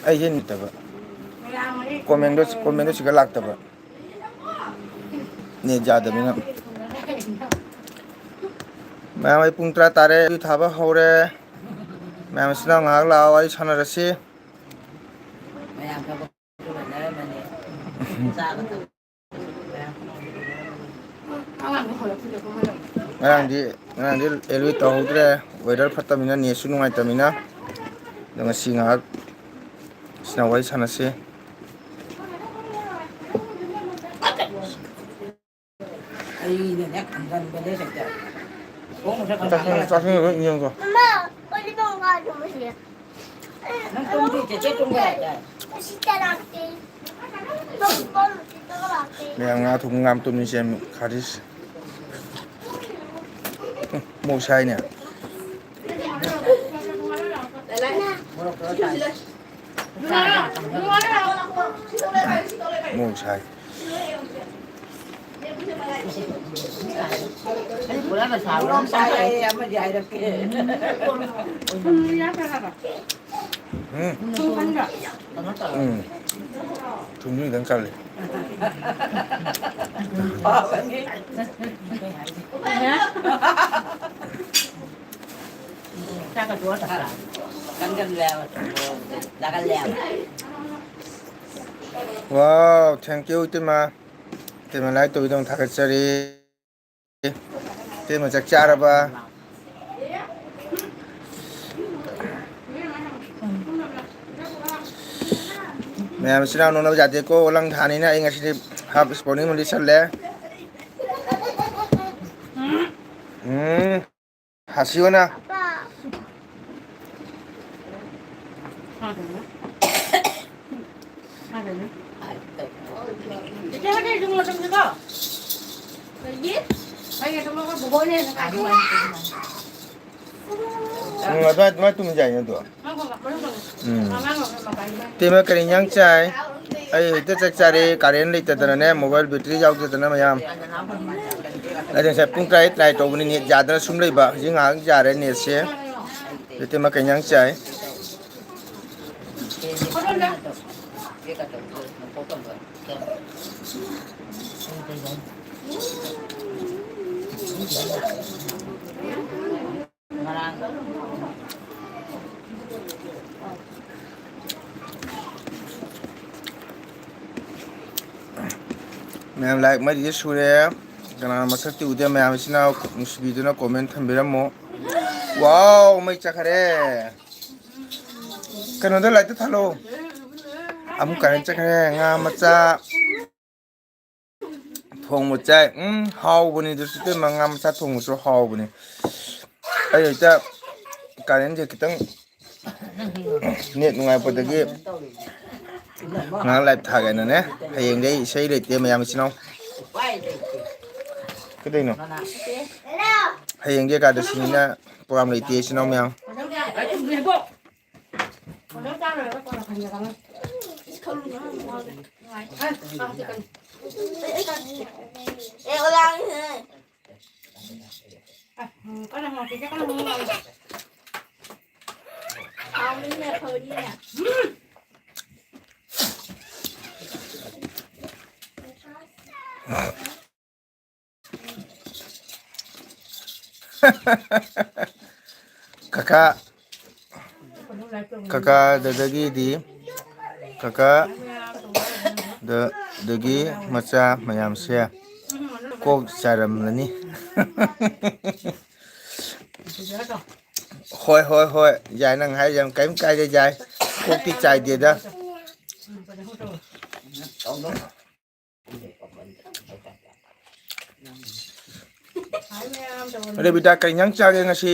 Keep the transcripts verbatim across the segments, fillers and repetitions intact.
ꯑꯩꯁꯦ ꯅꯠꯇꯕ꯫ ꯀꯣꯃꯦꯟꯗꯣ, ꯀꯣꯃꯦꯟꯗꯣ ꯁꯤꯒ ꯂꯥꯛꯇꯕ꯫ ꯅꯦꯠ ꯌꯥꯗꯕꯅꯤꯅ꯫ ꯃꯌꯥꯝ, ꯑꯩ ꯄꯨꯡ ꯇꯔꯥ ꯇꯥꯔꯦ, ꯑꯗꯨ ꯊꯥꯕ ꯍꯧꯔꯦ꯫ ꯃꯌꯥꯝ ꯏꯆꯤꯟ ꯏꯅꯥꯎ ꯉꯥꯏꯍꯥꯛ ꯂꯥꯛꯑꯣ, ꯋꯥꯔꯤ ꯁꯥꯟꯅꯔꯁꯤ꯫ ꯉꯔꯥꯡꯗꯤ, ꯉꯔꯥꯡꯗꯤ ꯑꯦꯜꯋꯤ ꯇꯧꯍꯧꯗ꯭ꯔꯦ, ꯋꯦꯗꯔ ꯐꯠꯇꯕꯅꯤꯅ, ꯅꯦꯠꯁꯨ ꯅꯨꯡꯉꯥꯏꯇꯕꯅꯤꯅ꯫ ꯑꯗꯣ ꯉꯁꯤ ꯉꯥꯏꯍꯥꯛ ꯁꯤꯅ ꯋꯥꯔꯤ ꯁꯥꯟꯅꯁꯤ꯫ ꯑꯩꯅꯅꯦ ꯈꯪꯒꯟꯕꯅꯦ ꯍꯦꯛꯇ꯫ ꯈꯣꯡ ꯃꯊꯛꯇ ꯆꯥꯁꯤꯟ-, ꯆꯥꯁꯤꯟꯅꯕ ꯏꯟꯖꯥꯡꯗꯣ꯫ ꯃꯃꯥ, ꯑꯣꯂꯤꯚ ꯑꯃꯒ ꯑꯗꯨꯝ ꯂꯩꯁꯤꯜꯂꯦ꯫ ꯅꯪ ꯇꯨꯝꯗꯤ ꯆꯦꯆꯦ ꯇꯨꯝꯒꯦ ꯍꯥꯏꯗꯥꯏ? ꯎꯁꯤꯠꯇ ꯂꯥꯛꯇꯦ꯫ ꯃꯌꯥꯝ ꯉꯥ ꯊꯣꯡ ꯉꯥ ꯇꯨꯝꯃꯤ ꯆꯦꯟ ꯈꯥꯔꯤꯁ꯫ ꯎꯝ, ꯃꯣꯛ ꯁꯥꯏꯅꯦ꯫ ꯃꯣꯛ ꯁꯥꯏ꯫ ꯎꯝ꯫ ꯎꯝ꯫ ꯊꯨꯝꯁꯨ ꯈꯤꯇꯪ ꯀꯜꯂꯤ꯫ ꯋꯥꯎ, thank you, ꯏꯇꯩꯃ꯫ ꯏꯇꯩꯃ like ꯇꯧꯕꯤꯗꯃꯛ ꯊꯥꯒꯠꯆꯔꯤ꯫ ꯏꯇꯩꯃ ꯆꯥꯛ ꯆꯥꯔꯕ? ꯃꯌꯥꯝ ꯏꯆꯤꯟ ꯏꯅꯥꯎ ꯅꯣꯛꯅꯕ ꯌꯥꯗꯦꯀꯣ, ꯑꯣꯂꯪ ꯊꯥꯅꯤꯅ ꯑꯩ ꯉꯁꯤꯗꯤ half sporting ꯑꯃ ꯂꯤꯠꯁꯜꯂꯦ꯫ ꯎꯝ꯫ ꯍꯥꯁꯤꯌꯣꯅ꯫ ꯎꯝ, ꯑꯗꯨꯃꯥꯏ, ꯑꯗꯨꯃꯥꯏ ꯇꯨꯝ ꯌꯥꯏꯅꯦ ꯑꯗꯣ꯫ ꯎꯝ꯫ ꯇꯦꯃ ꯀꯔꯤ ꯏꯟꯖꯥꯡ ꯆꯥꯏ? ꯑꯩ ꯍꯧꯖꯤꯛꯇ ꯆꯥꯛ ꯆꯥꯔꯦ, ꯀꯥꯔꯦꯟ ꯂꯩꯇꯗꯅꯅꯦ, mobile battery ꯌꯥꯎꯗꯗꯅ ꯃꯌꯥꯝ꯫ ꯑꯩꯗꯤ ꯉꯁꯥꯏ ꯄꯨꯡ ꯇꯔꯥ try ꯇꯧꯕꯅꯤ, ꯅꯦꯠ ꯌꯥꯗꯅ ꯁꯨꯝ ꯂꯩꯕ꯫ ꯍꯧꯖꯤꯛ ꯉꯥꯏꯍꯥꯛ ꯌꯥꯔꯦ ꯅꯦꯠꯁꯦ꯫ ꯏꯇꯩꯃ ꯀꯩ ꯏꯟꯖꯥꯡ ꯆꯥꯏ? ꯃꯌꯥꯝ like ꯃꯔꯤꯁꯦ ꯁꯨꯔꯦ꯫ ꯀꯅꯥꯅ ꯃꯁꯛꯇꯤ ꯎꯗꯦ? ꯃꯌꯥꯝ ꯏꯆꯤꯟ ꯏꯅꯥꯎ ꯅꯨꯡꯁꯤꯕꯤꯗꯨꯅ comment ꯊꯝꯕꯤꯔꯝꯃꯣ꯫ ꯋꯥꯎ, ꯃꯩ ꯆꯠꯈ꯭ꯔꯦ꯫ ꯀꯩꯅꯣꯗ light ꯇ ꯊꯥꯜꯂꯣ꯫ ꯑꯃꯨꯛ current ꯆꯠꯈ꯭ꯔꯦ꯫ ꯉꯥ ꯃꯆꯥ ꯊꯣꯡꯕ ꯆꯥꯏ꯫ ꯎꯝ, ꯍꯥꯎꯕꯅꯤ ꯑꯗꯨꯁꯨ ꯏꯇꯩꯃ, ꯉꯥ ꯃꯆꯥ ꯊꯣꯡꯕꯁꯨ ꯍꯥꯎꯕꯅꯤ꯫ ꯑꯩ ꯍꯦꯛꯇ current ꯁꯦ ꯈꯤꯇꯪ net ꯅꯨꯡꯉꯥꯏꯔꯛꯄꯗꯒꯤ ꯉꯥꯏꯍꯥꯛ live ꯊꯥꯒꯦꯅꯅꯦ꯫ ꯍꯌꯦꯡꯗꯩ ꯏꯁꯩ ꯂꯩꯇꯦ ꯃꯌꯥꯝ ꯏꯆꯤꯟ ꯏꯅꯥꯎ꯫ ꯀꯩꯗꯧꯅꯣ? ꯍꯌꯦꯡꯗꯤ ꯑꯦꯀꯥꯗꯁꯤꯅꯤꯅ program ꯂꯩꯇꯦ ꯏꯆꯤꯟ ꯏꯅꯥꯎ ꯃꯌꯥꯝ꯫ ꯀꯀꯥ, ꯀꯀꯥ ꯗꯗꯒꯤꯗꯤ, ꯀꯀꯥ ꯗ-, ꯗꯒꯤ ꯃꯆꯥ ꯃꯌꯥꯝꯁꯦ ꯀꯣꯛ ꯆꯥꯏꯔꯝꯂꯅꯤ꯫ ꯍꯣꯏ, ꯍꯣꯏ, ꯍꯣꯏ, ꯌꯥꯏ, ꯅꯪ ꯍꯥꯏ ꯌꯥꯝ ꯀꯔꯤꯝ ꯀꯥꯏꯗꯦ, ꯌꯥꯏ꯫ ꯀꯣꯛꯇꯤ ꯆꯥꯏꯗꯦꯗ꯫ ꯔꯦꯕꯤꯇꯥ, ꯀꯩ ꯏꯟꯖꯥꯡ ꯆꯥꯒꯦ ꯉꯁꯤ?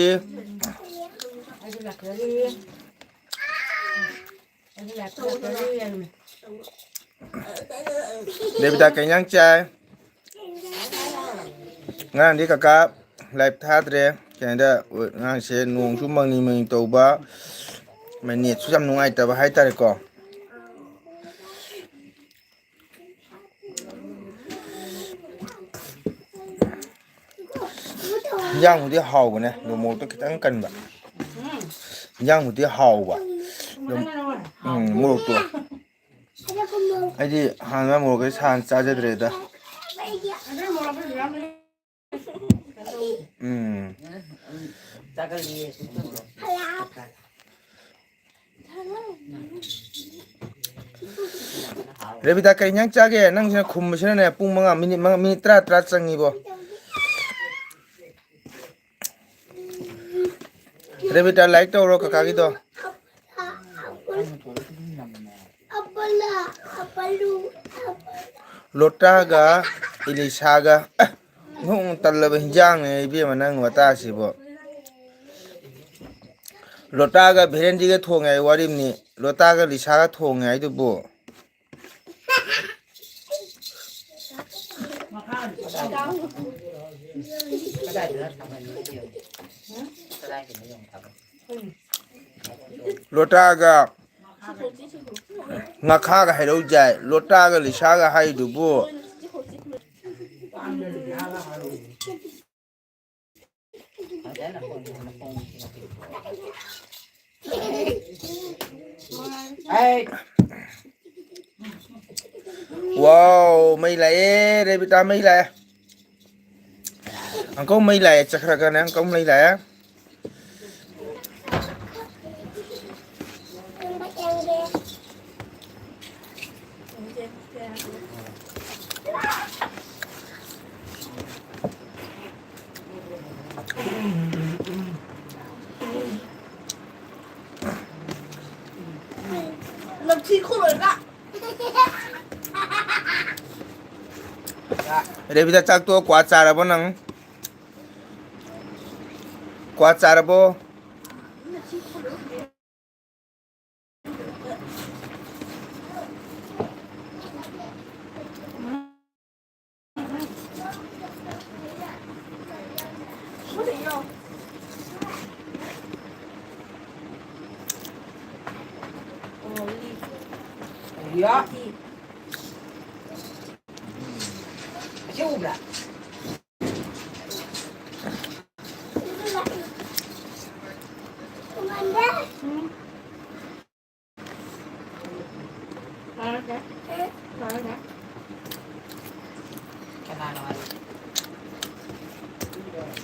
ꯔꯦꯕꯤꯇꯥ, ꯀꯩ ꯏꯟꯖꯥꯡ ꯆꯥꯏ? ꯉꯔꯥꯡꯗꯤ ꯀꯀꯥ live ꯊꯥꯗ꯭ꯔꯦ꯫ ꯀꯩꯅꯣꯗ, ꯑꯉꯥꯡꯁꯦ ꯅꯣꯡꯁꯨ ꯃꯪꯂꯤ ꯃꯪꯂꯤ ꯇꯧꯕ, ꯃꯥꯏ net ꯁꯨ ꯌꯥꯝ ꯅꯨꯡꯉꯥꯏꯇꯕ ꯍꯥꯏꯇꯥꯔꯦꯀꯣ꯫ ꯏꯟꯖꯥꯡꯕꯨꯗꯤ ꯍꯥꯎꯕꯅꯦ, ꯑꯗꯣ ꯃꯣꯔꯣꯛꯇꯣ ꯈꯤꯇꯪ ꯀꯟꯕ꯫ ꯏꯟꯖꯥꯡꯕꯨꯗꯤ ꯍꯥꯎꯕ꯫ ꯑꯗꯨꯝ, ꯎꯝ, ꯃꯣꯔꯣꯛꯇꯣ꯫ ꯑꯩꯗꯤ ꯍꯥꯟꯅ ꯃꯣꯔꯣꯛ ꯀꯩ ꯁꯥꯅ ꯆꯥꯖꯗ꯭ꯔꯦꯗ꯫ ꯎꯝ꯫ ꯔꯦꯕꯤꯇꯥ, ꯀꯩ ꯏꯟꯖꯥꯡ ꯆꯥꯒꯦ? ꯅꯪꯁꯤꯅ ꯈꯨꯝꯕꯁꯤꯅꯅꯦ, ꯄꯨꯡ ꯃꯉꯥ, ꯃꯤꯅꯤꯠ ꯃꯉꯥ, ꯃꯤꯅꯤꯠ ꯇꯔꯥ, ꯇꯔꯥ ꯆꯪꯉꯤꯕꯣ꯫ ꯔꯦꯕꯤꯇꯥ, like ꯇꯧꯔꯣ ꯀꯀꯥꯒꯤꯗꯣ꯫ ꯂꯣꯇꯥꯒ ꯏꯂꯤꯁꯥꯒ꯫ ꯅꯣꯡ ꯇꯜꯂꯕ ꯍꯤꯟꯖꯥꯡꯅꯦ ꯏꯕꯦꯝꯃ, ꯅꯪ ꯋꯥꯇꯥꯁꯤꯕꯣ꯫ ꯂꯣꯇꯥꯒ ꯚꯦꯔꯦꯟꯗꯤꯒ ꯊꯣꯡꯉꯦ ꯍꯥꯏ ꯋꯥꯔꯤꯕꯅꯤ꯫ ꯂꯣꯇꯥꯒ ꯂꯤꯁꯥꯒ ꯊꯣꯡꯉꯦ ꯍꯥꯏꯗꯨꯕꯨ꯫ ꯂꯣꯇꯥꯒ ꯉꯥꯈꯥꯒ ꯍꯩꯔꯧ ꯌꯥꯏ꯫ ꯂꯣꯇꯥꯒ ꯂꯤꯁꯥꯒ ꯍꯥꯏꯗꯨꯕꯨ꯫ Wow, ꯃꯩ ꯂꯥꯛꯑꯦ, ꯔꯦꯕꯤꯇꯥ, ꯃꯩ ꯂꯥꯛꯑꯦ꯫ Uncle ꯃꯩ ꯂꯥꯛꯑꯦ, ꯆꯠꯈ꯭ꯔꯒꯅꯦ, uncle ꯃꯩ ꯂꯥꯛꯑꯦ꯫ ꯂꯝꯊꯤ ꯈꯨꯔꯣꯏꯕ꯫ ꯔꯦꯕꯤꯗ, ꯆꯥꯛ ꯇꯣꯛꯑ ꯀ꯭ꯋꯥ ꯆꯥꯔꯕꯣ ꯅꯪ? ꯀ꯭ꯋꯥ ꯆꯥꯔꯕꯣ?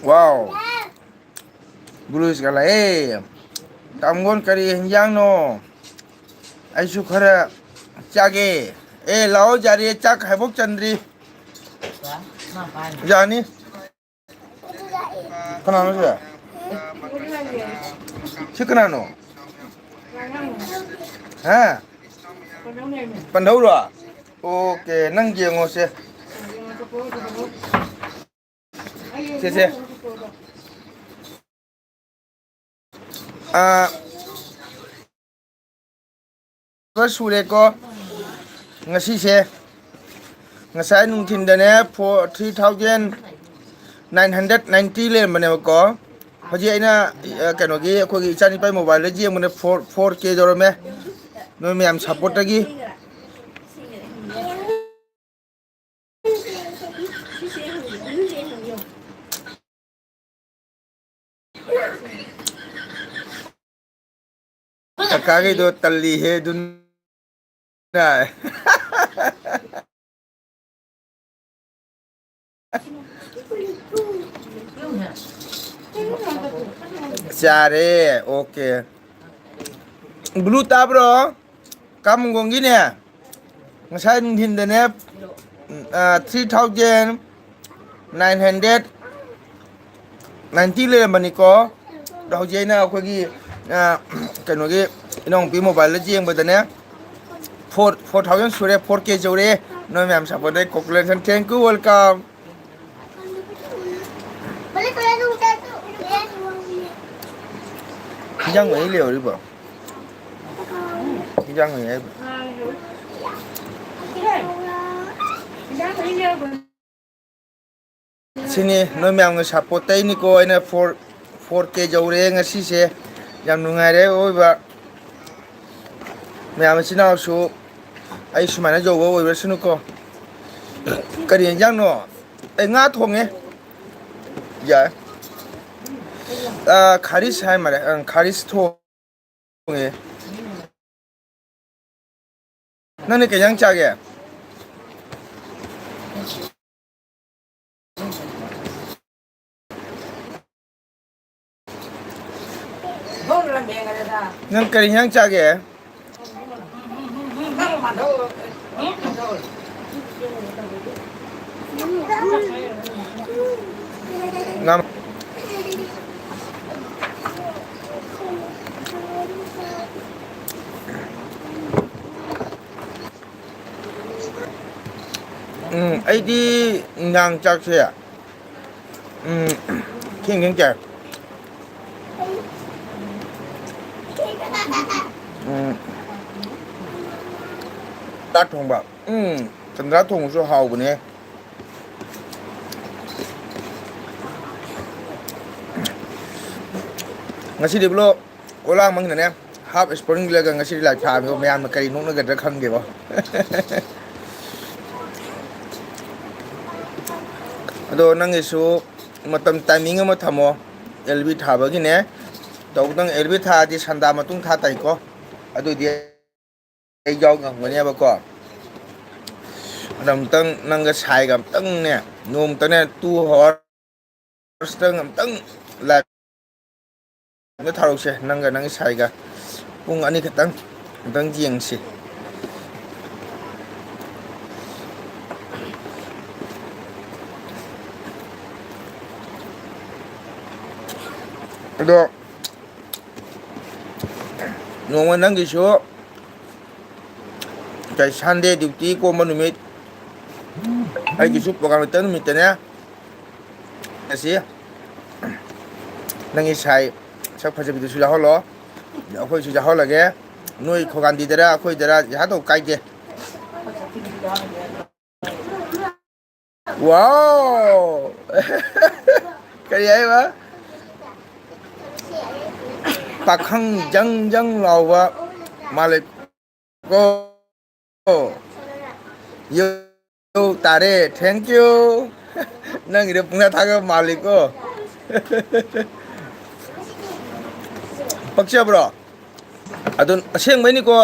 Wow. ꯕ꯭ꯂꯨꯁꯀ ꯂꯥꯛꯑꯦ꯫ ꯇꯥꯃꯣꯒꯣꯟ ꯀꯔꯤ ꯍꯤꯟꯖꯥꯡꯅꯣ? ꯑꯩꯁꯨ ꯈꯔ ꯆꯥꯒꯦ꯫ ꯑꯦ, ꯂꯥꯛꯑꯣ ꯌꯥꯔꯦ, ꯆꯥꯛ ꯍꯥꯏꯕꯣꯛ ꯆꯟꯗ꯭ꯔꯤ꯫ ꯌꯥꯅꯤ꯫ ꯀꯅꯥꯅꯣ ꯁꯤꯗ? ꯁꯤ ꯀꯅꯥꯅꯣ? ꯍꯥ? ꯄꯟꯊꯧꯔꯣ? ꯑꯣꯀꯦ, ꯅꯪ ꯌꯦꯡꯉꯣꯁꯦ꯫ ꯁꯦ, ꯁꯦ꯫ ꯑꯥ, ꯁꯨꯔꯦꯀꯣ ꯉꯁꯤꯁꯦ꯫ ꯉꯁꯥꯏ ꯅꯨꯡꯊꯤꯟꯗꯅꯦ, four, three thousand nine hundred ninety ꯂꯩꯔꯝꯕꯅꯦꯕꯀꯣ꯫ ꯍꯧꯖꯤꯛ ꯑꯩꯅ, ꯑ, ꯀꯩꯅꯣꯒꯤ, ꯑꯩꯈꯣꯏꯒꯤ ꯏꯆꯥꯅꯤꯄꯥꯒꯤ ꯃꯣꯕꯥꯏꯜꯗ ꯌꯦꯡꯕꯅꯦ, ꯐꯣꯔ, ꯐꯣꯔ ꯀꯦ ꯌꯧꯔꯝꯃꯦ꯫ ꯅꯣꯏ ꯃꯌꯥꯝ ꯁꯞꯄꯣꯔꯠꯇꯒꯤ꯫ ꯀꯀꯥꯒꯤꯗꯣ ꯇꯜꯂꯤꯍꯦ ꯑꯗꯨꯅ꯫ ꯌꯥꯔꯦ, ꯑꯣꯀꯦ꯫ ꯕ꯭ꯂꯨ ꯇꯥꯕ꯭ꯔꯣ? ꯀꯥꯃꯨꯡꯒꯣꯡꯒꯤꯅꯦ, ꯉꯁꯥꯏ ꯅꯨꯡꯊꯤꯟꯗꯅꯦ, ꯑ, three thousand nine hundred ninety ꯂꯩꯔꯝꯕꯅꯤꯀꯣ꯫ ꯑꯗꯣ ꯍꯧꯖꯤꯛ ꯑꯩꯅ ꯑꯩꯈꯣꯏꯒꯤ, ꯑ, ꯀꯩꯅꯣꯒꯤ ꯏꯅꯥꯎꯅꯨꯄꯤ ꯃꯣꯕꯥꯏꯜꯗ ꯌꯦꯡꯕꯗꯅꯦ, ꯐꯣꯔ, ꯐꯣꯔ ꯊꯥꯎꯖꯟ ꯁꯨꯔꯦ, ꯐꯣꯔ ꯀꯦ ꯌꯧꯔꯦ꯫ ꯅꯣꯏ ꯃꯌꯥꯝ ꯁꯞꯄꯣꯔꯠꯇꯩ congratulations, thank you, welcome꯫ ꯍꯤꯟꯖꯥꯡ ꯃꯍꯤ ꯂꯩꯍꯧꯔꯤꯕꯣ? ꯍꯤꯟꯖꯥꯡ ꯃꯍꯤ ꯍꯥꯏꯕ꯫ ꯁꯤꯅꯤ, ꯅꯣꯏ ꯃꯌꯥꯝꯒꯤ ꯁꯞꯄꯣꯔꯠꯇꯩꯅꯤꯀꯣ ꯑꯩꯅ ꯐꯣꯔ, ꯐꯣꯔ ꯀꯦ ꯌꯧꯔꯦ ꯉꯁꯤꯁꯦ꯫ ꯌꯥꯝ ꯅꯨꯡꯉꯥꯏꯔꯦ ꯑꯣꯏꯕ꯫ ꯃꯌꯥꯝ ꯏꯆꯤꯟ ꯏꯅꯥꯎꯁꯨ ꯑꯩ ꯁꯨꯃꯥꯏꯅ ꯌꯧꯕ ꯑꯣꯏꯔꯁꯅꯨꯀꯣ꯫ ꯀꯔꯤ ꯌꯦꯟꯖꯥꯡꯅꯣ? ꯑꯩ ꯉꯥ ꯊꯣꯡꯉꯦ꯫ ꯌꯥꯏ꯫ ꯑ, ꯈꯥꯔꯤꯁ ꯍꯥꯏ ꯃꯥꯜꯂꯦ꯫ ꯑꯪ, ꯈꯥꯔꯤꯁ ꯊꯣꯡꯉꯦ꯫ ꯅꯪꯅ ꯀꯩ ꯏꯟꯖꯥꯡ ꯆꯥꯒꯦ? ꯅꯪ ꯀꯔꯤ ꯏꯟꯖꯥꯡ ꯆꯥꯒꯦ? ꯉꯥ-, ꯎꯝ, ꯑꯩꯗꯤ ꯅꯨꯡꯗꯥꯡ ꯆꯥꯛꯁꯦ, ꯎꯝ, ꯊꯦꯡ ꯊꯦꯡ ꯆꯥꯏ꯫ ꯎꯝ, ꯆꯥꯛ ꯊꯣꯡꯕ꯫ ꯎꯝ, ꯆꯟꯗ꯭ꯔꯥ ꯊꯣꯡꯕꯁꯨ ꯍꯥꯎꯕꯅꯦ꯫ ꯉꯁꯤꯗꯤ ꯕ꯭ꯂꯣ ꯀꯣꯂꯥꯡ ꯃꯅꯨꯡꯗꯅꯦ, ꯍꯥꯞ ꯏꯁꯄꯣꯔꯤꯡ ꯂꯤꯠꯂꯒ ꯉꯁꯤꯗꯤ ꯂꯥꯏ ꯊꯥꯕꯗꯣ ꯃꯌꯥꯝꯅ ꯀꯔꯤ ꯅꯣꯛꯅꯒꯗ꯭ꯔꯥ ꯈꯪꯗꯦꯕ꯫ ꯑꯗꯣ ꯅꯪꯒꯤꯁꯨ ꯃꯇꯝ ꯇꯥꯏꯃꯤꯡ ꯑꯃ ꯊꯝꯃꯣ, ꯑꯦꯜ ꯕꯤ ꯊꯥꯕꯒꯤꯅꯦ꯫ ꯇꯧꯕꯇꯪ ꯑꯦꯜ ꯕꯤ ꯊꯥꯔꯗꯤ ꯁꯟꯗꯥ ꯃꯇꯨꯡ ꯊꯥ ꯇꯥꯏꯀꯣ꯫ ꯑꯗꯨꯗꯤ ꯑꯩ ꯌꯥꯎ ꯉꯝꯒꯅꯦꯕꯀꯣ꯫ ꯑꯗꯣ ꯑꯃꯨꯛꯇꯪ ꯅꯪꯒ ꯁꯥꯏꯒ ꯑꯃꯨꯛꯇꯪꯅꯦ, ꯅꯣꯡꯃꯇꯅꯦ, two hours ꯇꯪ ꯑꯃꯨꯛꯇꯪ live ꯊꯥꯔꯛꯁꯦ, ꯅꯪꯒ ꯅꯪ ꯁꯥꯏꯒ꯫ ꯄꯨꯡ ꯑꯅꯤ ꯈꯛꯇꯪ ꯑꯃꯨꯛꯇꯪ ꯌꯦꯡꯁꯤ꯫ ꯑꯗꯣ ꯅꯣꯡꯃ ꯅꯪꯒꯤꯁꯨ ꯀꯩ Sunday duty ꯀꯣꯝꯕ ꯅꯨꯃꯤꯠ, ꯑꯩꯒꯤꯁꯨ program ꯂꯩꯇꯕ ꯅꯨꯃꯤꯠꯇꯅꯦ꯫ ꯑꯁꯤ ꯅꯪꯒꯤ ꯁꯥꯏ ꯁꯛ ꯐꯖꯕꯤꯗꯨꯁꯨ ꯌꯥꯎꯍꯜꯂꯣ, ꯑꯩꯈꯣꯏꯁꯨ ꯌꯥꯎꯍꯜꯂꯒꯦ꯫ ꯅꯣꯏ ꯈꯣꯡꯒꯥꯟꯗꯤꯗꯔ ꯑꯩꯈꯣꯏꯗꯔ ꯌꯥꯍꯜꯂꯣ, ꯀꯥꯏꯗꯦ꯫ Wow! ꯀꯔꯤ ꯍꯥꯏꯕ? ꯄꯥꯈꯪ ꯖꯪ ꯖꯪ ꯂꯥꯎꯕ ꯃꯥꯜꯂꯦ꯫ ꯀꯣ꯫ ꯌꯧ ꯇꯥꯔꯦ꯫ Thank you꯫ ꯅꯪꯒꯤꯗꯣ ꯄꯨꯡꯊꯥ ꯊꯥꯒꯠꯄ ꯃꯥꯜꯂꯤꯀꯣ꯫ ꯄꯛꯆꯕ꯭ꯔꯣ? ꯑꯗꯨ ꯑꯁꯦꯡꯕꯩꯅꯤꯀꯣ,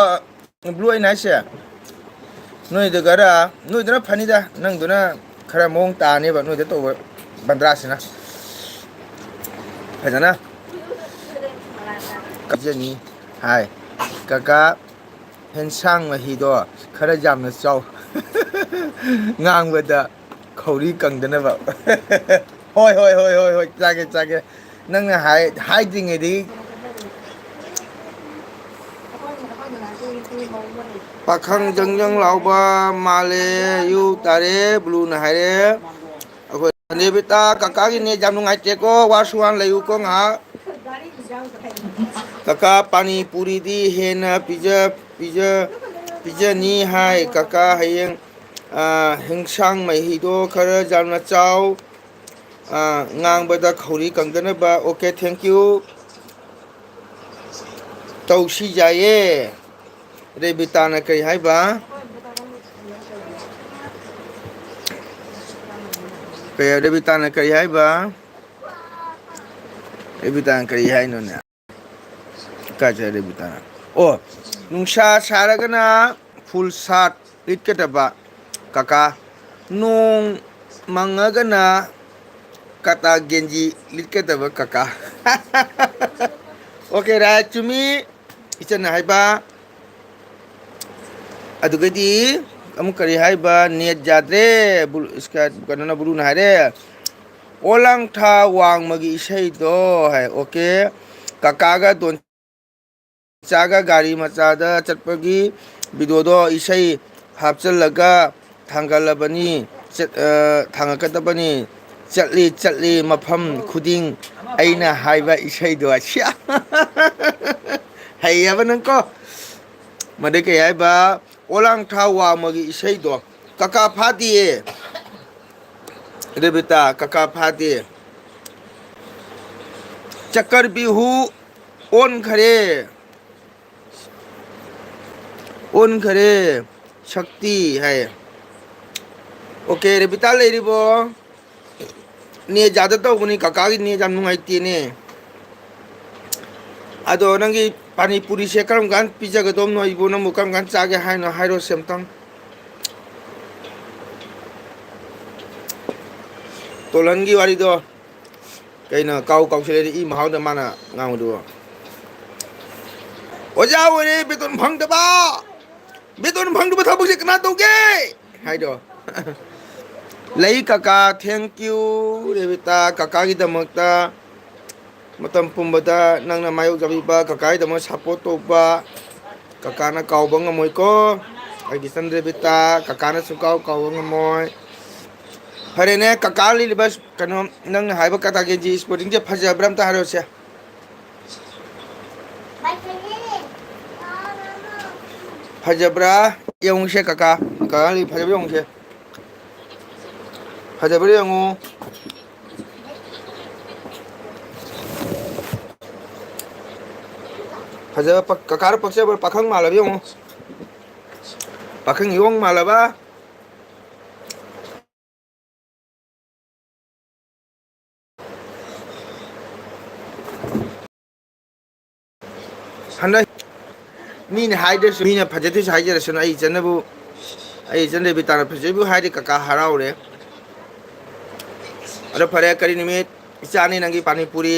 ꯕ꯭ꯂꯨ ꯑꯩꯅ ꯍꯥꯏꯁꯦ꯫ ꯅꯣꯏꯗ ꯈꯔ, ꯅꯣꯏꯗꯨꯅ ꯐꯅꯤꯗ, ꯅꯪꯗꯨꯅ ꯈꯔ ꯃꯑꯣꯡ ꯇꯥꯅꯦꯕ, ꯅꯣꯏꯗ ꯇꯧꯕ ꯕꯟꯗ꯭ꯔꯥꯁꯤꯅ꯫ ꯐꯖꯅ ꯀꯞꯆꯅꯤ ꯍꯥꯏ꯫ ꯀꯀꯥ, ꯍꯦꯟꯁꯥꯡ ꯃꯍꯤꯗꯣ ꯈꯔ ꯌꯥꯝꯅ ꯆꯥꯎ꯫ ꯉꯥꯡꯕꯗ ꯈꯧꯔꯤ ꯀꯪꯗꯅꯕ꯫ ꯍꯣꯏ, ꯍꯣꯏ, ꯍꯣꯏ, ꯍꯣꯏ, ꯍꯣꯏ, ꯆꯥꯒꯦ, ꯆꯥꯒꯦ꯫ ꯅꯪꯅ ꯍꯥꯏ-, ꯍꯥꯏꯗ꯭ꯔꯤꯉꯩꯗꯒꯤ ꯄꯥꯈꯪ ꯖꯪ ꯖꯪ ꯂꯥꯎꯕ ꯃꯥꯜꯂꯦ꯫ ꯌꯨ ꯇꯥꯔꯦ, ꯕ꯭ꯂꯨꯅ ꯍꯥꯏꯔꯦ꯫ ꯑꯩꯈꯣꯏ ꯔꯦꯕꯤꯇꯥ, ꯀꯀꯥꯒꯤ ꯅꯦꯠ ꯌꯥꯝ ꯅꯨꯡꯉꯥꯏꯇꯦꯀꯣ, ꯋꯥꯁꯨ ꯋꯥꯟ ꯂꯩꯌꯨꯀꯣ ꯉꯥꯏꯍꯥꯛ꯫ ꯀꯀꯥ, ꯄꯥꯅꯤ ꯄꯨꯔꯤꯗꯤ ꯍꯦꯟꯅ ꯄꯤꯖ-, ꯄꯤꯖ-, ꯄꯤꯖꯅꯤ ꯍꯥꯏ꯫ ꯀꯀꯥ, ꯍꯌꯦꯡ, ꯑ, ꯍꯤꯡꯁꯥꯡ ꯃꯍꯤꯗꯣ ꯈꯔ ꯌꯥꯝꯅ ꯆꯥꯎ꯫ ꯑ, ꯉꯥꯡꯕꯗ ꯈꯧꯔꯤ ꯀꯪꯗꯅꯕ꯫ Okay, thank you꯫ ꯇꯧꯁꯤ ꯌꯥꯏꯌꯦ꯫ ꯔꯦꯕꯤꯇꯥꯅ ꯀꯔꯤ ꯍꯥꯏꯕ? ꯀꯩ, ꯔꯦꯕꯤꯇꯥꯅ ꯀꯔꯤ ꯍꯥꯏꯕ? ꯔꯦꯕꯤꯇꯥꯅ ꯀꯔꯤ ꯍꯥꯏꯅꯣꯅꯦ? ꯀꯥꯏ ꯆꯠꯈ꯭ꯔꯦ ꯔꯦꯕꯤꯇꯥꯅ? ꯑꯣ, ꯅꯨꯡꯁꯥ ꯁꯥꯔꯒꯅ ꯐꯨꯜ ꯁꯥꯔꯠ ꯂꯤꯠꯀꯗꯕ ꯀꯀꯥ, ꯅꯣꯡ ꯃꯪꯉꯒꯅ ꯀꯇꯥ ꯒꯦꯟꯖꯤ ꯂꯤꯠꯀꯗꯕ ꯀꯀꯥ꯫ ꯑꯣꯀꯦ, ꯔꯥꯏꯠ, ꯆꯨꯝꯃꯤ꯫ ꯏꯆꯟꯅ ꯍꯥꯏꯕ꯫ ꯑꯗꯨꯒꯗꯤ ꯑꯃꯨꯛ ꯀꯔꯤ ꯍꯥꯏꯕ? ꯅꯦꯠ ꯌꯥꯗ꯭ꯔꯦ꯫ ꯕꯨ-, ꯏꯁꯀ-, ꯀꯩꯅꯣꯅ, ꯕꯨꯂꯨꯅ ꯍꯥꯏꯔꯦ, "ꯑꯣꯂꯥꯡꯊꯥ ꯋꯥꯡꯃꯒꯤ ꯏꯁꯩꯗꯣ" ꯍꯥꯏ꯫ ꯑꯣꯀꯦ꯫ ꯀꯀꯥꯒ ꯗꯣꯟ ꯆꯥꯒ ꯒꯥꯔꯤ ꯃꯆꯥꯗ ꯆꯠꯄꯒꯤ ꯚꯤꯗꯤꯑꯣꯗꯣ ꯏꯁꯩ ꯍꯥꯞꯆꯤꯜꯂꯒ ꯊꯥꯡꯒꯠꯂꯕꯅꯤ, ꯆꯠ-, ꯑ, ꯊꯥꯡꯒꯠꯀꯗꯕꯅꯤ꯫ ꯆꯠꯂꯤ, ꯆꯠꯂꯤ ꯃꯐꯝ ꯈꯨꯗꯤꯡ ꯑꯩꯅ ꯍꯥꯏꯕ ꯏꯁꯩꯗꯣ꯫ ꯑꯁ꯭ꯌꯥ! ꯍꯩꯌꯦꯕ ꯅꯪꯀꯣ꯫ ꯃꯗꯩ ꯀꯩ ꯍꯥꯏꯕ? ꯑꯣꯂꯥꯡ ꯊꯥ ꯋꯥꯡꯃꯒꯤ ꯏꯁꯩꯗꯣ꯫ ꯀꯀꯥ ꯐꯥꯗꯤꯌꯦ꯫ ꯔꯦꯕꯤꯇꯥ, ꯀꯀꯥ ꯐꯥꯗꯦ꯫ ꯆꯀꯔ ꯕꯤꯍꯨ ꯑꯣꯟꯈꯔꯦ꯫ ꯑꯣꯟꯈꯔꯦ꯫ ꯁꯛꯇꯤ ꯍꯥꯏꯌꯦ꯫ ꯑꯣꯀꯦ, ꯔꯦꯕꯤꯇꯥ ꯂꯩꯔꯤꯕꯣ? ꯅꯦꯠ ꯌꯥꯗ ꯇꯧꯕꯅꯤ, ꯀꯀꯥꯒꯤ ꯅꯦꯠ ꯌꯥꯝ ꯅꯨꯡꯉꯥꯏꯇꯦꯅꯦ꯫ ꯑꯗꯣ ꯅꯪꯒꯤ ꯄꯥꯅꯤ ꯄꯨꯔꯤꯁꯦ ꯀꯔꯝ ꯀꯥꯟ ꯄꯤꯖꯒꯗꯧꯅꯣ? ꯑꯩꯕꯨ ꯅꯪꯕꯨ ꯀꯔꯝ ꯀꯥꯟ ꯆꯥꯒꯦ ꯍꯥꯏꯅꯣ? ꯍꯥꯏꯔꯣꯁꯦ ꯑꯝꯇꯪ꯫ ꯇꯣꯂꯟꯒꯤ ꯋꯥꯔꯤꯗꯣ ꯀꯩꯅꯣ? ꯀꯥꯎ ꯀꯥꯎꯁꯤꯜꯂꯛꯑꯦ ꯏ ꯃꯍꯥꯎꯗ ꯃꯥꯅ ꯉꯥꯡꯕꯗꯨꯕꯣ꯫ ꯑꯣꯖꯥ ꯑꯣꯏꯔꯦ, ꯕꯦꯇꯣꯟ ꯐꯪꯗꯕ, ꯕꯦꯇꯣꯟ ꯐꯪꯗꯕ ꯊꯕꯛꯁꯦ ꯀꯅꯥ ꯇꯧꯒꯦ ꯍꯥꯏꯗꯣ꯫ ꯂꯩ ꯀꯀꯥ, thank you ꯔꯦꯕꯤꯇꯥ, ꯀꯀꯥꯒꯤꯗꯃꯛꯇ ꯃꯇꯝ ꯄꯨꯝꯕꯗ ꯅꯪꯅ ꯃꯥꯌꯣꯛꯆꯕꯤꯕ, ꯀꯀꯥꯒꯤꯗꯃꯛ support ꯇꯧꯕ, ꯀꯀꯥꯅ ꯀꯥꯎꯕ ꯉꯝꯃꯣꯏꯀꯣ꯫ ꯑꯩꯒꯤ ꯆꯟꯗ꯭ꯔꯦꯕꯤꯇꯥ, ꯀꯀꯥꯅ ꯁꯨꯡꯀꯥꯎ ꯀꯥꯎꯕ ꯉꯝꯃꯣꯏ꯫ ꯐꯔꯦꯅꯦ, ꯀꯀꯥ ꯂꯤꯂꯤꯕ ꯀꯩꯅꯣ, ꯅꯪꯅ ꯍꯥꯏꯕ ꯀꯇꯥꯒꯦꯟꯖꯤ sporting ꯁꯦ ꯐꯖꯕ꯭ꯔꯥ ꯑꯝꯇ ꯍꯥꯏꯔꯛꯑꯣꯁꯦ꯫ ꯐꯖꯕ꯭ꯔꯥ ꯌꯦꯡꯉꯨꯁꯦ ꯀꯀꯥ, ꯀꯀꯥ ꯂꯤꯂꯤ ꯐꯖꯕ꯭ꯔꯥ ꯌꯦꯡꯉꯨꯁꯦ꯫ ꯐꯖꯕ꯭ꯔꯥ ꯌꯦꯡꯉꯨ꯫ ꯐꯖꯕ ꯄꯛ-, ꯀꯀꯥꯗ ꯄꯛꯆꯕ ꯄꯥꯈꯪ ꯃꯥꯜꯂꯕ ꯌꯦꯡꯉꯨ꯫ ꯄꯥꯈꯪ ꯏꯌꯣꯡ ꯃꯥꯜꯂꯕ꯫ ꯍꯟꯗꯛ ꯃꯤꯅ ꯍꯥꯏꯗ꯭ꯔꯁꯨ, ꯃꯤꯅ ꯐꯖꯗꯦꯁꯨ ꯍꯥꯏꯖꯔꯁꯅꯨ, ꯑꯩ ꯏꯆꯟꯅꯕꯨ, ꯑꯩ ꯏꯆꯟ ꯔꯦꯕꯤꯇꯥꯅ ꯐꯖꯩꯕꯨ ꯍꯥꯏꯔꯗꯤ ꯀꯀꯥ ꯍꯔꯥꯎꯔꯦ꯫ ꯑꯗꯣ ꯐꯔꯦ, ꯀꯔꯤ ꯅꯨꯃꯤꯠ ꯏꯆꯥꯅꯤ ꯅꯪꯒꯤ ꯄꯥꯅꯤꯄꯨꯔꯤ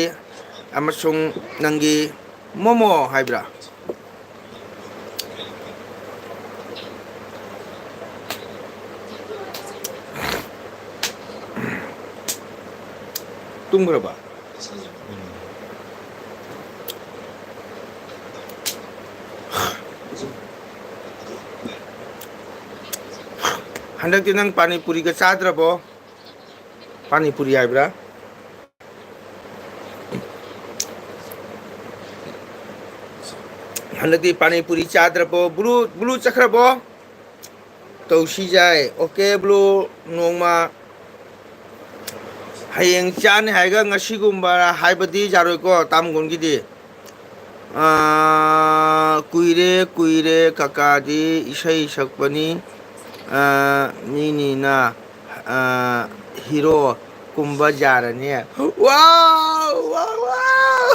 ꯑꯃꯁꯨꯡ ꯅꯪꯒꯤ ꯃꯣꯃꯣ ꯍꯥꯏꯕ꯭ꯔꯥ? ꯇꯨꯝꯈ꯭ꯔꯕ? ꯍꯟꯗꯛꯇꯤ ꯅꯪ ꯄꯥꯅꯤꯄꯨꯔꯤꯒ ꯆꯥꯗ꯭ꯔꯕꯣ? ꯄꯥꯅꯤꯄꯨꯔꯤ ꯍꯥꯏꯕ꯭ꯔꯥ? ꯍꯟꯗꯛꯇꯤ ꯄꯥꯅꯤꯄꯨꯔꯤ ꯆꯥꯗ꯭ꯔꯕꯣ? Blue, blue ꯆꯠꯈ꯭ꯔꯕꯣ? ꯇꯧꯁꯤ ꯌꯥꯏ꯫ OK ꯕ꯭ꯂꯨ, ꯅꯣꯡꯃ ꯍꯌꯦꯡ ꯆꯥꯅꯤ ꯍꯥꯏꯔꯒ ꯉꯁꯤꯒꯨꯝꯕ ꯍꯥꯏꯕꯗꯤ ꯌꯥꯔꯣꯏꯀꯣ, ꯇꯥꯃꯒꯨꯟꯒꯤꯗꯤ꯫ ꯑꯥ, ꯀꯨꯏꯔꯦ, ꯀꯨꯏꯔꯦ, ꯀꯀꯥꯗꯤ ꯏꯁꯩ ꯁꯛꯄꯅꯤ, ꯑꯥ, ꯃꯤꯅꯤꯅ, ꯑꯥ, ꯍꯤꯔꯣ ꯀꯨꯝꯕ ꯌꯥꯔꯅꯤ꯫ ꯋꯥꯎ, ꯋꯥꯎ, ꯋꯥꯎ!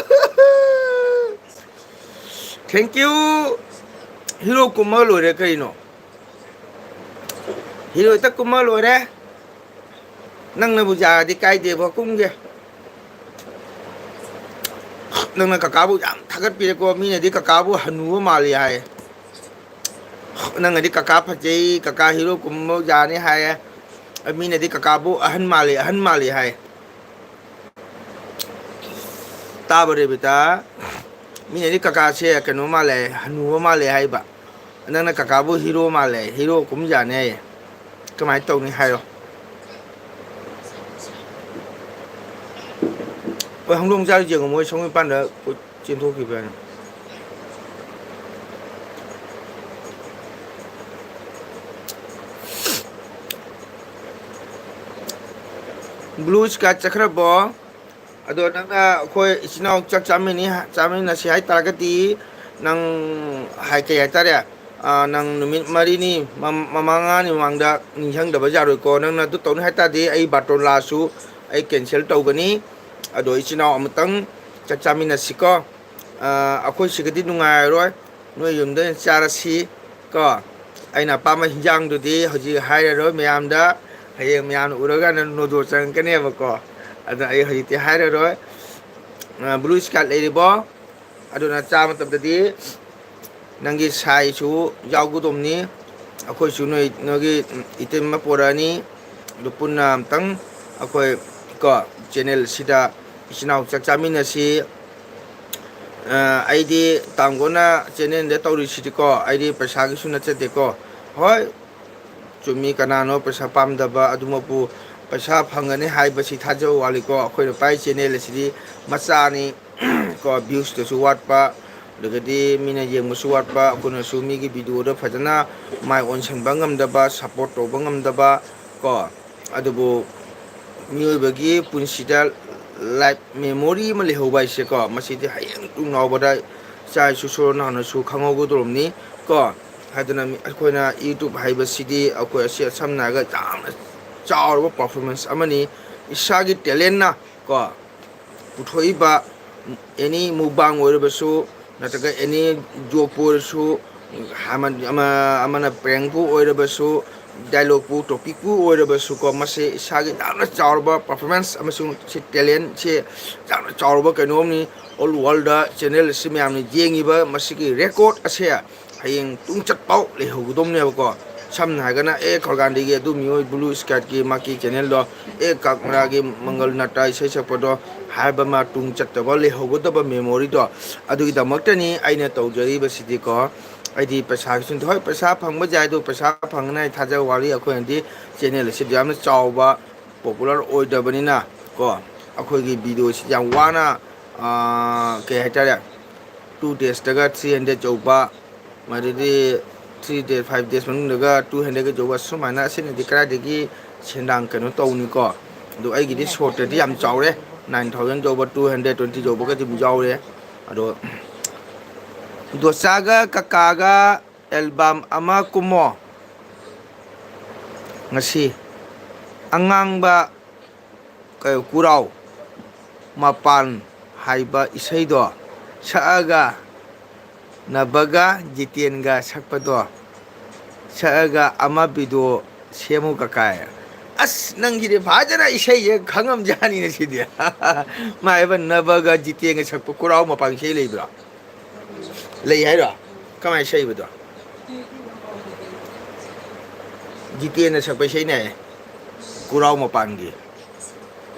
Thank you. Hero ꯀꯨꯝꯃ ꯂꯣꯏꯔꯦ ꯀꯩꯅꯣ? Hero ꯍꯦꯛꯇ ꯀꯨꯝꯃ ꯂꯣꯏꯔꯦ꯫ ꯅꯪꯅꯕꯨ ꯌꯥꯔꯗꯤ ꯀꯥꯏꯗꯦꯕ, ꯀꯨꯝꯒꯦ꯫ ꯅꯪꯅ ꯀꯀꯥꯕꯨ ꯌꯥꯝ ꯊꯥꯒꯠꯄꯤꯔꯦꯀꯣ꯫ ꯃꯤꯅꯗꯤ ꯀꯀꯥꯕꯨ ꯍꯅꯨꯕ ꯃꯥꯜꯂꯤ ꯍꯥꯏ꯫ ꯅꯪꯅꯗꯤ ꯀꯀꯥ ꯐꯖꯩ, ꯀꯀꯥ hero ꯀꯨꯝꯕ ꯌꯥꯅꯤ ꯍꯥꯏ꯫ ꯃꯤꯅꯗꯤ ꯀꯀꯥꯕꯨ ꯑꯍꯟ ꯃꯥꯜꯂꯤ, ꯑꯍꯟ ꯃꯥꯜꯂꯤ ꯍꯥꯏ꯫ ꯇꯥꯕ ꯔꯦꯕꯤꯇꯥ, ꯃꯤꯅꯗꯤ ꯀꯀꯥꯁꯦ ꯀꯩꯅꯣ ꯃꯥꯜꯂꯦ, ꯍꯅꯨꯕ ꯃꯥꯜꯂꯦ ꯍꯥꯏꯕ꯫ ꯅꯪꯅ ꯀꯀꯥꯕꯨ hero ꯃꯥꯜꯂꯦ, hero ꯀꯨꯝ ꯌꯥꯅꯤ ꯍꯥꯏꯌꯦ꯫ ꯀꯃꯥꯏꯅ ꯇꯧꯅꯤ ꯍꯥꯏꯔꯣ? ꯍꯣꯏ, ꯍꯪꯗꯣꯡ ꯆꯥꯔ ꯌꯦꯡꯉꯣ, ꯃꯣꯏ ꯁꯣꯝ ꯃꯄꯥꯟꯗ ꯆꯦꯟꯊꯣꯛꯈꯤꯕ꯭ꯔꯥꯅ꯫ Blue Sky ꯆꯠꯈ꯭ꯔꯕꯣ? ꯑꯗꯣ ꯅꯪꯅ ꯑꯩꯈꯣꯏ ꯏꯆꯤꯟ ꯏꯅꯥꯎ ꯆꯥꯛ ꯆꯥꯃꯤꯟꯅꯤ, ꯆꯥꯃꯤꯟꯅꯁꯤ ꯍꯥꯏ ꯇꯥꯔꯒꯗꯤ, ꯅꯪ ꯍꯥꯏ-, ꯀꯩ ꯍꯥꯏꯇꯥꯔꯦ, ꯑꯥ, ꯅꯪ ꯅꯨꯃꯤꯠ ꯃꯔꯤꯅꯤ, ꯃ-, ꯃꯉꯥꯅꯤ ꯃꯃꯥꯡꯗ ꯅꯤꯡꯁꯤꯡꯗꯕ ꯌꯥꯔꯣꯏꯀꯣ꯫ ꯅꯪꯅ ꯑꯗꯨ ꯇꯧꯅꯤ ꯍꯥꯏ ꯇꯥꯔꯗꯤ, ꯑꯩ ꯕꯥꯔꯇꯣꯟ ꯂꯥꯛꯑꯁꯨ ꯑꯩ cancel ꯇꯧꯒꯅꯤ꯫ ꯑꯗꯣ ꯏꯆꯤꯟ ꯏꯅꯥꯎ ꯑꯃꯨꯛꯇꯪ ꯆꯥꯛ ꯆꯥꯃꯤꯟꯅꯁꯤꯀꯣ꯫ ꯑꯥ, ꯑꯩꯈꯣꯏ ꯁꯤꯒꯗꯤ ꯅꯨꯡꯉꯥꯏꯔꯔꯣꯏ, ꯅꯣꯏ ꯌꯨꯝꯗ ꯑꯣꯏꯅ ꯆꯥꯔꯁꯤ ꯀꯣ꯫ ꯑꯩꯅ ꯑꯄꯥꯝꯕ ꯍꯤꯟꯖꯥꯡꯗꯨꯗꯤ ꯍꯧꯖꯤꯛ ꯍꯥꯏꯔꯔꯣꯏ ꯃꯌꯥꯝꯗ, ꯍꯌꯦꯡ ꯃꯌꯥꯝꯅ ꯎꯔꯀꯥꯟꯗ ꯅꯣꯗꯣ ꯆꯪꯉꯛꯀꯅꯦꯕꯀꯣ꯫ ꯑꯗꯨꯅ ꯑꯩ ꯍꯧꯖꯤꯛꯇꯤ ꯍꯥꯏꯔꯔꯣꯏ꯫ ꯑ, Blue Sky ꯂꯩꯔꯤꯕꯣ? ꯑꯗꯨꯅ ꯆꯥꯕ ꯃꯇꯝꯗꯗꯤ ꯅꯪꯒꯤ ꯁꯥꯏꯁꯨ ꯌꯥꯎꯒꯗꯧꯕꯅꯤ, ꯑꯩꯈꯣꯏꯁꯨ ꯅꯣꯏ, ꯅꯣꯏꯒꯤ ꯏꯇꯩꯃ ꯄꯣꯔꯛꯑꯅꯤ꯫ ꯑꯗꯨ ꯄꯨꯟꯅ ꯑꯝꯇꯪ ꯑꯩꯈꯣꯏ ꯀꯣ channel ꯁꯤꯗ ꯏꯆꯤꯟ ꯏꯅꯥꯎ ꯆꯥꯛ ꯆꯥꯃꯤꯟꯅꯁꯤ꯫ ꯑ, ꯑꯩꯗꯤ ꯇꯥꯡꯒꯣꯅ channel ꯗ ꯇꯧꯔꯤꯁꯤꯗꯤꯀꯣ, ꯑꯩꯗꯤ ꯄꯩꯁꯥꯒꯤꯁꯨ ꯅꯠꯆꯗꯦꯀꯣ꯫ ꯍꯣꯏ, ꯆꯨꯝꯃꯤ, ꯀꯅꯥꯅꯣ ꯄꯩꯁꯥ ꯄꯥꯝꯗꯕ ꯑꯗꯨꯃꯛꯄꯨ? ꯄꯩꯁꯥ ꯐꯪꯒꯅꯤ ꯍꯥꯏꯕꯁꯤ ꯊꯥꯖꯕ ꯋꯥꯠꯂꯤꯀꯣ꯫ ꯑꯩꯈꯣꯏꯅ ꯄꯥꯏ channel ꯑꯁꯤꯗꯤ ꯃꯆꯥꯅꯤ ꯀꯣ, views ꯇꯁꯨ ꯋꯥꯠꯄ, ꯑꯗꯒꯤꯗꯤ ꯃꯤꯅ ꯌꯦꯡꯕꯁꯨ ꯋꯥꯠꯄ, ꯑꯩꯈꯣꯏꯅꯁꯨ ꯃꯤꯒꯤ video ꯗ ꯐꯖꯅ ꯃꯥꯏ ꯑꯣꯟꯁꯤꯟꯕ ꯉꯝꯗꯕ, support ꯇꯧꯕ ꯉꯝꯗꯕ ꯀꯣ꯫ ꯑꯗꯨꯕꯨ ꯃꯤꯑꯣꯏꯕꯒꯤ ꯄꯨꯟꯁꯤꯗ life memory ꯑꯃ ꯂꯩꯍꯧꯕ ꯍꯥꯏꯁꯦꯀꯣ, ꯃꯁꯤꯗꯤ ꯍꯌꯦꯡ ꯇꯨꯡ ꯅꯥꯎꯕꯗ ꯏꯆꯥ ꯏꯁꯨ ꯁꯣꯔ ꯅꯥꯎꯅꯁꯨ ꯈꯪꯍꯧꯒꯗꯧꯔꯕꯅꯤ ꯀꯣ꯫ ꯍꯥꯏꯗꯅ ꯃꯤ-, ꯑꯩꯈꯣꯏꯅ YouTube ꯍꯥꯏꯕꯁꯤꯗꯤ ꯑꯩꯈꯣꯏ ꯑꯁꯤ ꯁꯝꯅ ꯍꯥꯏꯔꯒ ꯌꯥꯝꯅ ꯆꯥꯎꯔꯕ performance ꯑꯃꯅꯤ꯫ ꯏꯁꯥꯒꯤ talent ꯅ ꯀꯣ ꯄꯨꯊꯣꯛꯏꯕ any mukbang ꯑꯣꯏꯔꯕꯁꯨ, ꯅꯠꯇ꯭ꯔꯒ ꯑꯦꯅꯤ ꯖꯣꯛꯄꯨ ꯑꯣꯏꯔꯁꯨ, ꯑꯃ-, ꯑꯃ-, ꯑꯃꯅ ꯄ꯭ꯔꯦꯡꯄꯨ ꯑꯣꯏꯔꯕꯁꯨ, ꯗꯥꯏꯂꯣꯛꯄꯨ, ꯇꯣꯄꯤꯛꯄꯨ ꯑꯣꯏꯔꯕꯁꯨꯀꯣ, ꯃꯁꯤ ꯏꯁꯥꯒꯤ ꯌꯥꯝꯅ ꯆꯥꯎꯔꯕ ꯄꯔꯐꯣꯔꯃꯦꯟꯁ ꯑꯃꯁꯨꯡ ꯁꯤ ꯇꯦꯂꯦꯟꯁꯦ ꯌꯥꯝꯅ ꯆꯥꯎꯔꯕ ꯀꯩꯅꯣꯝꯅꯤ꯫ ꯑꯣꯜ ꯋꯥꯔꯜꯗ ꯆꯦꯅꯦꯜ ꯑꯁꯤ ꯃꯌꯥꯝꯅ ꯌꯦꯡꯉꯤꯕ ꯃꯁꯤꯒꯤ ꯔꯦꯀꯣꯔꯠ ꯑꯁꯦ ꯍꯌꯦꯡ ꯇꯨꯡ ꯆꯠꯄꯥꯎ ꯂꯩꯍꯧꯒꯗꯧꯅꯦꯕꯀꯣ꯫ ꯁꯝꯅ ꯍꯥꯏꯔꯒꯅ ꯑꯦ ꯈꯣꯔꯒꯥꯟꯗꯤꯒꯤ ꯑꯗꯨ ꯃꯤꯑꯣꯏ ꯕ꯭ꯂꯨ ꯁ꯭ꯀꯥꯏꯠꯀꯤ ꯃꯥꯒꯤ ꯆꯦꯅꯦꯜꯗꯣ, ꯑꯦ ꯀꯥꯛꯃꯔꯥꯒꯤ ꯃꯪꯒꯜ ꯅꯥꯇꯥ ꯏꯁꯩ ꯁꯛꯄꯗꯣ ꯍꯥꯏꯕ ꯑꯃ ꯇꯨꯡ ꯆꯠꯇꯕ ꯂꯩꯍꯧꯒꯗꯕ ꯃꯦꯃꯣꯔꯤꯗꯣ, ꯑꯗꯨꯒꯤꯗꯃꯛꯇꯅꯤ ꯑꯩꯅ ꯇꯧꯖꯔꯤꯕꯁꯤꯗꯤꯀꯣ꯫ ꯑꯩꯗꯤ ꯄꯩꯁꯥꯒꯤꯁꯨ ꯅꯠꯇꯦ꯫ ꯍꯣꯏ, ꯄꯩꯁꯥ ꯐꯪꯕ ꯌꯥꯏ, ꯑꯗꯨ ꯄꯩꯁꯥ ꯐꯪꯒꯅꯤ ꯍꯥꯏ ꯊꯥꯖꯕ ꯋꯥꯠꯂꯤ꯫ ꯑꯩꯈꯣꯏꯅꯗꯤ ꯆꯦꯅꯦꯜ ꯑꯁꯤꯗ ꯌꯥꯝꯅ ꯆꯥꯎꯕ ꯄꯣꯄꯨꯂꯔ ꯑꯣꯏꯗꯕꯅꯤꯅ ꯀꯣ, ꯑꯩꯈꯣꯏꯒꯤ ꯚꯤꯗꯤꯑꯣꯁꯤ ꯌꯥꯝ ꯋꯥꯅ, ꯑꯥ, ꯀꯩ ꯍꯥꯏꯇꯥꯔꯦ, ꯇꯨ ꯗꯦꯖꯇꯒ ꯊ꯭ꯔꯤ ꯍꯟꯗ꯭ꯔꯦꯗ ꯌꯧꯕ, ꯃꯗꯨꯗꯤ ꯊ꯭ꯔꯤ ꯗꯦꯖ, ꯐꯥꯏꯚ ꯗꯦꯖ ꯃꯅꯨꯡꯗꯒ ꯇꯨ ꯍꯟꯗ꯭ꯔꯦꯗꯀ ꯌꯧꯕ, ꯁꯨꯃꯥꯏꯅ ꯑꯁꯤꯅꯗꯤ ꯀꯗꯥꯏꯗꯒꯤ ꯁꯦꯟꯗꯥꯡ ꯀꯩꯅꯣ ꯇꯧꯅꯤꯀꯣ? ꯑꯗꯣ ꯑꯩꯒꯤꯗꯤ ꯁꯣꯔꯠꯇꯗꯤ ꯌꯥꯝ ꯆꯥꯎꯔꯦ, ꯅꯥꯏꯟ ꯊꯥꯎꯖꯟ ꯌꯧꯕ, ꯇꯨ ꯍꯟꯗ꯭ꯔꯦꯗ ꯇ꯭ꯋꯦꯟꯇꯤ ꯌꯧꯕꯒꯗꯤ ꯑꯗꯨꯝ ꯌꯥꯎꯔꯦ꯫ ꯑꯗꯣ ꯗꯣꯆꯥꯒ ꯀꯀꯥꯒ ꯑꯦꯜꯕꯝ ꯑꯃ ꯀꯨꯝꯃꯣ꯫ ꯉꯁꯤ ꯑꯉꯥꯡꯕ ꯀ-, ꯀꯨꯔꯥꯎ ꯃꯄꯥꯟ ꯍꯥꯏꯕ ꯏꯁꯩꯗꯣ ꯁꯛꯑꯒ, ꯅꯕꯒ ꯖꯤꯇꯦꯟꯒ ꯁꯛꯄꯗꯣ ꯁꯛꯑꯒ ꯑꯃ ꯚꯤꯗꯤꯑꯣ ꯁꯦꯝꯃꯨ ꯀꯀꯥꯏ꯫ ꯑꯁ, ꯅꯪꯒꯤꯗꯤ ꯐꯖꯅ ꯏꯁꯩꯁꯦ ꯈꯪꯉꯝꯖꯥꯅꯤꯅꯦ ꯁꯤꯗꯤ꯫ ꯃꯥ ꯍꯥꯏꯕ ꯅꯕꯒ ꯖꯤꯇꯦꯟꯒ ꯁꯛꯄ ꯀꯨꯔꯥꯎ ꯃꯄꯥꯟ ꯏꯁꯩ ꯂꯩꯕ꯭ꯔꯣ? ꯂꯩ ꯍꯥꯏꯔꯣ? ꯀꯃꯥꯏꯅ ꯁꯛꯏꯕꯗꯣ? ꯖꯤꯇꯦꯟꯅ ꯁꯛꯄ ꯏꯁꯩꯅꯦ ꯍꯥꯏꯌꯦ, ꯀꯨꯔꯥꯎ ꯃꯄꯥꯟꯒꯤ꯫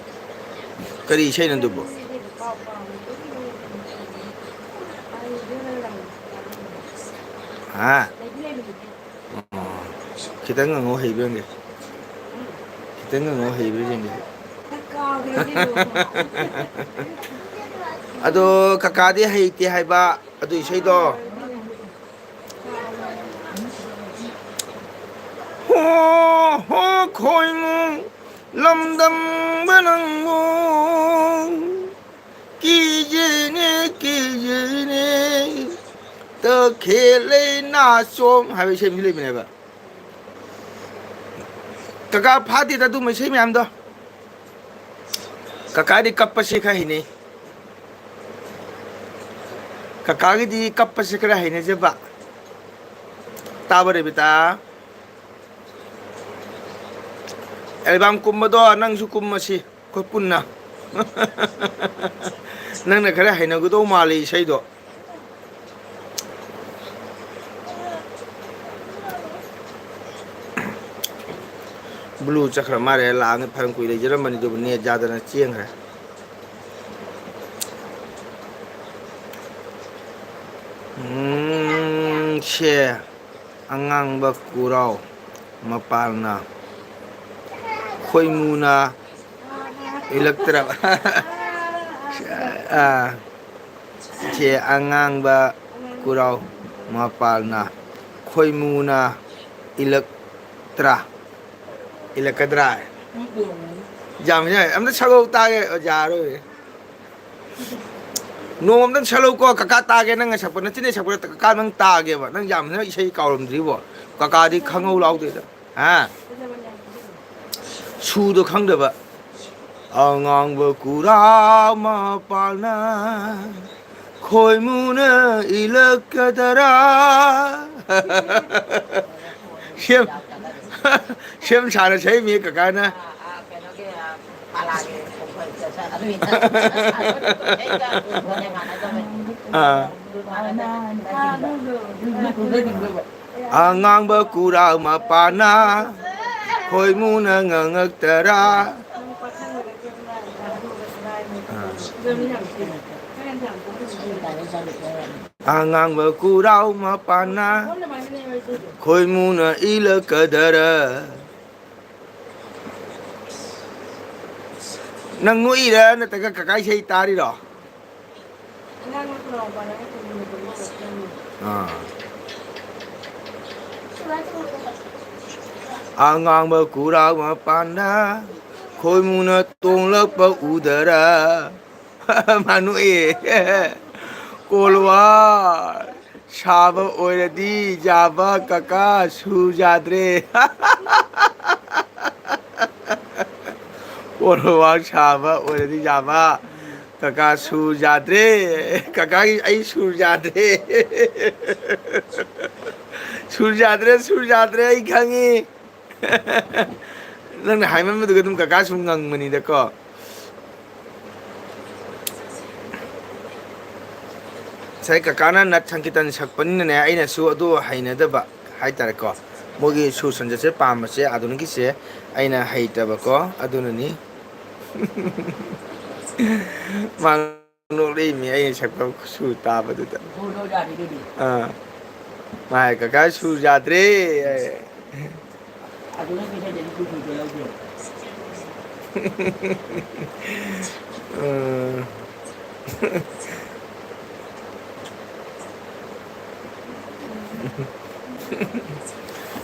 ꯀꯔꯤ ꯏꯁꯩꯅꯣ ꯑꯗꯨꯕꯨ? ꯍꯥ? ꯑꯣ, ꯈꯤꯇꯪ ꯉꯥꯡꯉꯧ ꯍꯩꯕ꯭ꯔꯥ ꯌꯦꯡꯒꯦ꯫ ꯈꯤꯇꯪ ꯉꯥꯡꯉꯧ ꯍꯩꯕ꯭ꯔꯥ ꯌꯦꯡꯒꯦ꯫ ꯑꯗꯣ ꯀꯀꯥꯗꯤ ꯍꯩꯇꯦ ꯍꯥꯏꯕ ꯑꯗꯨ ꯏꯁꯩꯗꯣ꯫ ꯍꯣ, ꯍꯣ, ꯈꯣꯏꯃꯨ ꯂꯝꯗꯝꯕ ꯅꯪꯕꯨ ꯀꯤꯖꯩꯅꯦ, ꯀꯤꯖꯩꯅꯦ, ꯇꯈꯦꯜ ꯂꯩ ꯅꯥꯆꯣꯝ ꯍꯥꯏꯕ ꯏꯁꯩ ꯑꯃꯁꯨ ꯂꯩꯕꯅꯦꯕ꯫ ꯀꯀꯥ ꯐꯥꯗꯦꯗ ꯑꯗꯨꯝꯕ ꯏꯁꯩ ꯃꯌꯥꯝꯗꯣ꯫ ꯀꯀꯥꯗꯤ ꯀꯞꯄꯁꯤ ꯈꯔ ꯍꯩꯅꯩ꯫ ꯀꯀꯥꯒꯤꯗꯤ ꯀꯞꯄꯁꯦ ꯈꯔ ꯍꯩꯅꯖꯕ꯫ ꯇꯥꯕ, ꯔꯦꯕꯤꯇꯥ? ꯑꯦꯜꯕꯝ ꯀꯨꯝꯕꯗꯣ ꯅꯪꯁꯨ ꯀꯨꯝꯃꯁꯤ, ꯑꯩꯈꯣꯏ ꯄꯨꯟꯅ꯫ ꯅꯪꯅ ꯈꯔ ꯍꯩꯅꯒꯗꯧ ꯃꯥꯜꯂꯤ ꯏꯁꯩꯗꯣ꯫ ꯕ꯭ꯂꯨ ꯆꯠꯈ꯭ꯔ ꯃꯥꯜꯂꯦ, ꯂꯥꯛꯑꯒ ꯐꯅ ꯀꯨꯏ ꯂꯩꯖꯔꯝꯕꯅꯤ, ꯑꯗꯨꯕꯨ ꯅꯦꯠ ꯌꯥꯗꯅ ꯆꯦꯟꯈ꯭ꯔꯦ꯫ ꯎꯝ, ꯁꯦ, ꯑꯉꯥꯡꯕ ꯀꯨꯔꯥꯎ ꯃꯄꯥꯜꯅ, ꯈꯣꯏꯃꯨꯅ ꯏꯜꯂꯛꯇ꯭ꯔꯕ꯫ ꯑꯥ, ꯁꯦ, ꯑꯉꯥꯡꯕ ꯀꯨꯔꯥꯎ ꯃꯄꯥꯜꯅ, ꯈꯣꯏꯃꯨꯅ ꯏꯜꯂꯛꯇ꯭ꯔꯥ? ꯏꯜꯂꯛꯀꯗ꯭ꯔꯥ? ꯌꯥꯝ ꯌꯥꯏ꯫ ꯑꯝꯇ ꯁꯛꯂꯛꯑꯣ ꯇꯥꯒꯦ, ꯑꯣꯖꯥ ꯑꯔꯣꯏꯕꯤ꯫ ꯅꯣꯡꯃ ꯑꯝꯇꯪ ꯁꯛꯂꯛꯎꯀꯣ, ꯀꯀꯥ ꯇꯥꯒꯦ꯫ ꯅꯪꯅ ꯁꯛꯄ, ꯅꯆꯤꯟꯗꯩ ꯁꯛꯄꯗ ꯀꯀꯥ ꯅꯪ ꯇꯥꯒꯦꯕ꯫ ꯅꯪ ꯌꯥꯝꯅ ꯏꯁꯩ ꯀꯥꯎꯔꯝꯗ꯭ꯔꯤꯕꯣ꯫ ꯀꯀꯥꯗꯤ ꯈꯪꯍꯧ ꯂꯥꯎꯗꯦꯗ꯫ ꯍꯥ? ꯁꯨꯗꯣ ꯈꯪꯗꯕ꯫ ꯑꯉꯥꯡꯕ ꯀꯨꯔꯥ ꯃꯄꯥꯜꯅ ꯈꯣꯏꯃꯨꯅ ꯏꯜꯂꯛꯀꯗꯔꯥ? ꯁꯦꯝ, ꯁꯦꯝ ꯁꯥꯅ ꯁꯛꯏꯃꯤ ꯀꯀꯥꯅ꯫ ꯑꯥ꯫ ꯑꯉꯥꯡꯕ ꯀꯨꯔꯥ ꯃꯄꯥꯅ ꯈꯣꯏꯃꯨꯅ ꯉꯥꯡꯉꯛꯇꯔꯥ? ꯑꯥ꯫ ꯑꯉꯥꯡꯕ ꯀꯨꯔꯥꯎ ꯃꯄꯥꯅ ꯈꯣꯏꯃꯨꯅ ꯏꯜꯂꯛꯀꯗꯔ? ꯅꯪ ꯅꯣꯛꯏꯔ ꯅꯠꯇ꯭ꯔꯒ ꯀꯀꯥ ꯏꯁꯩ ꯇꯥꯔꯤꯔꯣ? ꯑꯥ꯫ ꯑꯉꯥꯡꯕ ꯀꯨꯔꯥꯎ ꯃꯄꯥꯟꯗ ꯈꯣꯏꯃꯨꯅ ꯇꯣꯡꯂꯛꯄ ꯎꯗꯔ? ꯃꯥ ꯅꯣꯛꯑꯦ꯫ ꯀꯣꯜꯋꯥ ꯁꯥꯕ ꯑꯣꯏꯔꯗꯤ ꯌꯥꯕ ꯀꯀꯥ, ꯁꯨ ꯌꯥꯗ꯭ꯔꯦ꯫ ꯀꯣꯜꯋꯥ ꯁꯥꯕ ꯑꯣꯏꯔꯗꯤ ꯌꯥꯕ꯫ ꯀꯀꯥ ꯁꯨꯔ ꯌꯥꯗ꯭ꯔꯦ꯫ ꯀꯀꯥꯒꯤ ꯑꯩ ꯁꯨꯔ ꯌꯥꯗ꯭ꯔꯦ꯫ ꯁꯨꯔ ꯌꯥꯗ꯭ꯔꯦ, ꯁꯨꯔ ꯌꯥꯗ꯭ꯔꯦ, ꯑꯩ ꯈꯪꯉꯤ꯫ ꯅꯪꯅ ꯍꯥꯏꯃꯟꯕꯗꯨꯒ ꯑꯗꯨꯝ ꯀꯀꯥ ꯁꯨꯝ ꯉꯪꯕꯅꯤꯗꯀꯣ꯫ ꯉꯁꯥꯏ ꯀꯀꯥꯅ ꯅꯠ ꯁꯪꯀꯤꯔꯇꯟ ꯁꯛꯄꯅꯤꯅꯅꯦ, ꯑꯩꯅꯁꯨ ꯑꯗꯨ ꯍꯩꯅꯗꯕ ꯍꯥꯏꯇꯥꯔꯦꯀꯣ꯫ ꯃꯣꯏꯒꯤ ꯁꯨꯔ ꯁꯟꯖꯠꯁꯦ ꯄꯥꯝꯕꯁꯦ, ꯑꯥꯙꯨꯅꯤꯛꯀꯤꯁꯦ ꯑꯩꯅ ꯍꯩꯇꯕꯀꯣ, ꯑꯗꯨꯅꯅꯤ꯫ ꯃꯥ ꯅꯣꯛꯂꯛꯏꯃꯤ, ꯑꯩꯅ ꯁꯛꯄ ꯁꯨꯔ ꯇꯥꯕꯗꯨꯗ꯫ ꯑꯥ꯫ ꯃꯥ ꯍꯥꯏ, "ꯀꯀꯥ, ꯁꯨꯔ ꯌꯥꯗ꯭ꯔꯦ"꯫ ꯎꯝ꯫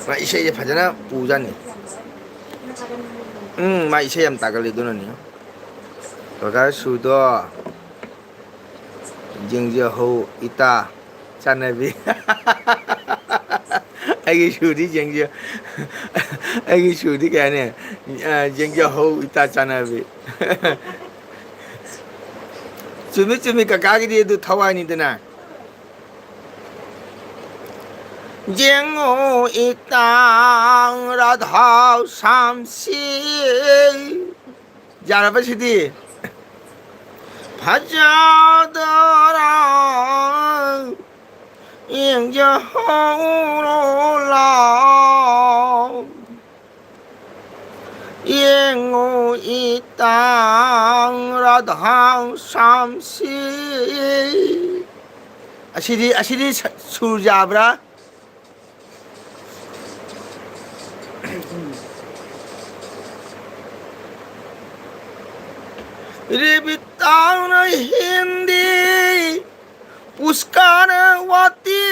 ꯃꯥ ꯏꯁꯩꯁꯦ ꯐꯖꯅ ꯄꯨꯖꯥꯠꯅꯤ꯫ ꯎꯝ, ꯃꯥ ꯏꯁꯩ ꯌꯥꯝ ꯇꯥꯒꯜꯂꯤ, ꯑꯗꯨꯅꯅꯤ꯫ ꯀꯀꯥ ꯁꯨꯗꯣ꯫ ꯌꯦꯡꯖꯍꯧ ꯏꯇꯥ ꯆꯥꯟꯅꯕꯤ꯫ ꯑꯩꯒꯤ ꯁꯨꯗꯤ ꯌꯦꯡꯖ-, ꯑꯩꯒꯤ ꯁꯨꯗꯤ ꯀꯩ ꯍꯥꯏꯅꯤ? ꯑ, ꯌꯦꯡꯖꯍꯧ ꯏꯇꯥ ꯆꯥꯟꯅꯕꯤ꯫ ꯆꯨꯝꯃꯤ, ꯆꯨꯝꯃꯤ, ꯀꯀꯥꯒꯤꯗꯤ ꯑꯗꯨ ꯊꯋꯥꯏꯅꯤꯗꯅ꯫ ꯌꯦꯡꯉꯣ ꯏꯇꯥ ꯔꯥꯙꯥ ꯁꯥꯝꯁꯤ꯫ ꯌꯥꯔꯕ ꯁꯤꯗꯤ? ꯐꯖꯗꯔꯥ ꯌꯦꯡꯖꯍꯧꯔꯣ ꯂꯥꯎ꯫ ꯌꯦꯡꯉꯨ ꯏꯇꯥꯡ ꯔꯥꯙꯥ ꯁꯥꯝꯁꯤ꯫ ꯑꯁꯤꯗꯤ, ꯑꯁꯤꯗꯤ ꯁ-, ꯁꯨꯔ ꯌꯥꯕ꯭ꯔꯥ? ꯔꯦꯕꯤꯇꯥꯅ ꯍꯤꯟꯗꯤ ꯄꯨꯁꯀꯥꯅ ꯋꯥꯇꯤ꯫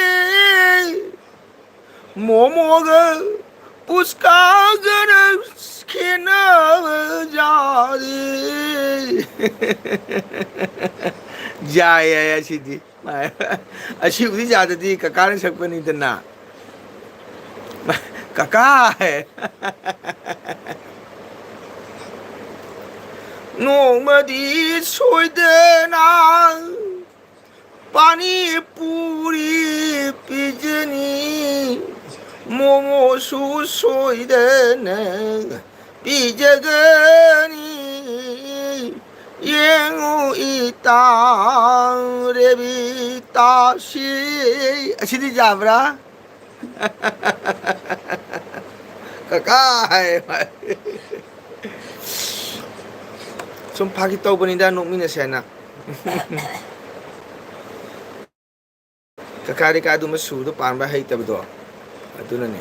ꯃꯣꯃꯣꯒ ꯄꯨꯁꯀꯥꯒꯅ ꯈꯦꯠꯅꯕ ꯌꯥꯔꯦ꯫ ꯌꯥꯏ, ꯌꯥꯏ, ꯑꯁꯤꯗꯤ꯫ ꯑꯁꯤꯕꯨꯗꯤ ꯌꯥꯗꯗꯤ ꯀꯀꯥꯅ ꯁꯛꯄꯅꯤꯗꯅ꯫ ꯀꯀꯥ! ꯅꯣꯡꯃꯗꯤ ꯁꯣꯏꯗꯅ ꯄꯥꯅꯤ ꯄꯨꯔꯤ ꯄꯤꯖꯅꯤ, ꯃꯣꯃꯣꯁꯨ ꯁꯣꯏꯗꯅ ꯄꯤꯖꯒꯅꯤ꯫ ꯌꯦꯡꯉꯨ ꯏꯇꯥ ꯔꯦꯕꯤꯇꯥꯁꯤ꯫ ꯑꯁꯤꯗꯤ ꯌꯥꯕ꯭ꯔꯥ? ꯀꯀꯥ ꯍꯥꯏ꯫ ꯁꯨꯝ ꯐꯥꯒꯤ ꯇꯧꯕꯅꯤꯗ, ꯅꯣꯛꯃꯤꯟꯅꯁꯦ ꯍꯥꯏꯅ꯫ ꯀꯀꯥꯗꯤ ꯀꯥ ꯑꯗꯨꯝꯕ ꯁꯨꯔꯗꯣ ꯄꯥꯟꯕ ꯍꯩꯇꯕꯗꯣ ꯑꯗꯨꯅꯅꯦ꯫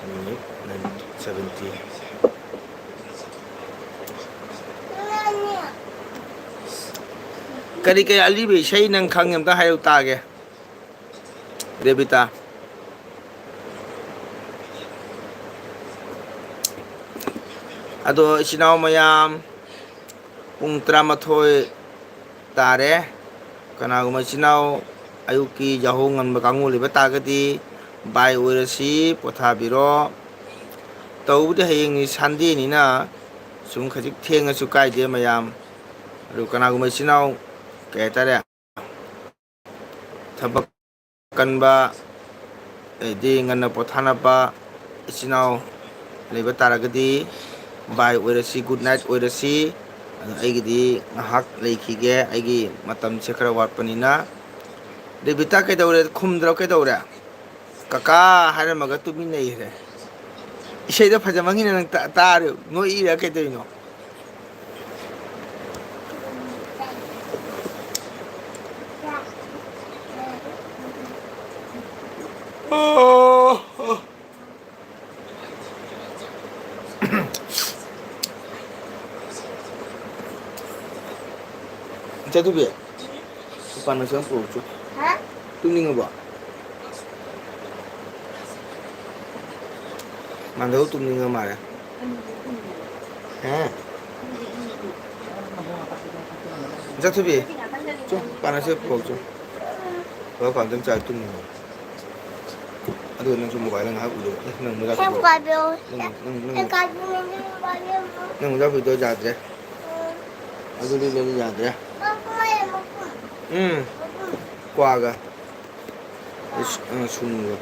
Minute nine seventy꯫ ꯀꯔꯤ ꯀꯔꯤ ꯑꯂꯤꯕ ꯏꯁꯩ ꯅꯪ ꯈꯪꯉꯦ ꯑꯝꯇ ꯍꯥꯏꯔꯛ ꯇꯥꯒꯦ꯫ ꯔꯦꯕꯤꯇꯥ꯫ ꯑꯗꯣ ꯏꯆꯤꯟ ꯏꯅꯥꯎ ꯃꯌꯥꯝ, ꯄꯨꯡ ꯇꯔꯥꯃꯥꯊꯣꯏ ꯇꯥꯔꯦ꯫ ꯀꯅꯥꯒꯨꯝꯕ ꯏꯆꯤꯟ ꯏꯅꯥꯎ ꯑꯌꯨꯛꯀꯤ ꯌꯥꯍꯧ ꯉꯟꯕ ꯀꯥꯡꯕꯨ ꯂꯩꯕ ꯇꯥꯔꯒꯗꯤ ꯕꯥꯏ ꯑꯣꯏꯔꯁꯤ, ꯄꯣꯊꯥꯕꯤꯔꯣ꯫ ꯇꯧꯕꯗꯤ ꯍꯌꯦꯡꯅꯤ ꯁꯟꯗꯦꯅꯤꯅ ꯁꯨꯝ ꯈꯖꯤꯛ ꯊꯦꯡꯉꯁꯨ ꯀꯥꯏꯗꯦ ꯃꯌꯥꯝ꯫ ꯑꯗꯨ ꯀꯅꯥꯒꯨꯝꯕ ꯏꯆꯤꯟ ꯏꯅꯥꯎ ꯀꯩ ꯍꯥꯏꯇꯥꯔꯦ, ꯊꯕꯛ ꯀꯟꯕ, ꯑꯗꯩꯗꯤ ꯉꯟꯅ ꯄꯣꯊꯥꯅꯕ ꯏꯆꯤꯟ ꯏꯅꯥꯎ ꯂꯩꯕ ꯇꯥꯔꯒꯗꯤ ꯕꯥꯏ ꯑꯣꯏꯔꯁꯤ, ꯒꯨꯗ ꯅꯥꯏꯠ ꯑꯣꯏꯔꯁꯤ꯫ ꯑꯗꯣ ꯑꯩꯒꯤꯗꯤ ꯉꯥꯏꯍꯥꯛ ꯂꯩꯈꯤꯒꯦ, ꯑꯩꯒꯤ ꯃꯇꯝꯁꯦ ꯈꯔ ꯋꯥꯠꯄꯅꯤꯅ꯫ ꯔꯦꯕꯤꯇꯥ ꯀꯩꯗꯧꯔꯦ? ꯈꯨꯝꯗ꯭ꯔꯣ? ꯀꯩꯗꯧꯔꯦ? ꯀꯀꯥ ꯍꯥꯏꯔꯝꯃꯒ ꯇꯨꯃꯤꯟ ꯂꯩꯈ꯭ꯔꯦ꯫ ꯏꯁꯩꯗꯣ ꯐꯖꯃꯟꯒꯤꯅ ꯅꯪ ꯇꯥ-, ꯇꯥꯔꯦ, ꯅꯣꯛꯏꯔ ꯀꯩꯗꯧꯔꯤꯅꯣ? ꯑꯣ, ꯑꯣ꯫ ꯏꯆꯥꯊꯣꯏꯕꯤ, ꯃꯄꯥꯟ ꯃꯆꯥ ꯄꯨꯔꯛꯎꯆꯣ꯫ ꯍꯥ? ꯇꯨꯝꯅꯤꯡꯉꯕꯣ? ꯃꯥꯟꯗꯕ ꯇꯨꯝꯅꯤꯡꯉ ꯃꯥꯜꯂꯦ꯫ ꯍꯥ? ꯏꯆꯥꯊꯣꯏꯕꯤ, ꯆꯣ, ꯃꯄꯥꯟ ꯃꯆꯥ ꯄꯨꯔꯛꯎꯆꯣ꯫ ꯕꯥꯔꯣ ꯄꯥꯟꯗꯝ ꯆꯥꯏ ꯇꯨꯝꯃꯤ꯫ ꯑꯗꯨꯒ ꯅꯪꯁꯨ ꯃꯣꯕꯥꯏꯜꯗ ꯉꯥꯏꯍꯥꯛ ꯎꯏꯌꯣ꯫ ꯑꯦ, ꯅꯪ ꯃꯣꯖꯥ ꯁꯦꯝ ꯐꯨꯔꯤꯠꯇꯣ-, ꯀꯥꯕꯤꯌꯣ꯫ ꯅꯪ, ꯅꯪ, ꯅꯪ, ꯁꯦꯝ ꯀꯥꯕꯤꯌꯣ, ꯅꯪ ꯃꯣꯕꯥꯏꯜ ꯌꯦꯡꯉꯣ꯫ ꯅꯪ ꯃꯣꯖꯥ ꯐꯨꯔꯤꯠꯇꯣ ꯌꯥꯗ꯭ꯔꯦ꯫ ꯎꯝ꯫ ꯑꯗꯨꯗꯤ ꯅꯪ ꯌꯥꯗ꯭ꯔꯦ꯫ ꯃꯄꯨꯝ ꯍꯥꯏꯌꯣ, ꯃꯄꯨꯝ꯫ ꯎꯝ꯫ ꯃꯄꯨꯝ꯫ ꯀ꯭ꯋꯥꯒ꯫ ꯑꯁ, ꯑ, ꯁꯨꯅꯨꯒ꯫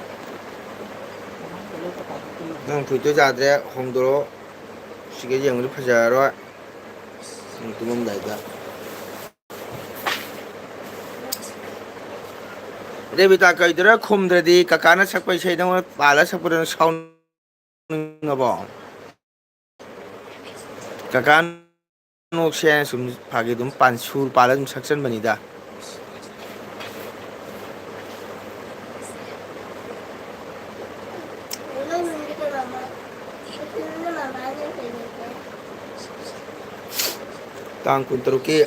ꯅꯪ ꯐꯨꯔꯤꯠꯇꯣ ꯌꯥꯗ꯭ꯔꯦ, ꯍꯣꯡꯗꯣꯔꯛꯑꯣ꯫ ꯁꯤꯒ ꯌꯦꯡꯕꯗꯤ ꯐꯖꯔꯔꯣꯏ꯫ ꯅꯪ ꯇꯨꯝꯃꯝꯗꯥꯏꯗ꯫ ꯔꯦꯕꯤꯇꯥ ꯀꯩꯗꯧꯔ ꯈꯨꯝꯗ꯭ꯔꯗꯤ? ꯀꯀꯥꯅ ꯁꯛꯄ ꯏꯁꯩ ꯅꯉꯣꯟꯗ ꯄꯥꯜꯂ ꯁꯛꯄꯗꯣ ꯅꯪ ꯁꯥꯎꯅꯤꯡꯉꯕꯣ? ꯀꯀꯥ ꯅꯣꯛꯁꯦ ꯍꯥꯏꯅ ꯁꯨꯝ ꯐꯥꯒꯤ ꯑꯗꯨꯝ ꯄꯥꯟ-, ꯁꯨꯔ ꯄꯥꯜꯂ ꯑꯗꯨꯝ ꯁꯛꯆꯟꯕꯅꯤꯗ꯫ ꯇꯥꯡ ꯀꯨꯟꯇꯔꯨꯛꯀꯤ꯫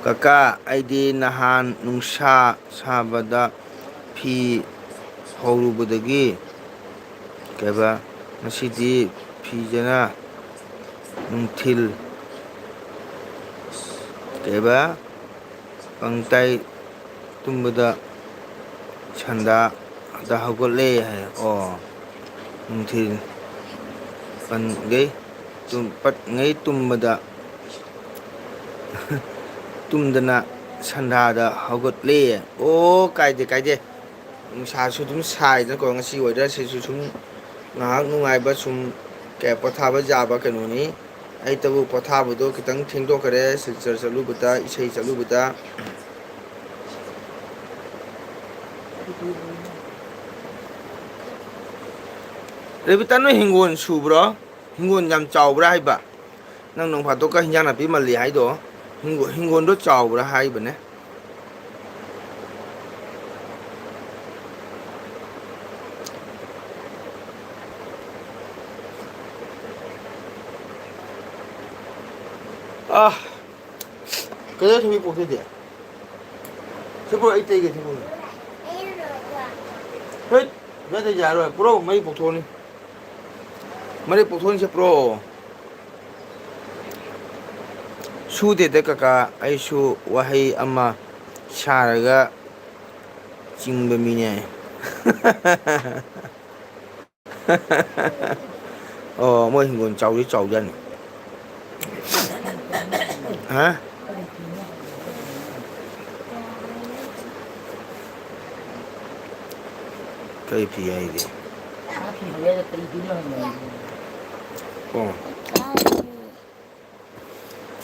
ꯀꯀꯥ, ꯑꯩꯗꯤ ꯅꯍꯥꯟ ꯅꯨꯡꯁꯥ ꯁꯥꯕꯗ ꯐꯤ ꯐꯧꯔꯨꯕꯗꯒꯤ, ꯀꯩꯕ, ꯉꯁꯤꯗꯤ ꯐꯤꯖꯅ ꯅꯨꯡꯊꯤꯜ, ꯀꯩꯕ, ꯄꯪꯇꯥꯏ ꯇꯨꯝꯕꯗ ꯁꯟꯗꯥꯗ ꯍꯧꯒꯠꯂꯦ ꯍꯥꯏ꯫ ꯑꯣ, ꯅꯨꯡꯊꯤꯜ ꯄꯟꯈꯩ ꯇꯨꯝ-, ꯄꯠꯉꯩ ꯇꯨꯝꯕꯗ ꯇꯨꯝꯗꯅ ꯁꯟꯗꯥꯗ ꯍꯧꯒꯠꯂꯦ꯫ ꯑꯣ, ꯀꯥꯏꯗꯦ, ꯀꯥꯏꯗꯦ꯫ ꯅꯨꯡꯁꯥꯁꯨ ꯑꯗꯨꯝ ꯁꯥꯏꯗꯅꯀꯣ, ꯉꯁꯤ weather ꯁꯤꯁꯨ ꯁꯨꯝ ꯉꯥꯏꯍꯥꯛ ꯅꯨꯡꯉꯥꯏꯕ, ꯁꯨꯝ ꯀꯩ ꯄꯣꯊꯥꯕ ꯌꯥꯕ ꯀꯩꯅꯣꯅꯤ꯫ ꯑꯩꯇꯕꯨ ꯄꯣꯊꯥꯕꯗꯣ ꯈꯤꯇꯪ ꯊꯦꯡꯗꯣꯛꯈ꯭ꯔꯦ, ꯁꯤꯜꯆꯔ ꯆꯠꯂꯨꯕꯗ, ꯏꯁꯩ ꯆꯠꯂꯨꯕꯗ꯫ ꯔꯦꯕꯤꯇꯥ, ꯅꯣꯏ ꯍꯤꯡꯒꯣꯜ ꯁꯨꯕ꯭ꯔꯣ? ꯍꯤꯡꯒꯣꯜ ꯌꯥꯝ ꯆꯥꯎꯕ꯭ꯔꯥ ꯍꯥꯏꯕ? ꯅꯪ ꯅꯣꯡ ꯐꯥꯗꯣꯛꯀ ꯍꯤꯟꯖꯥꯡ ꯅꯥꯄꯤ ꯃꯜꯂꯤ ꯍꯥꯏꯗꯣ, ꯍꯤꯡꯒꯣ-, ꯍꯤꯡꯒꯣꯜꯗꯣ ꯆꯥꯎꯕ꯭ꯔꯥ ꯍꯥꯏꯕꯅꯦ꯫ ꯑꯥ, ꯀꯩꯗꯧ ꯊꯝꯃꯤ ꯄꯣꯛꯇꯨꯗꯤ? ꯁꯤ ꯄꯨꯔꯛꯑꯣ, ꯑꯩ ꯇꯩꯒꯦ, ꯁꯤ ꯄꯨꯔꯛꯑꯣ꯫ ꯍꯩꯠ, ꯅꯠꯇꯦ, ꯌꯥꯔꯣꯏ꯫ ꯄꯨꯔꯛꯑꯣ, ꯃꯩ ꯄꯣꯛꯊꯣꯛꯑꯅꯤ꯫ ꯃꯔꯦꯛ ꯄꯣꯛꯊꯣꯛꯍꯟꯁꯦ ꯄ꯭ꯔꯣ꯫ ꯁꯨꯗꯦꯗ ꯀꯀꯥ, ꯑꯩꯁꯨ ꯋꯥꯍꯩ ꯑꯃ ꯁꯥꯔꯒ ꯆꯤꯡꯕ ꯃꯤꯅꯦ꯫ ꯑꯣ, ꯃꯣꯏ ꯍꯤꯡꯒꯣꯜ ꯆꯥꯎꯗꯤ ꯆꯥꯎꯖꯥꯠꯅꯤ꯫ ꯍꯥ? ꯀꯔꯤ ꯐꯤ ꯍꯥꯏꯒꯦ? ꯑꯣ꯫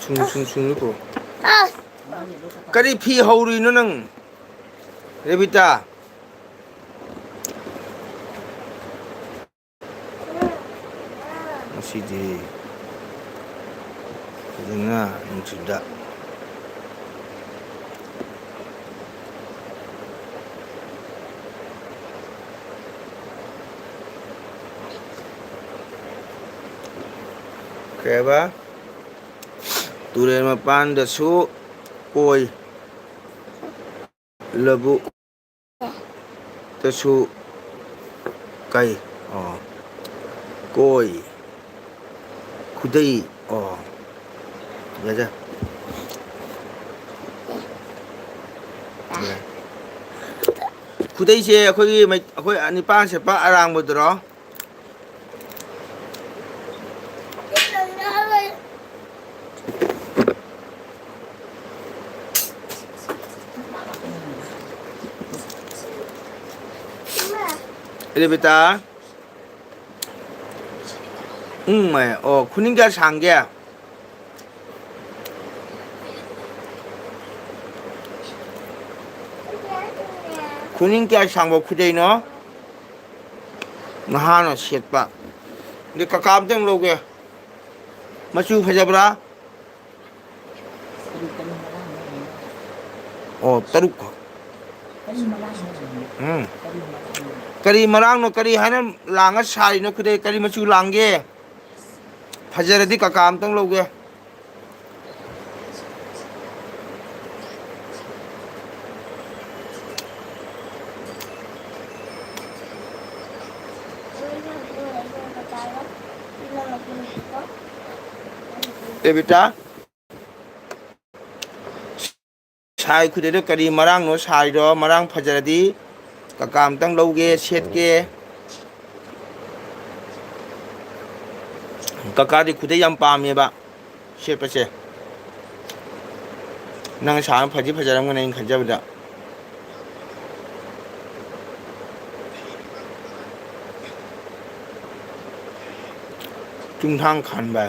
ꯁꯨꯝ, ꯁꯨꯝ, ꯁꯨꯝ ꯄꯨꯔꯛꯑꯣ꯫ ꯀꯔꯤ ꯐꯤ ꯍꯧꯔꯨꯏꯅꯣ ꯅꯪ, ꯔꯦꯕꯤꯇꯥ? ꯉꯁꯤꯗꯤ ꯐꯖꯅ ꯅꯨꯡꯁꯤꯠꯇ꯫ ꯀꯩ ꯍꯥꯏꯕ? ꯇꯨꯔꯦꯜ ꯃꯄꯥꯟꯗꯁꯨ ꯀꯣꯏ꯫ ꯂꯧꯕꯨꯛ ꯇꯁꯨ ꯀꯩ? ꯑꯣ꯫ ꯀꯣꯏ꯫ ꯈꯨꯗꯩ꯫ ꯑꯣ꯫ ꯌꯥꯖ-, ꯈꯨꯗꯩꯁꯦ ꯑꯩꯈꯣꯏꯒꯤ ꯃꯩ-, ꯑꯩꯈꯣꯏ ꯅꯤꯄꯥꯟ ꯁꯦꯠꯄ ꯑꯔꯥꯡꯕꯗꯨꯔꯣ? ꯔꯦꯕꯤꯇꯥ꯫ ꯎꯝ, ꯑꯣ, ꯈꯨꯅꯤꯡ ꯀꯌꯥ ꯁꯥꯡꯒꯦ? ꯈꯨꯅꯤꯡ ꯀꯌꯥ ꯁꯥꯡꯕ ꯈꯨꯗꯩꯅꯣ? ꯅꯍꯥꯅ ꯁꯦꯠꯄ꯫ ꯑꯗꯨ ꯀꯀꯥ ꯑꯝꯇꯪ ꯂꯧꯒꯦ꯫ ꯃꯆꯨ ꯐꯖꯕ꯭ꯔꯥ? ꯑꯣ, ꯇꯔꯨꯛ꯫ ꯎꯝ꯫ ꯀꯔꯤ ꯃꯔꯥꯡꯅꯣ? ꯀꯔꯤ ꯍꯥꯏꯅ ꯂꯥꯡꯉ ꯁꯥꯔꯤꯅꯣ? ꯈꯨꯗꯩ ꯀꯔꯤ ꯃꯆꯨ ꯂꯥꯡꯒꯦ? ꯐꯖꯔꯗꯤ ꯀꯀꯥ ꯑꯝꯇꯪ ꯂꯧꯒꯦ꯫ ꯔꯦꯕꯤꯇꯥ, ꯁꯥꯏ ꯈꯨꯗꯩꯗꯣ ꯀꯔꯤ ꯃꯔꯥꯡꯅꯣ ꯁꯥꯏꯗꯣ? ꯃꯔꯥꯡ ꯐꯖꯔꯗꯤ ꯀꯀꯥ ꯑꯝꯇꯪ ꯂꯧꯒꯦ, ꯁꯦꯠꯀꯦ꯫ ꯀꯀꯥꯗꯤ ꯈꯨꯗꯩ ꯌꯥꯝ ꯄꯥꯝꯃꯦꯕ ꯁꯦꯠꯄꯁꯦ꯫ ꯅꯪ ꯁꯥꯕ ꯐꯗꯤ ꯐꯖꯔꯝꯒꯅꯤ ꯑꯩꯅ ꯈꯟꯖꯕꯗ꯫ ꯆꯨꯡꯊꯥꯡ ꯈꯥꯟꯕ꯫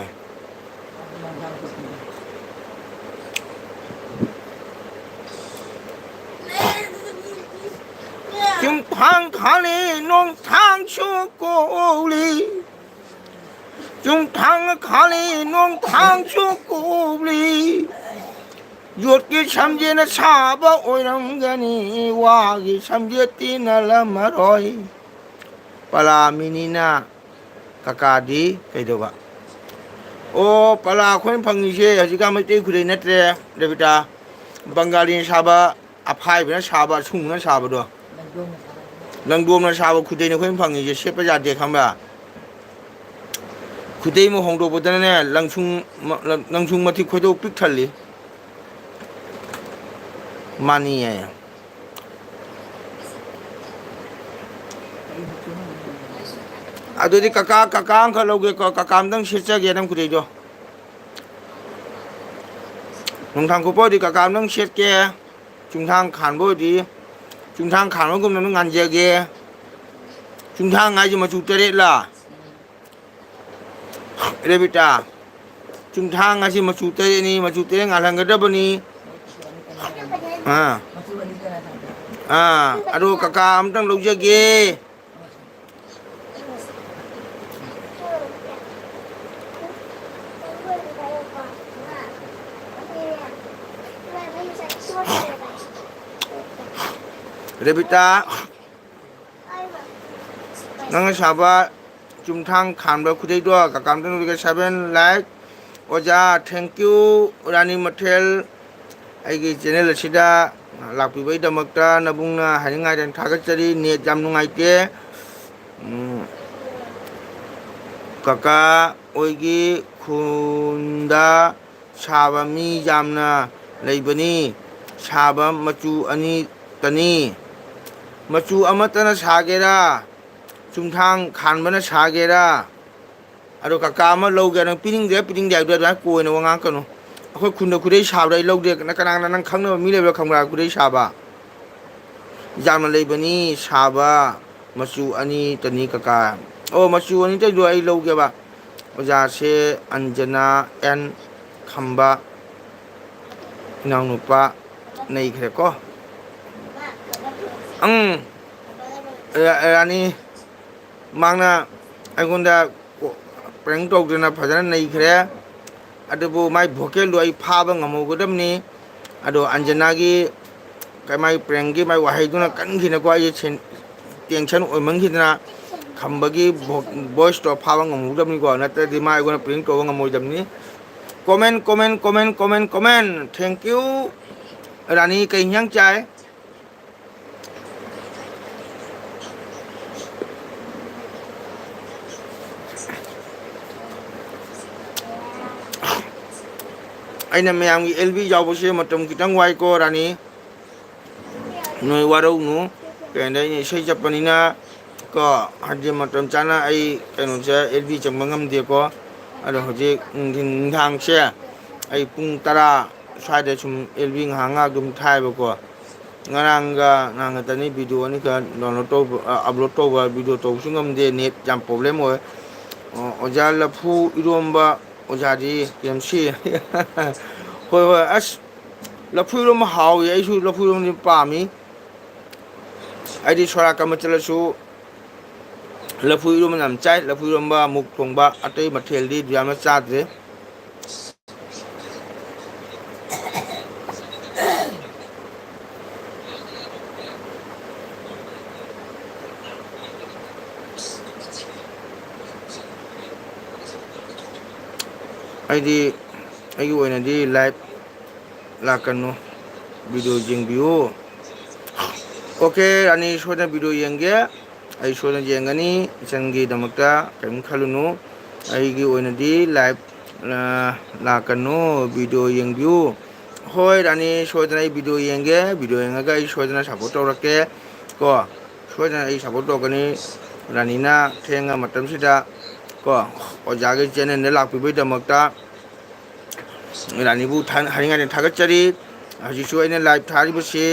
ꯆꯨꯡꯊꯥꯡ ꯈꯥꯜꯂꯤ ꯅꯣꯡꯊꯥꯡꯁꯨ ꯀꯣꯜꯂꯤ꯫ ꯆꯨꯡꯊꯥꯡ ꯈꯥꯜꯂꯤ ꯅꯣꯡꯊꯥꯡꯁꯨ ꯀꯣꯜꯂꯤ꯫ ꯌꯣꯠꯀꯤ ꯁꯝꯖꯦꯠꯅ ꯁꯥꯕ ꯑꯣꯏꯔꯝꯒꯅꯤ, ꯋꯥꯒꯤ ꯁꯝꯖꯦꯠꯇꯤ ꯅꯠꯂꯝꯃꯔꯣꯏ꯫ ꯄꯂꯥ ꯃꯤꯅꯤꯅ ꯀꯀꯥꯗꯤ ꯀꯩꯗꯧꯕ? ꯑꯣ, ꯄꯂꯥ ꯑꯩꯈꯣꯏꯅ ꯐꯪꯉꯤꯁꯦ ꯍꯧꯖꯤꯛꯀꯥꯟ ꯃꯩꯇꯩ ꯈꯨꯗꯩ ꯅꯠꯇ꯭ꯔꯦ, ꯔꯦꯕꯤꯇꯥ꯫ ꯕꯪꯒꯥꯂꯤꯅ ꯁꯥꯕ, ꯑꯐꯥꯏꯕꯅ ꯁꯥꯕ, ꯑꯁꯨꯡꯕꯅ ꯁꯥꯕꯗꯣ꯫ ꯂꯪꯗꯣꯝꯅ ꯁꯥꯕ ꯈꯨꯗꯩꯅ ꯑꯩꯈꯣꯏꯅ ꯐꯪꯉꯤꯁꯦ, ꯁꯦꯠꯄ ꯌꯥꯗꯦ ꯈꯪꯕ꯭ꯔꯥ? ꯈꯨꯗꯩ ꯑꯃ ꯍꯣꯡꯗꯣꯛꯄꯗꯅꯅꯦ, ꯂꯪꯁꯨꯡ ꯃ-, ꯂꯪ-, ꯂꯪꯁꯨꯡ ꯃꯊꯤ ꯈꯣꯏꯗꯧ ꯄꯤꯛ ꯊꯜꯂꯤ꯫ ꯃꯥꯅꯤꯌꯦ꯫ ꯑꯗꯨꯗꯤ ꯀꯀꯥ, ꯀꯀꯥ ꯑꯃꯈꯛ ꯂꯧꯒꯦꯀꯣ, ꯀꯀꯥ ꯑꯝꯇꯪ ꯁꯦꯠꯆꯒꯦ ꯅꯪ ꯈꯨꯗꯩꯗꯣ꯫ ꯅꯨꯡꯊꯥꯡ ꯀꯨꯞꯄ ꯑꯣꯏꯗꯤ ꯀꯀꯥ ꯑꯝꯇꯪ ꯁꯦꯠꯀꯦ꯫ ꯆꯨꯡꯊꯥꯡ ꯈꯥꯟꯕ ꯑꯣꯏꯗꯤ, ꯆꯨꯡꯊꯥꯡ ꯈꯥꯟꯕꯒꯨꯝꯅ ꯑꯗꯨꯝ ꯉꯥꯟꯖꯒꯦ꯫ ꯆꯨꯡꯊꯥꯡ ꯍꯥꯏꯁꯦ ꯃꯆꯨ ꯇꯔꯦꯠꯂꯥ? ꯔꯦꯕꯤꯇꯥ, ꯆꯨꯡꯊꯥꯡ ꯑꯁꯤ ꯃꯆꯨ ꯇꯔꯦꯠꯅꯤ, ꯃꯆꯨ ꯇꯔꯦꯠ ꯉꯥꯜꯍꯟꯒꯗꯕꯅꯤ꯫ ꯑꯥ꯫ ꯑꯥ, ꯑꯗꯣ ꯀꯀꯥ ꯑꯝꯇꯪ ꯂꯧꯖꯒꯦ꯫ ꯔꯦꯕꯤꯇꯥ, ꯅꯪꯅ ꯁꯥꯕ ꯆꯨꯝꯊꯥꯡ ꯈꯥꯟꯕ ꯈꯨꯗꯩꯗꯣ ꯀꯀꯥꯝꯇꯪ ꯂꯧꯒꯦ꯫ Seven like꯫ ꯑꯣꯖꯥ, thank you꯫ ꯔꯥꯅꯤ ꯃꯊꯦꯜ ꯑꯩꯒꯤ channel ꯑꯁꯤꯗ ꯂꯥꯛꯄꯤꯕꯒꯤꯗꯃꯛꯇ ꯅꯕꯨꯡꯅ ꯍꯥꯏꯅꯤꯡꯉꯥꯏꯗꯅ ꯊꯥꯒꯠꯆꯔꯤ꯫ Net ꯌꯥꯝ ꯅꯨꯡꯉꯥꯏꯇꯦ꯫ ꯎꯝ, ꯀꯀꯥ ꯑꯣꯏꯒꯤ ꯈꯨꯟꯗ ꯁꯥꯕ ꯃꯤ ꯌꯥꯝꯅ ꯂꯩꯕꯅꯤ꯫ ꯁꯥꯕ ꯃꯆꯨ ꯑꯅꯤꯇꯅꯤ꯫ ꯃꯆꯨ ꯑꯃꯠꯇꯅ ꯁꯥꯒꯦꯔꯥ, ꯆꯨꯝꯊꯥꯡ ꯈꯥꯟꯕꯅ ꯁꯥꯒꯦꯔꯥ, ꯑꯗꯣ ꯀꯀꯥ ꯑꯃ ꯂꯧꯒꯦ, ꯅꯪ ꯄꯤꯅꯤꯡꯗꯦ, ꯄꯤꯅꯤꯡꯗꯦ ꯍꯥꯏꯕꯗꯣ ꯑꯗꯨꯃꯥꯏꯅ ꯀꯣꯏꯅ ꯋꯥ ꯉꯥꯡꯉꯛꯀꯅꯨ꯫ ꯑꯩꯈꯣꯏ ꯈꯨꯟꯗ ꯈꯨꯗꯩ ꯁꯥꯕꯗ ꯑꯩ ꯂꯧꯗꯦ꯫ ꯅꯪ ꯀꯅꯥ ꯀꯅꯥ ꯅꯪ ꯈꯪꯅꯕ ꯃꯤ ꯂꯩꯕ꯭ꯔꯥ, ꯈꯪꯕ꯭ꯔꯥ ꯈꯨꯗꯩ ꯁꯥꯕ? ꯌꯥꯝꯅ ꯂꯩꯕꯅꯤ ꯁꯥꯕ, ꯃꯆꯨ ꯑꯅꯤꯇꯅꯤ ꯀꯀꯥ꯫ ꯑꯣ, ꯃꯆꯨ ꯑꯅꯤꯇꯩꯗꯣ ꯑꯩ ꯂꯧꯒꯦꯕ꯫ ꯑꯣꯖꯥꯁꯦ ꯑꯟꯖꯅꯥ ꯑꯦꯟ ꯈꯝꯕ, ꯏꯅꯥꯎꯅꯨꯄꯥ ꯅꯩꯈ꯭ꯔꯦꯀꯣ꯫ ꯎꯝ, ꯔꯥ-, ꯔꯥꯅꯤ ꯃꯥꯅ ꯑꯩꯉꯣꯟꯗ ꯄ꯭ꯔꯦꯡ ꯇꯧꯗꯅ ꯐꯖꯅ ꯅꯩꯈ꯭ꯔꯦ꯫ ꯑꯗꯨꯕꯨ ꯃꯥꯏ ꯚꯣꯀꯦꯜꯗꯣ ꯑꯩ ꯐꯥꯕ ꯉꯝꯍꯧꯒꯗꯕꯅꯤ꯫ ꯑꯗꯣ ꯑꯟꯖꯅꯥꯒꯤ ꯀ-, ꯃꯥꯏ ꯄ꯭ꯔꯦꯡꯒꯤ ꯃꯥꯏ ꯋꯥꯍꯩꯗꯨꯅ ꯀꯟꯈꯤꯅꯀꯣ, ꯑꯩꯁꯦ ꯁꯦꯟ-, ꯇꯦꯟꯁꯟ ꯑꯣꯏꯃꯟꯈꯤꯗꯅ ꯈꯝꯕꯒꯤ ꯚꯣ-, ꯚꯣꯏꯁꯇꯣ ꯐꯥꯕ ꯉꯝꯍꯧꯗꯕꯅꯤꯀꯣ, ꯅꯠꯇ꯭ꯔꯗꯤ ꯃꯥ ꯑꯩꯉꯣꯟꯗ ꯄ꯭ꯔꯦꯡ ꯇꯧꯕ ꯉꯝꯃꯣꯏꯗꯕꯅꯤ꯫ Comment, comment, comment, comment, comment. Thank you. ꯔꯥꯅꯤ, ꯀꯩ ꯏꯟꯖꯥꯡ ꯆꯥꯏ? ꯑꯩꯅ ꯃꯌꯥꯝꯒꯤ ꯑꯦꯜ ꯕꯤ ꯌꯥꯎꯕꯁꯦ ꯃꯇꯝ ꯈꯤꯇꯪ ꯋꯥꯏꯀꯣ ꯔꯥꯅꯤ, ꯅꯣꯏ ꯋꯥꯔꯧꯅꯨ꯫ ꯀꯩꯅꯣꯗ ꯑꯩꯅ ꯏꯁꯩ ꯆꯠꯄꯅꯤꯅ ꯀꯣ, ꯍꯥꯏꯗꯤ ꯃꯇꯝ ꯆꯥꯅ ꯑꯩ ꯀꯩꯅꯣꯁꯦ ꯑꯦꯜ ꯕꯤ ꯆꯪꯕ ꯉꯝꯗꯦꯀꯣ꯫ ꯑꯗꯣ ꯍꯧꯖꯤꯛ ꯅꯨꯡꯊꯤꯟ, ꯅꯨꯡꯗꯥꯡꯁꯦ ꯑꯩ ꯄꯨꯡ ꯇꯔꯥ ꯁ꯭ꯋꯥꯏꯗ ꯁꯨꯝ ꯑꯦꯜ ꯕꯤ ꯉꯥꯏꯍꯥꯛ ꯉꯥꯏꯍꯥꯛ ꯑꯗꯨꯝ ꯊꯥꯏꯕꯀꯣ꯫ ꯉꯔꯥꯡꯒ ꯅꯍꯥꯟꯒꯇꯅꯤ ꯚꯤꯗꯤꯑꯣ ꯑꯅꯤꯈꯛ ꯗꯥꯎꯟꯂꯣꯗ ꯇꯧꯕ, ꯑ, ꯑꯞꯂꯣꯗ ꯇꯧꯕ, ꯚꯤꯗꯤꯑꯣ ꯇꯧꯕꯁꯨ ꯉꯝꯗꯦ, ꯅꯦꯠ ꯌꯥꯝ ꯄ꯭ꯔꯣꯕ꯭ꯂꯦꯝ ꯑꯣꯏ꯫ ꯑꯣ, ꯑꯣꯖꯥ ꯂꯐꯨ ꯏꯔꯣꯝꯕ, ꯑꯣꯖꯥꯗꯤ ꯀꯦꯝ ꯁꯤ꯫ ꯍꯣꯏ, ꯍꯣꯏ, ꯑꯁ, ꯂꯐꯨ ꯏꯔꯣꯝꯕ ꯍꯥꯎꯏ, ꯑꯩꯁꯨ ꯂꯐꯨ ꯏꯔꯣꯝꯕꯗꯤ ꯄꯥꯝꯃꯤ꯫ ꯑꯩꯗꯤ ꯁꯣꯔꯥꯠ ꯀꯝꯕ ꯆꯠꯂꯁꯨ ꯂꯐꯨ ꯏꯔꯣꯝꯕꯅ ꯌꯥꯝ ꯆꯥꯏ, ꯂꯐꯨ ꯏꯔꯣꯝꯕ, ꯃꯨꯛ ꯊꯣꯡꯕ, ꯑꯇꯩ ꯃꯊꯦꯜꯗꯤ ꯑꯗꯨ ꯌꯥꯝꯅ ꯆꯥꯗ꯭ꯔꯦ꯫ ꯑꯩꯗꯤ, ꯑꯩꯒꯤ ꯑꯣꯏꯅꯗꯤ ꯂꯥꯏꯚ ꯂꯥꯛꯀꯅꯨ, ꯚꯤꯗꯤꯑꯣ ꯌꯦꯡꯕꯤꯌꯨ꯫ ꯑꯣꯀꯦ, ꯔꯥꯅꯤ ꯁꯣꯏꯗꯅ ꯚꯤꯗꯤꯑꯣ ꯌꯦꯡꯒꯦ, ꯑꯩ ꯁꯣꯏꯗꯅ ꯌꯦꯡꯒꯅꯤ꯫ ꯏꯆꯟꯒꯤꯗꯃꯛꯇ ꯀꯔꯤꯝ ꯈꯜꯂꯨꯅꯨ꯫ ꯑꯩꯒꯤ ꯑꯣꯏꯅꯗꯤ ꯂꯥꯏꯚ, ꯑ, ꯂꯥꯛꯀꯅꯨ, ꯚꯤꯗꯤꯑꯣ ꯌꯦꯡꯕꯤꯌꯨ꯫ ꯍꯣꯏ ꯔꯥꯅꯤ, ꯁꯣꯏꯗꯅ ꯑꯩ ꯚꯤꯗꯤꯑꯣ ꯌꯦꯡꯒꯦ, ꯚꯤꯗꯤꯑꯣ ꯌꯦꯡꯉꯒ ꯑꯩ ꯁꯣꯏꯗꯅ ꯁꯞꯄꯣꯔꯠ ꯇꯧꯔꯛꯀꯦ ꯀꯣ꯫ ꯁꯣꯏꯗꯅ ꯑꯩ ꯁꯞꯄꯣꯔꯠ ꯇꯧꯔꯛꯀꯅꯤ꯫ ꯔꯥꯅꯤꯅ ꯊꯦꯡꯉ ꯃꯇꯝꯁꯤꯗ ꯀꯣ, ꯑꯣꯖꯥꯒꯤ ꯆꯦꯅꯦꯜꯗ ꯂꯥꯛꯄꯤꯕꯒꯤꯗꯃꯛꯇ ꯔꯥꯅꯤꯕꯨ ꯊꯥ-, ꯍꯥꯏꯅꯤꯡꯉꯥꯏꯗ ꯊꯥꯒꯠꯆꯔꯤ꯫ ꯍꯧꯖꯤꯛꯁꯨ ꯑꯩꯅ ꯂꯥꯏꯚ ꯊꯥꯔꯤꯕꯁꯤ,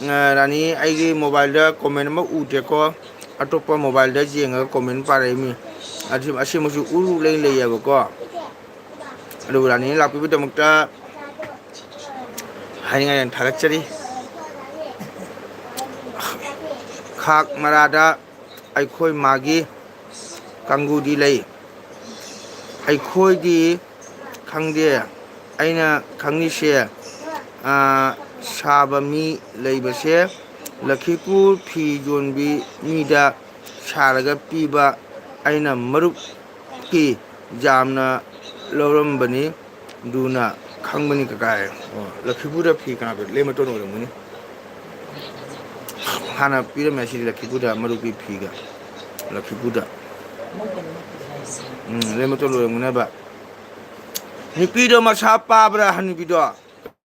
ꯑ, ꯔꯥꯅꯤ ꯑꯩꯒꯤ ꯃꯣꯕꯥꯏꯜꯗ ꯀꯣꯃꯦꯟ ꯑꯃ ꯎꯗꯦꯀꯣ, ꯑꯇꯣꯞꯄ ꯃꯣꯕꯥꯏꯜꯗ ꯌꯦꯡꯉꯒ ꯀꯣꯃꯦꯟ ꯄꯥꯔꯛꯏꯃꯤ꯫ ꯑꯁꯤ-, ꯑꯁꯤꯃꯁꯨ ꯎꯔꯨ ꯂꯩ ꯂꯩꯌꯦꯕꯀꯣ꯫ ꯑꯗꯨꯕꯨ ꯔꯥꯅꯤꯅ ꯂꯥꯛꯄꯤꯕꯒꯤꯗꯃꯛꯇ ꯍꯥꯏꯅꯤꯡꯉꯥꯏ ꯌꯥꯝ ꯊꯥꯒꯠꯆꯔꯤ꯫ ꯈꯥꯛ ꯃꯔꯥꯗ ꯑꯩꯈꯣꯏ ꯃꯥꯒꯤ ꯀꯥꯡꯒꯨꯗꯤ ꯂꯩ꯫ ꯑꯩꯈꯣꯏꯗꯤ ꯈꯪꯗꯦ꯫ ꯑꯩꯅ ꯈꯪꯉꯤꯁꯦ, ꯑꯥ, ꯁꯥꯕ ꯃꯤ ꯂꯩꯕꯁꯦ, ꯂꯛꯈꯤꯄꯨꯔ ꯐꯤ ꯌꯣꯟꯕꯤ ꯃꯤꯗ ꯁꯥꯔꯒ ꯄꯤꯕ, ꯑꯩꯅ ꯃꯔꯨꯞꯀꯤ ꯌꯥꯝꯅ ꯂꯧꯔꯝꯕꯅꯤ꯫ ꯑꯗꯨꯅ ꯈꯪꯕꯅꯤ ꯀꯀꯥꯏ꯫ ꯑꯣ, ꯂꯛꯈꯤꯄꯨꯔꯗ ꯐꯤ ꯀꯅꯥ ꯄꯤ-, ꯂꯦꯝꯃꯇꯣꯟ ꯑꯣꯏꯔꯝꯒꯅꯤ꯫ ꯍꯥꯟꯅ ꯄꯤꯔꯝꯃꯦ ꯁꯤꯗꯤ ꯂꯛꯈꯤꯄꯨꯔꯗ ꯃꯔꯨꯞꯀꯤ ꯐꯤꯒ꯫ ꯂꯛꯈꯤꯄꯨꯔꯗ꯫ ꯎꯝ, ꯂꯦꯝꯃꯇꯣꯟ ꯑꯣꯏꯔꯝꯒꯅꯦꯕ꯫ ꯅꯨꯄꯤꯗꯣ ꯃꯁꯥ ꯄꯥꯕ꯭ꯔꯥ ꯍꯅꯨꯕꯤꯗꯣ?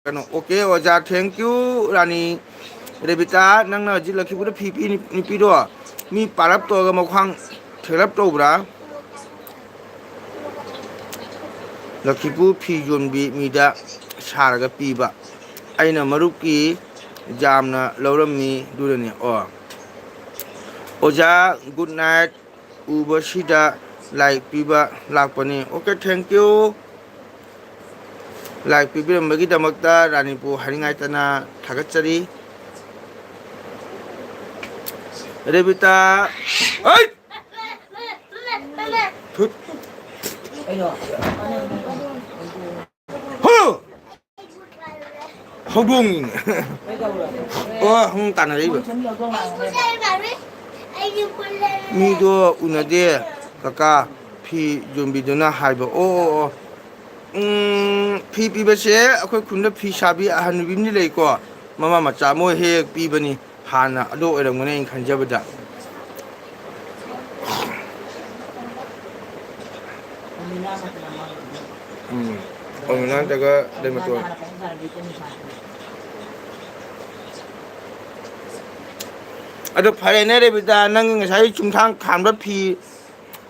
ꯀꯩꯅꯣ, ꯑꯣꯀꯦ, ꯑꯣꯖꯥ, thank you, ꯔꯥꯅꯤ꯫ ꯔꯦꯕꯤꯇꯥ, ꯅꯪꯅ ꯍꯧꯖꯤꯛ ꯂꯛꯈꯤꯄꯨꯔꯗ ꯐꯤ ꯄꯤ ꯅꯨꯄꯤꯗꯣ, ꯃꯤ ꯄꯥꯔꯞ ꯇꯧꯔꯒ ꯃꯈ꯭ꯋꯥꯡ ꯊꯦꯛꯂꯞ ꯇꯧꯕ꯭ꯔꯥ? ꯂꯛꯈꯤꯄꯨꯔ ꯐꯤ ꯌꯣꯟꯕꯤ ꯃꯤꯗ ꯁꯥꯔꯒ ꯄꯤꯕ꯫ ꯑꯩꯅ ꯃꯔꯨꯞꯀꯤ ꯌꯥꯝꯅ ꯂꯧꯔꯝꯃꯤ, ꯑꯗꯨꯅꯅꯤ꯫ ꯑꯣ꯫ ꯑꯣꯖꯥ, good night꯫ ꯎꯕꯁꯤꯗ ꯂꯥꯏꯛ ꯄꯤꯕ ꯂꯥꯛꯄꯅꯤ꯫ Okay, thank you꯫ ꯂꯥꯏꯛ ꯄꯤꯕꯤꯔꯝꯕꯒꯤꯗꯃꯛꯇ ꯔꯥꯅꯤꯕꯨ ꯍꯥꯏꯅꯤꯡꯉꯥꯏꯇꯅ ꯊꯥꯒꯠꯆꯔꯤ꯫ ꯔꯦꯕꯤꯇꯥ, ꯍꯩꯠ! ꯊꯨꯠ! ꯍꯨ! ꯍꯧꯗꯣꯡꯅꯤꯅꯦ꯫ ꯑꯣ, ꯍꯨꯝ, ꯇꯥꯟꯅꯔꯛꯏꯕ꯫ ꯃꯤꯗꯣ ꯎꯅꯗꯦ, ꯀꯀꯥ꯫ ꯐꯤ ꯌꯣꯟꯕꯤꯗꯨꯅ ꯍꯥꯏꯕ꯫ ꯑꯣ, ꯑꯣ, ꯑꯣ꯫ ꯎꯝ, ꯐꯤ ꯄꯤꯕꯁꯦ ꯑꯩꯈꯣꯏ ꯈꯨꯟꯗ ꯐꯤ ꯁꯥꯕꯤ ꯑꯍꯟ ꯅꯨꯄꯤ ꯑꯃꯗꯤ ꯂꯩꯀꯣ꯫ ꯃꯃꯥ ꯃꯆꯥ ꯃꯣꯏ ꯍꯦꯛ ꯍꯦꯛ ꯄꯤꯕꯅꯤ꯫ ꯍꯥꯟꯅ ꯑꯗꯨ ꯑꯣꯏꯔꯝꯒꯅꯤ ꯑꯩꯅ ꯈꯟꯖꯕꯗ꯫ ꯎꯝ꯫ ꯑꯣꯏꯃꯤꯅꯥ ꯅꯠꯇ꯭ꯔꯒ ꯂꯩꯃꯇꯣꯟ? ꯑꯗꯣ ꯐꯔꯦꯅꯦ ꯔꯦꯕꯤꯇꯥ, ꯅꯪꯒꯤ ꯉꯁꯥꯏ ꯆꯨꯝꯊꯥꯡ ꯈꯥꯟꯕ ꯐꯤ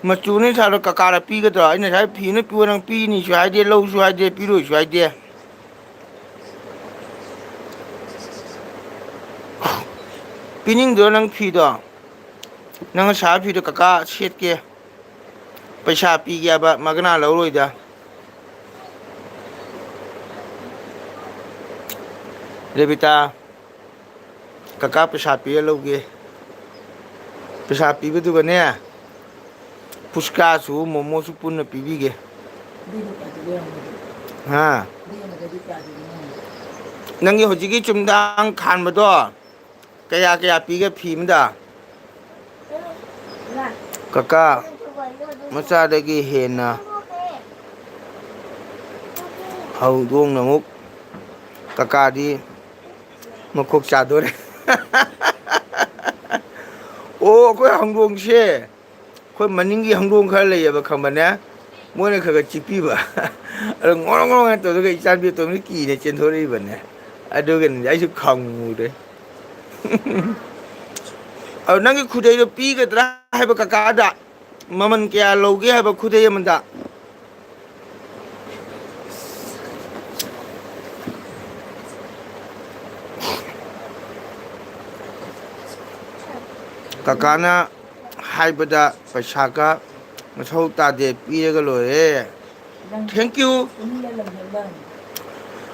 ꯃꯆꯨ ꯅꯣꯏ ꯁꯥꯕꯗꯣ ꯀꯀꯥꯗ ꯄꯤꯒꯗ꯭ꯔꯣ? ꯑꯩꯅ ꯉꯁꯥꯏ ꯐꯤ ꯑꯃ ꯄꯤꯌꯣ, ꯅꯪ ꯄꯤꯅꯤꯁꯨ ꯍꯥꯏꯗꯦ, ꯂꯧꯁꯨ ꯍꯥꯏꯗꯦ, ꯄꯤꯔꯣꯏꯁꯨ ꯍꯥꯏꯗꯦ꯫ ꯄꯤꯅꯤꯡꯗ꯭ꯔꯣ ꯅꯪ ꯐꯤꯗꯣ? ꯅꯪꯅ ꯁꯥꯕ ꯐꯤꯗꯣ ꯀꯀꯥ ꯁꯦꯠꯀꯦ꯫ ꯄꯩꯁꯥ ꯄꯤꯒꯦ ꯍꯥꯏꯕ, ꯃꯒꯅꯥ ꯂꯧꯔꯣꯏꯗ꯫ ꯔꯦꯕꯤꯇꯥ, ꯀꯀꯥ ꯄꯩꯁꯥ ꯄꯤꯔ ꯂꯧꯒꯦ꯫ ꯄꯩꯁꯥ ꯄꯤꯕꯗꯨꯒꯅꯦ, ꯐꯨꯁꯀꯥꯁꯨ ꯃꯣꯃꯣꯁꯨ ꯄꯨꯟꯅ ꯄꯤꯕꯤꯒꯦ꯫ ꯍꯥ? ꯅꯪꯒꯤ ꯍꯧꯖꯤꯛꯀꯤ ꯆꯨꯝꯗꯥꯡ ꯈꯥꯟꯕꯗꯣ ꯀꯌꯥ ꯀꯌꯥ ꯄꯤꯒꯦ ꯐꯤ ꯑꯃꯗ? ꯀꯀꯥ, ꯃꯆꯥꯗꯒꯤ ꯍꯦꯟꯅ ꯍꯧꯗꯣꯡꯅ ꯑꯃꯨꯛ ꯀꯀꯥꯗꯤ ꯃꯀꯣꯛ ꯆꯥꯗꯣꯔꯦ꯫ ꯑꯣ, ꯑꯩꯈꯣꯏ ꯍꯧꯗꯣꯡꯁꯦ, ꯑꯩꯈꯣꯏ ꯃꯅꯤꯡꯒꯤ ꯍꯧꯗꯣꯡ ꯈꯔ ꯂꯩꯌꯦꯕ, ꯈꯪꯕꯅꯦ? ꯃꯣꯏꯅ ꯈꯔ ꯈꯔ ꯆꯤꯛꯄꯤꯕ꯫ ꯑꯗꯣ ꯉꯣꯔꯣꯡ ꯉꯣꯔꯣꯡ ꯍꯥꯏꯅ ꯇꯧꯔꯒ ꯏꯆꯥꯅꯨꯄꯤ ꯑꯇꯣꯝꯕꯤꯅ ꯀꯤꯅ ꯆꯦꯟꯊꯣꯔꯛꯏꯕꯅꯦ꯫ ꯑꯗꯨꯒꯅꯤꯗꯤ ꯑꯩꯁꯨ ꯈꯪꯉꯨꯔꯦ꯫ ꯑꯗꯣ ꯅꯪꯒꯤ ꯈꯨꯗꯩꯗꯣ ꯄꯤꯒꯗ꯭ꯔꯥ ꯍꯥꯏꯕ ꯀꯀꯥꯗ? ꯃꯃꯜ ꯀꯌꯥ ꯂꯧꯒꯦ ꯍꯥꯏꯕ ꯈꯨꯗꯩ ꯑꯃꯗ? ꯀꯀꯥꯅ ꯍꯥꯏꯕꯗ ꯄꯩꯁꯥꯒ ꯃꯊꯧ ꯇꯥꯗꯦ, ꯄꯤꯔꯒ ꯂꯣꯏꯔꯦ꯫ Thank you꯫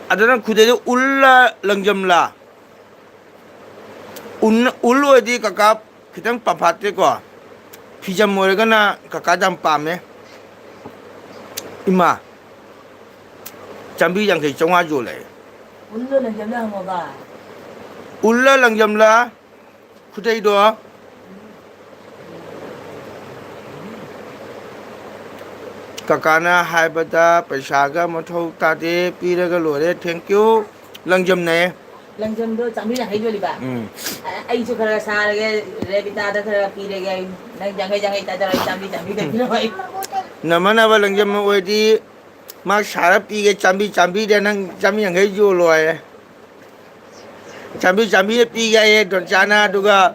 ꯑꯗ ꯅꯪ ꯈꯨꯗꯩꯗꯣ ꯎꯜꯂ ꯂꯪꯖꯝꯂ? ꯎꯟ, ꯎꯜ ꯑꯣꯏꯔꯗꯤ ꯀꯀꯥ ꯈꯤꯇꯪ ꯄꯥꯝꯐꯥꯠꯇꯦꯀꯣ꯫ ꯐꯤꯖꯝ ꯑꯣꯏꯔꯒꯅ ꯀꯀꯥꯗ ꯌꯥꯝ ꯄꯥꯝꯃꯦ꯫ ꯏꯃꯥ, ꯆꯥꯝꯃꯔꯤ ꯌꯥꯡꯈꯩ, ꯆꯥꯝꯃꯉꯥ ꯌꯣꯜꯂꯦ꯫ ꯎꯜꯂ ꯂꯪꯖꯝꯂ ꯍꯪꯉꯣꯕ꯫ ꯎꯜꯂ ꯂꯪꯖꯝꯂ ꯈꯨꯗꯩꯗꯣ? ꯀꯀꯥꯅ ꯍꯥꯏꯕꯗ ꯄꯩꯁꯥꯒ ꯃꯊꯧ ꯇꯥꯗꯦ, ꯄꯤꯔꯒ ꯂꯣꯏꯔꯦ꯫ Thank you꯫ ꯂꯪꯖꯝꯅꯦ꯫ ꯂꯪꯖꯝꯗꯣ ꯆꯥꯝꯃꯔꯤ ꯌꯥꯡꯈꯩ ꯌꯣꯜꯂꯤꯕ? ꯎꯝ꯫ ꯑ-, ꯑꯩꯁꯨ ꯈꯔ ꯁꯥꯔꯒꯦ, ꯔꯦꯕꯤꯇꯥꯗ ꯈꯔ ꯄꯤꯔꯒꯦ꯫ ꯅꯪ ꯌꯥꯡꯈꯩ, ꯌꯥꯡꯈꯩ ꯇꯥ ꯇꯔꯥ, ꯆꯥꯝꯃꯔꯤ, ꯆꯥꯝꯃꯔꯤ ꯇꯥ ꯄꯤꯔꯣ ꯑꯩ꯫ ꯅꯃꯥꯟꯅꯕ ꯂꯪꯖꯝ ꯑꯣꯏꯔꯗꯤ ꯃꯥ ꯁꯥꯔ ꯄꯤꯒꯦ, ꯆꯥꯝꯃꯔꯤ, ꯆꯥꯝꯃꯔꯤꯗ ꯅꯪ ꯆꯥꯝꯃꯔꯤ ꯌꯥꯡꯈꯩ ꯌꯣꯜꯂꯣ ꯍꯥꯏꯌꯦ꯫ ꯆꯥꯝꯃꯔꯤ, ꯆꯥꯝꯃꯔꯤꯗ ꯄꯤꯒꯦ ꯍꯥꯏꯌꯦ ꯗꯣꯟꯆꯥꯅ, ꯑꯗꯨꯒ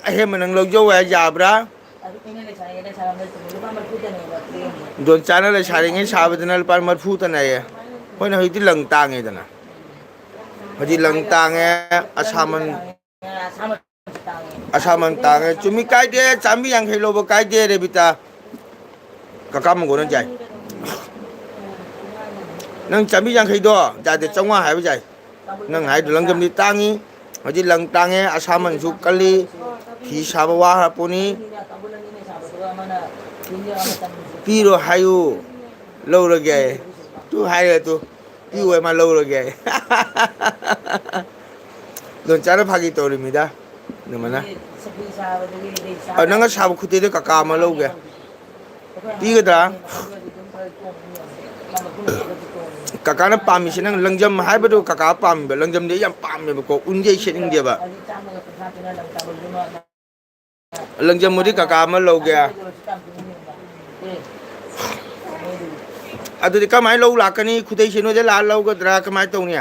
ꯑꯍꯦꯟꯕ ꯅꯪ ꯂꯧꯖꯧ ꯍꯥꯏ, ꯌꯥꯕ꯭ꯔꯥ? ꯗꯣꯟꯆꯥꯅ ꯂꯩꯁꯥꯔꯤꯉꯩ ꯁꯥꯕꯗꯅ ꯂꯨꯄꯥ ꯃꯔꯤꯐꯨꯇꯅꯦ ꯍꯥꯏꯌꯦ꯫ ꯍꯣꯏꯅꯦ, ꯍꯧꯖꯤꯛꯇꯤ ꯂꯪ ꯇꯥꯡꯉꯦꯗꯅ꯫ ꯍꯧꯖꯤꯛ ꯂꯪ ꯇꯥꯡꯉꯦ, ꯑꯁꯥꯃꯟ, ꯑꯁꯥꯃꯟ ꯇꯥꯡꯉꯦ꯫ ꯆꯨꯝꯃꯤ, ꯀꯥꯏꯗꯦ, ꯆꯥꯝꯃꯔꯤ ꯌꯥꯡꯈꯩ ꯂꯧꯕ ꯀꯥꯏꯗꯦ, ꯔꯦꯕꯤꯇꯥ꯫ ꯀꯀꯥ ꯃꯪꯒꯣꯟꯅ ꯌꯥꯏ꯫ ꯅꯪ ꯆꯥꯝꯃꯔꯤ ꯌꯥꯡꯈꯩꯗꯣ ꯌꯥꯗꯦ, ꯆꯥꯝꯃꯉꯥ ꯍꯥꯏꯕ ꯌꯥꯏ꯫ ꯅꯪ ꯍꯥꯏꯗꯣ ꯂꯪꯖꯝꯗꯤ ꯇꯥꯡꯉꯤ, ꯍꯧꯖꯤꯛ ꯂꯪ ꯇꯥꯡꯉꯦ, ꯑꯁꯥꯃꯟꯁꯨ ꯀꯜꯂꯤ, ꯐꯤ ꯁꯥꯕ ꯋꯥ ꯍꯥꯞꯄꯨꯅꯤ꯫ ꯄꯤꯔꯣ ꯍꯥꯏꯌꯨ, ꯂꯧꯔꯒꯦ꯫ ꯇꯨ ꯍꯥꯏꯔꯦ ꯇꯨ, ꯄꯤꯌꯨ ꯍꯥꯏ ꯃꯥ ꯂꯧꯔꯒꯦ꯫ ꯗꯣꯟꯆꯥꯅ ꯐꯥꯒꯤ ꯇꯧꯔꯤꯃꯤꯗ, ꯑꯗꯨꯃꯥꯏꯅ꯫ ꯑ, ꯅꯪꯅ ꯁꯥꯕ ꯈꯨꯠꯇꯩꯗꯣ ꯀꯀꯥ ꯑꯃ ꯂꯧꯒꯦ꯫ ꯄꯤꯒꯗ꯭ꯔꯥ? ꯀꯀꯥꯅ ꯄꯥꯝꯃꯤꯁꯦ, ꯅꯪ ꯂꯪꯖꯝ ꯍꯥꯏꯕꯗꯨ ꯀꯀꯥ ꯄꯥꯝꯃꯤꯕ꯫ ꯂꯪꯖꯝꯗꯤ ꯑꯩ ꯌꯥꯝ ꯄꯥꯝꯃꯦꯕꯀꯣ, ꯎꯟꯗꯤ ꯑꯩ ꯁꯦꯠꯅꯤꯡꯗꯦꯕ꯫ ꯂꯪꯖꯝꯕꯨꯗꯤ ꯀꯀꯥ ꯑꯃ ꯂꯧꯒꯦ꯫ ꯑꯗꯨꯗꯤ ꯀꯃꯥꯏꯅ ꯂꯧ ꯂꯥꯛꯀꯅꯤ? ꯈꯨꯗꯩꯁꯦ ꯅꯣꯏꯗ ꯂꯥꯛꯑ ꯂꯧꯒꯗ꯭ꯔꯥ, ꯀꯃꯥꯏꯅ ꯇꯧꯅꯤ?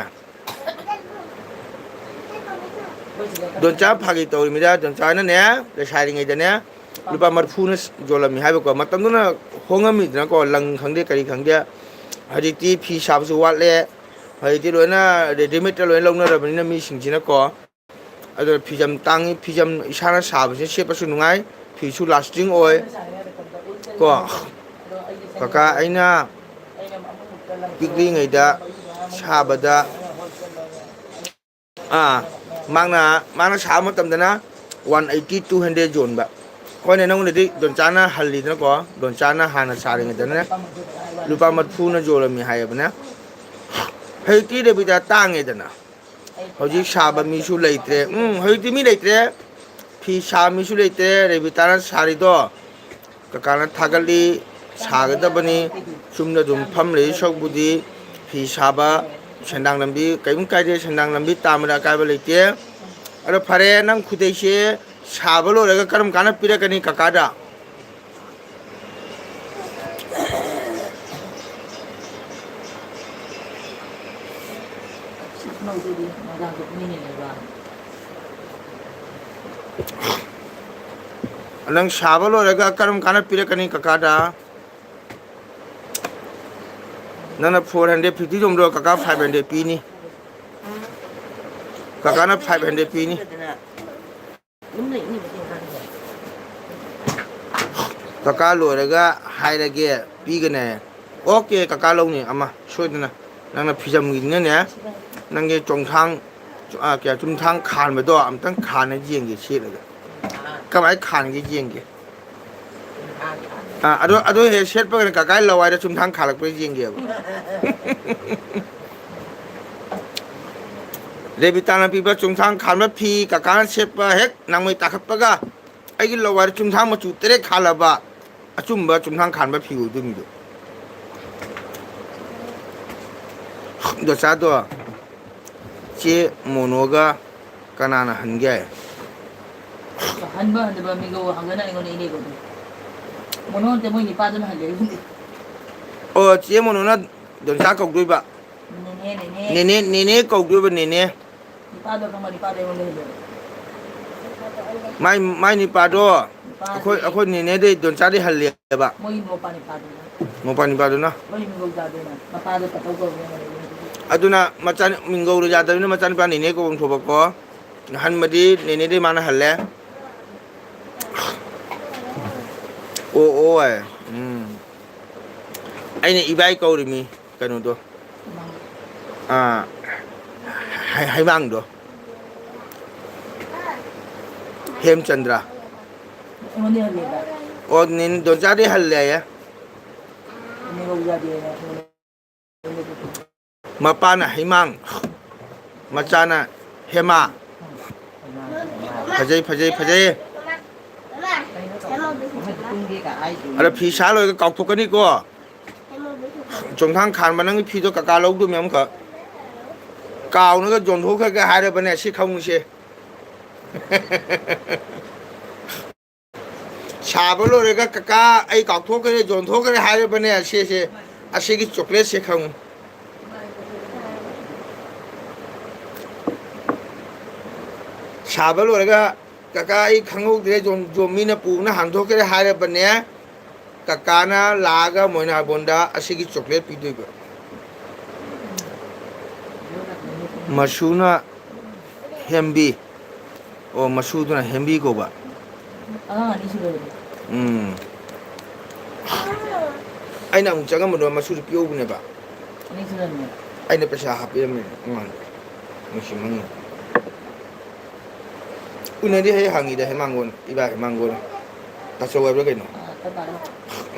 ꯗꯣꯟꯆꯥ ꯐꯥꯒꯤ ꯇꯧꯔꯤꯃꯤꯗ, ꯗꯣꯟꯆꯥꯅꯅꯦ, ꯂꯩꯁꯥꯔꯤꯉꯩꯗꯅꯦ, ꯂꯨꯄꯥ ꯃꯔꯤꯐꯨꯅ ꯌꯣꯜꯂꯝꯃꯤ ꯍꯥꯏꯕꯀꯣ꯫ ꯃꯇꯝꯗꯨꯅ ꯍꯣꯡꯉꯝꯃꯤꯗꯅꯀꯣ, ꯂꯪ ꯈꯪꯗꯦ, ꯀꯔꯤ ꯈꯪꯗꯦ꯫ ꯍꯧꯖꯤꯛꯇꯤ ꯐꯤ ꯁꯥꯕꯁꯨ ꯋꯥꯠꯂꯦ, ꯍꯧꯖꯤꯛꯇꯤ ꯂꯣꯏꯅ ꯔꯦꯗꯤꯃꯦꯗꯇ ꯂꯣꯏꯅ ꯂꯧꯅꯔꯕꯅꯤꯅ ꯃꯤꯁꯤꯡꯁꯤꯅꯀꯣ꯫ ꯑꯗꯨꯅ ꯐꯤꯖꯝ ꯇꯥꯡꯉꯤ, ꯐꯤꯖꯝ ꯏꯁꯥꯅ ꯁꯥꯕꯁꯤꯅ ꯁꯦꯠꯄꯁꯨ ꯅꯨꯡꯉꯥꯏ, ꯐꯤꯁꯨ ꯂꯥꯁꯇꯤꯡ ꯑꯣꯏ ꯀꯣ꯫ ꯀꯀꯥ, ꯑꯩꯅ ꯄꯤꯛꯂꯤꯉꯩꯗ ꯁꯥꯕꯗ, ꯑꯥ, ꯃꯥꯅ, ꯃꯥꯅ ꯁꯥꯕ ꯃꯇꯝꯗꯅ ꯋꯥꯟ ꯑꯩꯠꯇꯤ, ꯇꯨ ꯍꯟꯗ꯭ꯔꯦꯗ ꯌꯣꯟꯕ꯫ ꯍꯣꯏꯅꯦ, ꯅꯪꯉꯣꯟꯗꯗꯤ ꯗꯣꯟꯆꯥꯅ ꯍꯜꯂꯤꯗꯅꯀꯣ, ꯗꯣꯟꯆꯥꯅ ꯍꯥꯟꯅ ꯁꯥꯔꯤꯉꯩꯗꯅ ꯂꯨꯄꯥ ꯃꯔꯤꯐꯨꯅ ꯌꯣꯜꯂꯝꯃꯤ ꯍꯥꯏꯌꯦꯕꯅꯦ꯫ ꯍꯧꯖꯤꯛꯇꯤ ꯔꯦꯕꯤꯇꯥ ꯇꯥꯡꯉꯦꯗꯅ, ꯍꯧꯖꯤꯛ ꯁꯥꯕ ꯃꯤꯁꯨ ꯂꯩꯇ꯭ꯔꯦ꯫ ꯎꯝ, ꯍꯧꯖꯤꯛꯇꯤ ꯃꯤ ꯂꯩꯇ꯭ꯔꯦ, ꯐꯤ ꯁꯥꯕ ꯃꯤꯁꯨ ꯂꯩꯇ꯭ꯔꯦ꯫ ꯔꯦꯕꯤꯇꯥꯅ ꯁꯥꯔꯤꯗꯣ ꯀꯀꯥꯅ ꯊꯥꯒꯠꯂꯤ, ꯁꯥꯒꯗꯕꯅꯤ꯫ ꯆꯨꯝꯅ ꯑꯗꯨꯝ ꯐꯝ ꯂꯩ ꯁꯔꯨꯛꯄꯨꯗꯤ ꯐꯤ ꯁꯥꯕ, ꯁꯦꯟꯗꯥꯡ ꯂꯝꯕꯤ ꯀꯔꯤꯝ ꯀꯥꯏꯗꯦ, ꯁꯦꯟꯗꯥꯡ ꯂꯝꯕꯤ ꯇꯥꯟꯕꯗ ꯑꯀꯥꯏꯕ ꯂꯩꯇꯦ꯫ ꯑꯗꯣ ꯐꯔꯦ, ꯅꯪ ꯈꯨꯗꯩꯁꯦ ꯁꯥꯕ ꯂꯣꯏꯔꯒ ꯀꯔꯝ ꯀꯥꯟꯗ ꯄꯤꯔꯛꯀꯅꯤ ꯀꯀꯥꯗ? ꯅꯪ ꯁꯥꯕ ꯂꯣꯏꯔꯒ ꯀꯔꯝ ꯀꯥꯟꯗ ꯄꯤꯔꯛꯀꯅꯤ ꯀꯀꯥꯗ? ꯅꯪꯅ four hundred fifty ꯇꯣꯡꯗꯣ, ꯀꯀꯥ five hundred ꯄꯤꯅꯤ꯫ ꯀꯀꯥꯅ five hundred ꯄꯤꯅꯤ꯫ ꯀꯀꯥ ꯂꯣꯏꯔꯒ ꯍꯥꯏꯔꯒꯦ, ꯄꯤꯒꯅꯦ꯫ ꯑꯣꯀꯦ, ꯀꯀꯥ ꯂꯧꯅꯤ ꯑꯃ ꯁꯣꯏꯗꯅ꯫ ꯅꯪꯅ ꯐꯤꯖꯝꯒꯤꯗꯨꯅꯅꯦ, ꯅꯪꯒꯤ ꯆꯣꯡꯊꯥꯡ, ꯑ, ꯀꯌꯥ, ꯆꯨꯝꯊꯥꯡ ꯈꯥꯟꯕꯗꯣ ꯑꯝꯇꯪ ꯈꯥꯟꯅ ꯌꯦꯡꯒꯦ ꯁꯦꯠꯂꯒ꯫ ꯀꯃꯥꯏꯅ ꯈꯥꯟꯒꯦ ꯌꯦꯡꯒꯦ꯫ ꯑ, ꯑꯗꯨ, ꯑꯗꯨ ꯍꯦꯛ ꯁꯦꯠꯄꯒꯅꯦ ꯀꯀꯥ ꯂꯋꯥꯏꯗ ꯆꯨꯝꯊꯥꯡ ꯈꯥꯜꯂꯛꯄ꯭ꯔꯥ ꯌꯦꯡꯒꯦꯕ꯫ ꯔꯦꯕꯤꯇꯥꯅ ꯄꯤꯕ ꯆꯨꯝꯊꯥꯡ ꯈꯥꯟꯕ ꯐꯤ ꯀꯀꯥꯅ ꯁꯦꯠꯄ ꯍꯦꯛ ꯅꯥꯃꯩ ꯇꯥꯈꯠꯄꯒ ꯑꯩꯒꯤ ꯂꯋꯥꯏꯗ ꯆꯨꯝꯊꯥꯡ ꯃꯆꯨ ꯇꯔꯦꯠ ꯈꯥꯜꯂꯕ ꯑꯆꯨꯝꯕ ꯆꯨꯝꯊꯥꯡ ꯈꯥꯟꯕ ꯐꯤ ꯑꯣꯏꯗꯣꯏꯅꯤꯗꯣ꯫ ꯗꯣꯆꯥꯗꯣ ꯆꯦ ꯃꯣꯅꯣꯒ ꯀꯅꯥꯅ ꯍꯟꯒꯦ? ꯍꯟꯕ ꯍꯟꯗꯕ ꯃꯤꯒꯧ ꯍꯪꯒꯅ ꯑꯩꯉꯣꯟꯗ ꯏꯅꯦꯒꯧꯗꯣ꯫ ꯃꯣꯅꯣ ꯅꯠꯇꯦ, ꯃꯣꯏ ꯅꯤꯄꯥꯗꯨꯅ ꯍꯜꯂꯦ ꯑꯩꯉꯣꯟꯗ꯫ ꯑꯣ, ꯆꯦ ꯃꯣꯅꯣꯅ ꯗꯣꯟꯆꯥ ꯀꯧꯗꯣꯏꯕ꯫ ꯅꯦꯅꯦ, ꯅꯦꯅꯦ꯫ ꯅꯦꯅꯦ, ꯅꯦꯅꯦ ꯀꯧꯗꯣꯏꯕ, ꯅꯦꯅꯦ꯫ ꯅꯤꯄꯥꯗꯣ ꯈꯪꯕ, ꯅꯤꯄꯥꯗꯣ ꯑꯩꯉꯣꯟꯗ ꯍꯦꯜꯂꯦꯕ꯫ ꯃꯥꯏ, ꯃꯥꯏ ꯅꯤꯄꯥꯗꯣ ꯅꯤꯄꯥꯗꯤ ꯑꯩꯈꯣꯏ, ꯑꯩꯈꯣꯏ ꯅꯦꯅꯦꯗꯩ ꯗꯣꯟꯆꯥꯗꯤ ꯍꯜꯂꯦꯕ꯫ ꯃꯣꯏꯒꯤ ꯃꯣꯄꯥ ꯅꯤꯄꯥꯗꯨꯅ꯫ ꯃꯣꯄꯥ ꯅꯤꯄꯥꯗꯨꯅ꯫ ꯃꯣꯏ ꯃꯤꯡꯒꯧ ꯆꯥꯗꯦꯅ꯫ ꯃꯄꯥꯗꯣ ꯄꯇꯧ ꯀꯧꯗꯦꯅ ꯂꯩꯕꯅꯦ꯫ ꯑꯗꯨꯅ ꯃꯆꯥ ꯃꯤꯡꯒꯧꯗꯣ ꯌꯥꯗꯕꯅꯤꯅ ꯃꯆꯥꯅꯨꯄꯥ ꯅꯦꯅꯦ ꯀꯧꯐꯝ ꯊꯣꯛꯄꯀꯣ꯫ ꯍꯟꯕꯗꯤ ꯅꯦꯅꯦꯗꯩ ꯃꯥꯅ ꯍꯜꯂꯦ꯫ ꯑꯣ, ꯑꯣ, ꯑꯦ꯫ ꯎꯝ꯫ ꯑꯩꯅ ꯏꯕꯥꯏ ꯀꯧꯔꯤꯃꯤ ꯀꯩꯅꯣꯗꯣ꯫ ꯑꯥ, ꯍꯩ-, ꯍꯩꯃꯥꯡꯗꯣ꯫ ꯍꯦꯝꯆꯟꯗ꯭ꯔ꯫ ꯑꯩꯉꯣꯟꯗꯩ ꯍꯜꯂꯦꯕ꯫ ꯑꯣ, ꯅꯤꯟ ꯗꯣꯟꯆꯥꯗꯩ ꯍꯜꯂꯦꯌꯦ꯫ ꯃꯄꯥꯅ ꯍꯩꯃꯥꯡ, ꯃꯆꯥꯅ ꯍꯦꯃꯥ꯫ ꯐꯖꯩ, ꯐꯖꯩ, ꯐꯖꯩ꯫ ꯑꯗ ꯐꯤ ꯁꯥ ꯂꯣꯏꯔꯒ ꯀꯥꯎꯊꯣꯛꯀꯅꯤꯀꯣ꯫ ꯆꯣꯡꯊꯥꯡ ꯈꯥꯟꯕ ꯅꯪꯒꯤ ꯐꯤꯗꯣ ꯀꯀꯥ ꯂꯧꯗꯣꯏꯅꯦ ꯑꯃꯨꯛꯈꯛ꯫ ꯀꯥꯎꯅꯒ ꯌꯣꯟꯊꯣꯛꯈ꯭ꯔꯒ ꯍꯥꯏꯔꯕꯅꯦ ꯁꯤ ꯈꯪꯉꯨꯁꯦ꯫ ꯁꯥꯕ ꯂꯣꯏꯔꯒ "ꯀꯀꯥ, ꯑꯩ ꯀꯥꯎꯊꯣꯛꯈ꯭ꯔꯦ, ꯌꯣꯟꯊꯣꯛꯈ꯭ꯔꯦ" ꯍꯥꯏꯔꯕꯅꯦ꯫ ꯑꯁꯤꯁꯦ, ꯑꯁꯤꯒꯤ ꯆꯣꯀ꯭ꯂꯦꯠꯁꯦ ꯈꯪꯉꯨ꯫ ꯁꯥꯕ ꯂꯣꯏꯔꯒ, "ꯀꯀꯥ, ꯑꯩ ꯈꯪꯍꯧꯗ꯭ꯔꯦ, ꯖꯣꯝ-, ꯖꯣꯝꯕꯤꯅ ꯄꯨꯕꯅ ꯍꯥꯟꯗꯣꯛꯈ꯭ꯔꯦ" ꯍꯥꯏꯔꯕꯅꯦ, ꯀꯀꯥꯅ ꯂꯥꯛꯑꯒ ꯃꯣꯏꯅꯥꯕꯣꯟꯗ ꯑꯁꯤꯒꯤ ꯆꯣꯀ꯭ꯂꯦꯠ ꯄꯤꯗꯣꯏꯕ꯫ ꯃꯁꯨꯅ ꯍꯦꯝꯕꯤ꯫ ꯑꯣ, ꯃꯁꯨꯗꯨꯅ ꯍꯦꯝꯕꯤ ꯀꯧꯕ꯫ ꯑꯉꯥꯡ ꯑꯅꯤ ꯁꯨꯔꯕꯅꯦ꯫ ꯎꯝ꯫ ꯑꯩꯅ ꯑꯃꯨꯛ ꯆꯪꯉꯝꯕꯗꯣ ꯃꯁꯨꯗꯨ ꯄꯤꯍꯧꯕꯅꯦꯕ꯫ ꯑꯅꯤ ꯁꯨꯔꯕꯅꯦ꯫ ꯑꯩꯅ ꯄꯩꯁꯥ ꯍꯥꯞꯄꯤꯔꯝꯃꯤꯅꯦ ꯑꯉꯥꯡꯗꯣ꯫ ꯅꯨꯡꯁꯤꯃꯟꯒꯤ꯫ ꯎꯅꯗꯤ ꯍꯦꯛ ꯍꯪꯉꯤꯗ ꯍꯦꯃꯥꯡꯒꯣꯟ, ꯏꯕꯥ ꯍꯦꯃꯥꯡꯒꯣꯟ꯫ ꯇꯥꯆꯧ ꯍꯥꯏꯕ꯭ꯔꯥ ꯀꯩꯅꯣ? ꯑꯥ, ꯑꯩꯈꯣꯏ ꯕꯥꯅ꯫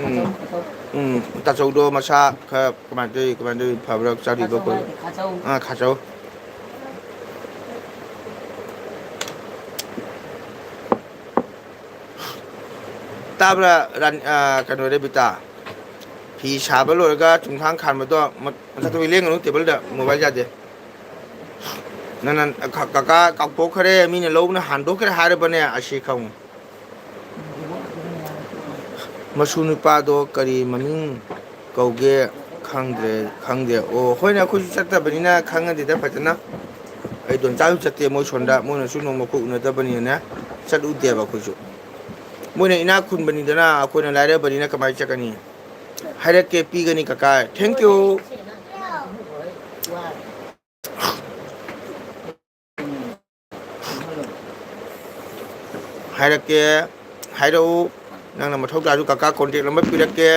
ꯎꯝ꯫ ꯇꯥꯆꯧ, ꯇꯥꯆꯧ꯫ ꯎꯝ, ꯇꯥꯆꯧꯗꯣ ꯃꯁꯥ ꯈꯔ ꯀꯃꯥꯏꯅ ꯇꯧꯔꯤ, ꯀꯃꯥꯏꯅ ꯇꯧꯔꯤ, ꯐꯕ꯭ꯔꯥ, ꯆꯥꯔꯤꯕ꯭ꯔꯥ ꯇꯥꯆꯧ ꯈꯣꯠꯂꯤꯕ꯭ꯔꯥ? ꯍꯥꯏꯗꯤ ꯈꯥꯆꯧ꯫ ꯑꯥ, ꯈꯥꯆꯧ꯫ ꯇꯥꯕ꯭ꯔꯥ, ꯔꯥꯅꯤ-, ꯑ, ꯀꯩꯅꯣ, ꯔꯦꯕꯤꯇꯥ? ꯐꯤ ꯁꯥꯕ ꯂꯣꯏꯔꯒ ꯆꯨꯝꯊꯥꯡ ꯈꯥꯟꯕꯗꯣ ꯃ-, ꯃꯊꯛꯇ ꯂꯦꯡꯒꯅꯨ, ꯇꯦꯕꯜꯗ, ꯃꯣꯕꯥꯏꯜ ꯌꯥꯗꯦ꯫ ꯅꯪꯅ ꯀ-, ꯀꯀꯥ ꯀꯥꯎꯊꯣꯛꯈ꯭ꯔꯦ, ꯃꯤꯅ ꯂꯧꯕꯅ ꯍꯥꯟꯗꯣꯛꯈ꯭ꯔꯦ ꯍꯥꯏꯔꯕꯅꯦ, ꯑꯁꯤ ꯈꯪꯉꯨ꯫ ꯃꯁꯨ ꯅꯨꯄꯥꯗꯣ ꯀꯔꯤ ꯃꯃꯤꯡ ꯀꯧꯒꯦ? ꯈꯪꯗ꯭ꯔꯦ, ꯈꯪꯗꯦ꯫ ꯑꯣ, ꯍꯣꯏꯅꯦ, ꯑꯩꯈꯣꯏꯁꯨ ꯆꯠꯇꯕꯅꯤꯅ ꯈꯪꯉꯗꯤꯗ ꯐꯖꯅ꯫ ꯑꯩ ꯗꯣꯟꯆꯥꯁꯨ ꯆꯠꯇꯦ ꯃꯣꯏ ꯁꯣꯝꯗ, ꯃꯣꯏꯅꯁꯨ ꯅꯣꯡꯃ ꯀꯣꯛ ꯎꯅꯗꯕꯅꯤꯅꯅꯦ, ꯆꯠꯂꯨꯗꯦꯕ ꯑꯩꯈꯣꯏꯁꯨ꯫ ꯃꯣꯏꯅ ꯏꯅꯥꯛ ꯈꯨꯟꯕꯅꯤꯗꯅ, ꯑꯩꯈꯣꯏꯅ ꯂꯥꯏꯔꯕꯅꯤꯅ ꯀꯃꯥꯏꯅ ꯆꯠꯀꯅꯤ? ꯍꯥꯏꯔꯛꯀꯦ, ꯄꯤꯒꯅꯤ ꯀꯀꯥ꯫ Thank you꯫ ꯍꯥꯏꯔꯛꯀꯦ, ꯍꯥꯏꯔꯛꯎ꯫ ꯅꯪꯅ ꯃꯊꯧ ꯇꯥꯔꯁꯨ ꯀꯀꯥ contact number ꯄꯤꯔꯛꯀꯦ꯫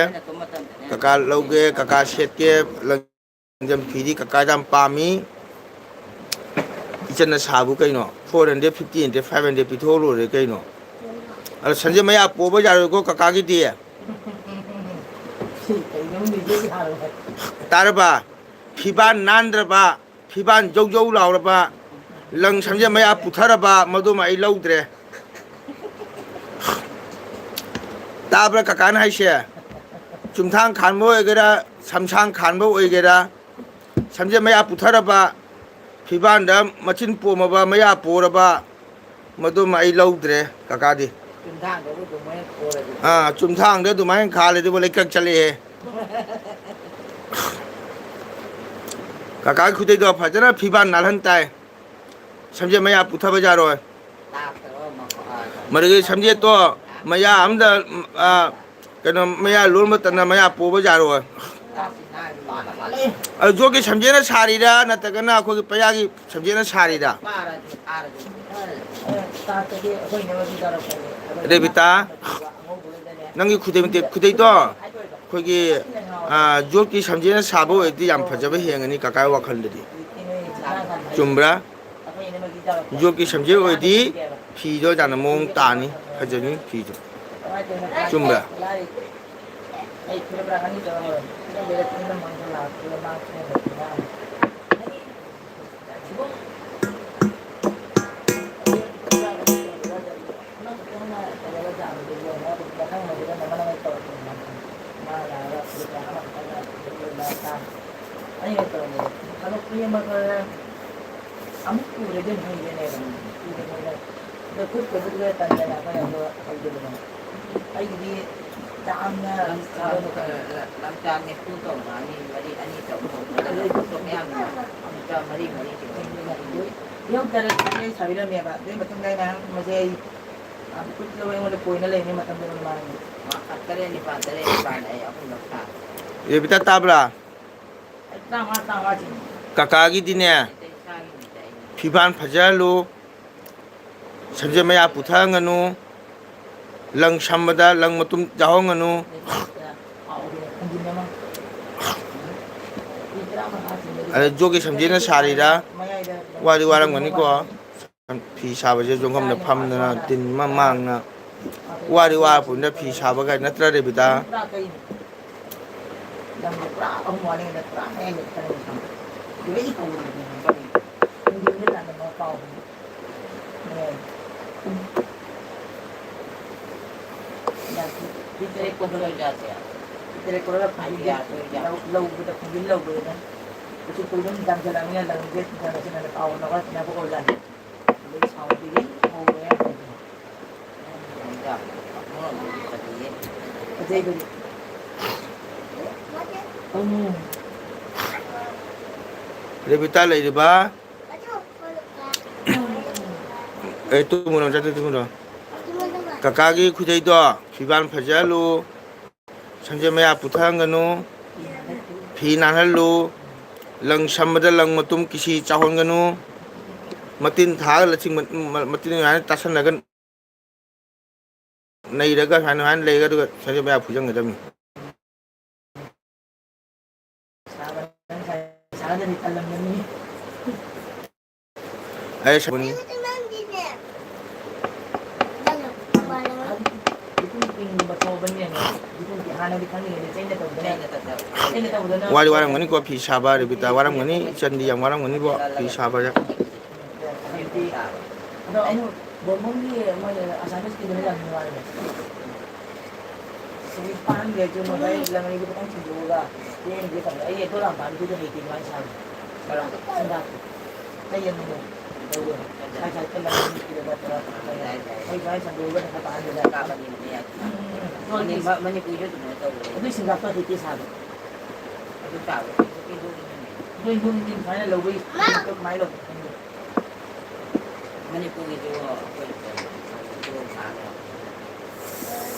ꯀꯀꯥ ꯂꯧꯒꯦ, ꯀꯀꯥ ꯁꯦꯠꯀꯦ, ꯂꯪꯖꯝ ꯐꯤꯗꯤ ꯀꯀꯥꯗ ꯌꯥꯝ ꯄꯥꯝꯃꯤ꯫ ꯏꯆꯟꯅ ꯁꯥꯕꯨ ꯀꯩꯅꯣ? Four hundred, fifty hundred, five hundred ꯄꯤꯊꯣꯛꯑ ꯂꯣꯏꯔꯦ ꯀꯩꯅꯣ? ꯑꯗꯣ ꯁꯟꯖꯦ ꯃꯌꯥ ꯄꯣꯕ ꯌꯥꯔꯣꯏꯀꯣ ꯀꯀꯥꯒꯤꯗꯤ꯫ ꯇꯥꯔꯕ? ꯐꯤꯕꯥꯟ ꯅꯥꯟꯗ꯭ꯔꯕ, ꯐꯤꯕꯥꯟ ꯖꯧ ꯖꯧ ꯂꯥꯎꯔꯕ, ꯂꯪ ꯁꯝꯖꯦ ꯃꯌꯥ ꯄꯨꯊꯔꯕ, ꯃꯗꯨꯃ ꯑꯩ ꯂꯧꯗ꯭ꯔꯦ꯫ ꯇꯥꯕ꯭ꯔꯥ ꯀꯀꯥꯅ ꯍꯥꯏꯁꯦ? ꯆꯨꯝꯊꯥꯡ ꯈꯥꯟꯕ ꯑꯣꯏꯒꯦꯔꯥ, ꯁꯝꯁꯥꯡ ꯈꯥꯟꯕ ꯑꯣꯏꯒꯦꯔꯥ, ꯁꯝꯖꯦ ꯃꯌꯥ ꯄꯨꯊꯔꯕ, ꯐꯤꯕꯥꯟꯗ ꯃꯆꯤꯟ ꯄꯣꯝꯃꯕ, ꯃꯌꯥ ꯄꯣꯔꯕ, ꯃꯗꯨꯃ ꯑꯩ ꯂꯧꯗ꯭ꯔꯦ ꯀꯀꯥꯗꯤ꯫ ꯆꯨꯝꯊꯥꯡꯗ ꯑꯗꯨꯃꯥꯏꯅ ꯄꯣꯔꯗꯤ꯫ ꯑꯥ, ꯆꯨꯝꯊꯥꯡꯗ ꯑꯗꯨꯃꯥꯏꯅ ꯈꯥꯜꯂꯗꯤꯕꯨ ꯂꯩꯀꯛ ꯆꯠꯂꯛꯑꯦ꯫ ꯀꯀꯥꯒꯤ ꯈꯨꯗꯩꯗꯣ ꯐꯖꯅ ꯐꯤꯕꯥꯟ ꯅꯥꯜꯍꯟ ꯇꯥꯏ꯫ ꯁꯝꯖꯦ ꯃꯌꯥ ꯄꯨꯊꯕ ꯌꯥꯔꯣꯏ꯫ ꯃꯗꯨꯒꯤ ꯁꯝꯖꯦꯠꯇꯣ ꯃꯌꯥ ꯑꯝꯗ, ꯑ, ꯀꯩꯅꯣ, ꯃꯌꯥ ꯂꯣꯟꯕ ꯇꯟꯅ ꯃꯌꯥ ꯄꯣꯕ ꯌꯥꯔꯣꯏ꯫ ꯑꯗꯨ ꯖꯣꯛꯀꯤ ꯁꯝꯖꯦꯠꯅ ꯁꯥꯔꯤꯔꯥ, ꯅꯠꯇ꯭ꯔꯒꯅ ꯑꯩꯈꯣꯏꯒꯤ ꯄꯩꯌꯥꯒꯤ ꯁꯝꯖꯦꯠꯅ ꯁꯥꯔꯤꯔꯥ? ꯔꯦꯕꯤꯇꯥ, ꯅꯪꯒꯤ ꯈꯨꯗꯩ, ꯈꯨꯗꯩꯗꯣ ꯑꯩꯈꯣꯏꯒꯤ, ꯑ, ꯖꯣꯛꯀꯤ ꯁꯝꯖꯦꯠꯅ ꯁꯥꯕ ꯑꯣꯏꯔꯗꯤ ꯌꯥꯝ ꯐꯖꯕ ꯍꯦꯟꯒꯅꯤ ꯀꯀꯥꯒꯤ ꯋꯥꯈꯜꯗꯗꯤ꯫ ꯆꯨꯝꯕ꯭ꯔꯥ? ꯖꯣꯛꯀꯤ ꯁꯝꯖꯦꯠ ꯑꯣꯏꯔꯗꯤ ꯐꯤꯗꯣ ꯌꯥꯝꯅ ꯃꯑꯣꯡ ꯇꯥꯅꯤ, ꯐꯖꯅꯤ ꯐꯤꯗꯣ꯫ ꯆꯨꯝꯕ꯭ꯔꯥ? ꯑꯩꯅ ꯇꯧꯔꯝꯕꯗꯣ ꯊꯕꯛ ꯃꯤ ꯑꯃ ꯈꯔ ꯑꯃꯨꯛ ꯎꯔꯗꯤ ꯑꯗꯨꯝ ꯍꯩꯔꯦꯅꯦꯕ꯫ ꯎꯔꯦ ꯃꯣꯏꯅ꯫ ꯑꯗꯣ ꯈꯨꯠꯀꯁꯨ ꯈꯔ ꯇꯟꯗꯅ ꯑꯩꯈꯣꯏ ꯑꯗꯣ ꯍꯩꯇꯕꯗꯣ꯫ ꯑꯩꯒꯤꯗꯤ ꯌꯥꯝꯅ ꯂꯝ-, ꯂꯝ-, ꯂꯝꯆꯥꯡ ꯅꯤꯐꯨ ꯇꯧꯕ ꯑꯅꯤ, ꯃꯔꯤ, ꯑꯅꯤ ꯇꯧꯕ ꯍꯧꯕꯗ ꯂꯧꯊꯣꯛꯄ ꯌꯥꯝꯅ ꯑꯃꯨꯛꯇ ꯃꯔꯤ, ꯃꯔꯤ ꯇꯧꯕ꯫ ꯌꯨꯝ ꯇꯔꯦꯠ ꯑꯩ ꯁꯥꯕꯤꯔꯝꯃꯦꯕ꯫ ꯑꯗꯨꯒꯤ ꯃꯇꯨꯡꯗ ꯑꯩꯅ ꯃꯁꯦ ꯑꯩ, ꯑ, ꯈꯨꯠ ꯂꯧ ꯑꯩꯉꯣꯟꯗ ꯀꯣꯏꯅ ꯂꯩꯔꯤꯉꯩ ꯃꯇꯝꯗꯨꯗ ꯃꯥꯅ꯫ ꯃꯥ ꯇꯔꯦꯠ ꯅꯤꯄꯥꯜ, ꯇꯔꯦꯠ ꯅꯤꯄꯥꯜ ꯑꯩ ꯑꯍꯨꯝꯂꯛ ꯁꯥ꯫ ꯔꯦꯕꯤꯇꯥ ꯇꯥꯕ꯭ꯔꯥ? ꯀꯀꯥꯒꯤꯗꯤꯅꯦ, ꯐꯤꯕꯥꯟ ꯐꯖꯍꯜꯂꯨ, ꯁꯝꯖꯦꯠ ꯃꯌꯥ ꯄꯨꯊꯍꯟꯒꯅꯨ, ꯂꯪ ꯁꯝꯕꯗ ꯂꯪ ꯃꯇꯨꯝ ꯌꯥꯎꯍꯟꯒꯅꯨ꯫ ꯑꯗ ꯖꯣꯒꯤ ꯁꯝꯖꯦꯠꯅ ꯁꯥꯔꯤꯔꯥ? ꯋꯥꯗꯤ ꯋꯥꯔꯝꯒꯅꯤꯀꯣ꯫ ꯐꯤ ꯁꯥꯕꯁꯦ ꯆꯣꯡꯐꯝꯗ ꯐꯝꯗꯅ ꯇꯤꯟ ꯑꯃ ꯃꯥꯡꯅ ꯋꯥꯗꯤ ꯋꯥꯔꯄꯣꯠꯅꯤꯗ ꯐꯤ ꯁꯥꯕꯒ ꯅꯠꯇ꯭ꯔꯥ ꯔꯦꯕꯤꯇꯥ? ꯂꯧꯕꯗ ꯈꯣꯡꯖꯤꯜ ꯂꯧꯕꯗꯅ ꯀꯩꯁꯨ ꯈꯣꯏꯗꯨꯝ ꯗꯥꯝꯖꯜꯂꯛꯑꯃꯤꯅ ꯂꯪꯁꯦ ꯆꯤꯟꯊꯅ ꯆꯤꯟꯊꯅ ꯄꯥꯎ ꯂꯧꯔ ꯇꯤꯟꯅꯕ ꯑꯣꯏꯖꯥꯠꯅꯤ꯫ ꯑꯗꯩ ꯁꯥꯎꯕꯗꯒꯤ ꯍꯧꯔꯦ ꯍꯥꯏꯕꯗꯣ꯫ ꯐꯖꯩꯕꯗꯤ꯫ ꯎꯝ꯫ ꯔꯦꯕꯤꯇꯥ ꯂꯩꯔꯤꯕ? ꯑꯦ, ꯇꯨꯝꯃꯨꯔꯣ, ꯆꯠꯇꯨ ꯇꯨꯝꯃꯨꯔꯣ꯫ ꯀꯀꯥꯒꯤ ꯈꯨꯗꯩꯗꯣ ꯐꯤꯕꯥꯜ ꯐꯖꯍꯜꯂꯨ, ꯁꯪꯖꯦ ꯃꯌꯥ ꯄꯨꯊꯍꯟꯒꯅꯨ, ꯐꯤ ꯅꯥꯟꯍꯜꯂꯨ, ꯂꯪ ꯁꯝꯕꯗ ꯂꯪ ꯃꯇꯨꯝ ꯀꯤꯁꯤ ꯆꯥꯎꯍꯟꯒꯅꯨ, ꯃꯇꯤꯟ ꯊꯥꯔꯒ ꯂꯆꯤꯡ ꯃ-, ꯃ-, ꯃꯇꯤꯟ ꯁꯨꯃꯥꯏꯅ ꯇꯥꯁꯟꯅꯒ ꯅꯩꯔꯒ ꯁꯨꯃꯥꯏꯅ, ꯁꯨꯃꯥꯏꯅ ꯂꯩꯔꯒ ꯑꯗꯨꯒ ꯁꯪꯖꯦ ꯃꯌꯥ ꯐꯨꯖꯟꯒꯗꯕꯅꯤ꯫ ꯑꯩ ꯁꯥꯎꯅꯤꯡꯉꯤ꯫ ꯋꯥꯗꯤ ꯋꯥꯔꯝꯒꯅꯤꯀꯣ ꯐꯤ ꯁꯥꯕ, ꯔꯦꯕꯤꯇꯥ, ꯋꯥꯔꯝꯒꯅꯤ, ꯏꯆꯟꯗꯤ ꯌꯥꯝ ꯋꯥꯔꯝꯒꯅꯤꯕꯣ ꯐꯤ ꯁꯥꯕꯁꯦ꯫ ꯑꯗꯣ ꯑꯩꯅ ꯕꯣꯝꯕꯣꯝꯒꯤ ꯃꯣꯏ ꯑꯁꯥꯃꯤꯁꯀꯤꯗꯨꯅ ꯌꯥꯝ ꯅꯨꯡꯉꯥꯏꯕꯅꯦ꯫ ꯁꯤꯗꯤ ꯄꯥꯟꯒꯦ ꯑꯗꯨ ꯃꯣꯕꯥꯏꯜ ꯂꯪ ꯑꯅꯤꯗꯨ ꯈꯤꯇꯪ ꯁꯤꯟꯗꯣꯛꯑꯒ ꯌꯦꯡꯒꯦ ꯇꯧꯕ꯫ ꯑꯩ ꯑꯗꯨ ꯂꯪ ꯄꯥꯟꯕꯗꯨꯗꯤ ꯍꯩꯇꯦ ꯀꯃꯥꯏꯅ ꯁꯥꯕꯅꯣ? ꯀꯔꯝꯕ? ꯁꯦꯟꯗꯥꯛꯇꯣ꯫ ꯑꯩ ꯌꯦꯡꯅꯤꯡꯉꯦ꯫ ꯇꯧꯗꯣꯏꯅꯦ꯫ ꯁꯥꯏ ꯁꯥꯏꯗꯇ ꯂꯪ ꯑꯅꯤ ꯄꯤꯔꯒ ꯇꯧꯔꯒ ꯌꯥꯏ, ꯌꯥꯏ꯫ ꯑꯩ ꯁꯨꯃꯥꯏꯅ ꯁꯟꯗꯣꯛꯑꯒ ꯍꯦꯛꯇ ꯄꯥꯟꯍꯟꯕꯗ꯫ ꯀꯥꯞꯄꯅꯤꯅꯦ꯫ ꯎꯝ, ꯎꯝ, ꯎꯝ꯫ ꯃꯅꯤ-, ꯃ-, ꯃꯅꯤꯄꯨꯔꯤꯁꯨ ꯑꯗꯨꯃꯥꯏꯅ ꯇꯧꯕꯅꯦ꯫ ꯑꯗꯨꯏ ꯁꯦꯟꯗꯥꯛꯇꯣ ꯍꯩꯇꯦ ꯁꯥꯕ꯫ ꯑꯗꯨ ꯁꯥꯕ ꯍꯩꯇꯦ, ꯍꯩꯇꯦ꯫ ꯑꯗꯨ ꯏꯟꯗꯣꯝ ꯏꯟꯗꯣꯝ ꯁꯨꯃꯥꯏꯅ ꯂꯧꯕꯩ ꯁꯦꯟꯗꯥꯛꯇꯣ ꯀꯃꯥꯏꯅ ꯂꯧꯕꯅꯣ ꯈꯪꯗꯦ꯫ ꯃꯅꯤꯄꯨꯔꯒꯤꯁꯨ ꯑꯩꯈꯣꯏ ꯁꯥꯕ꯫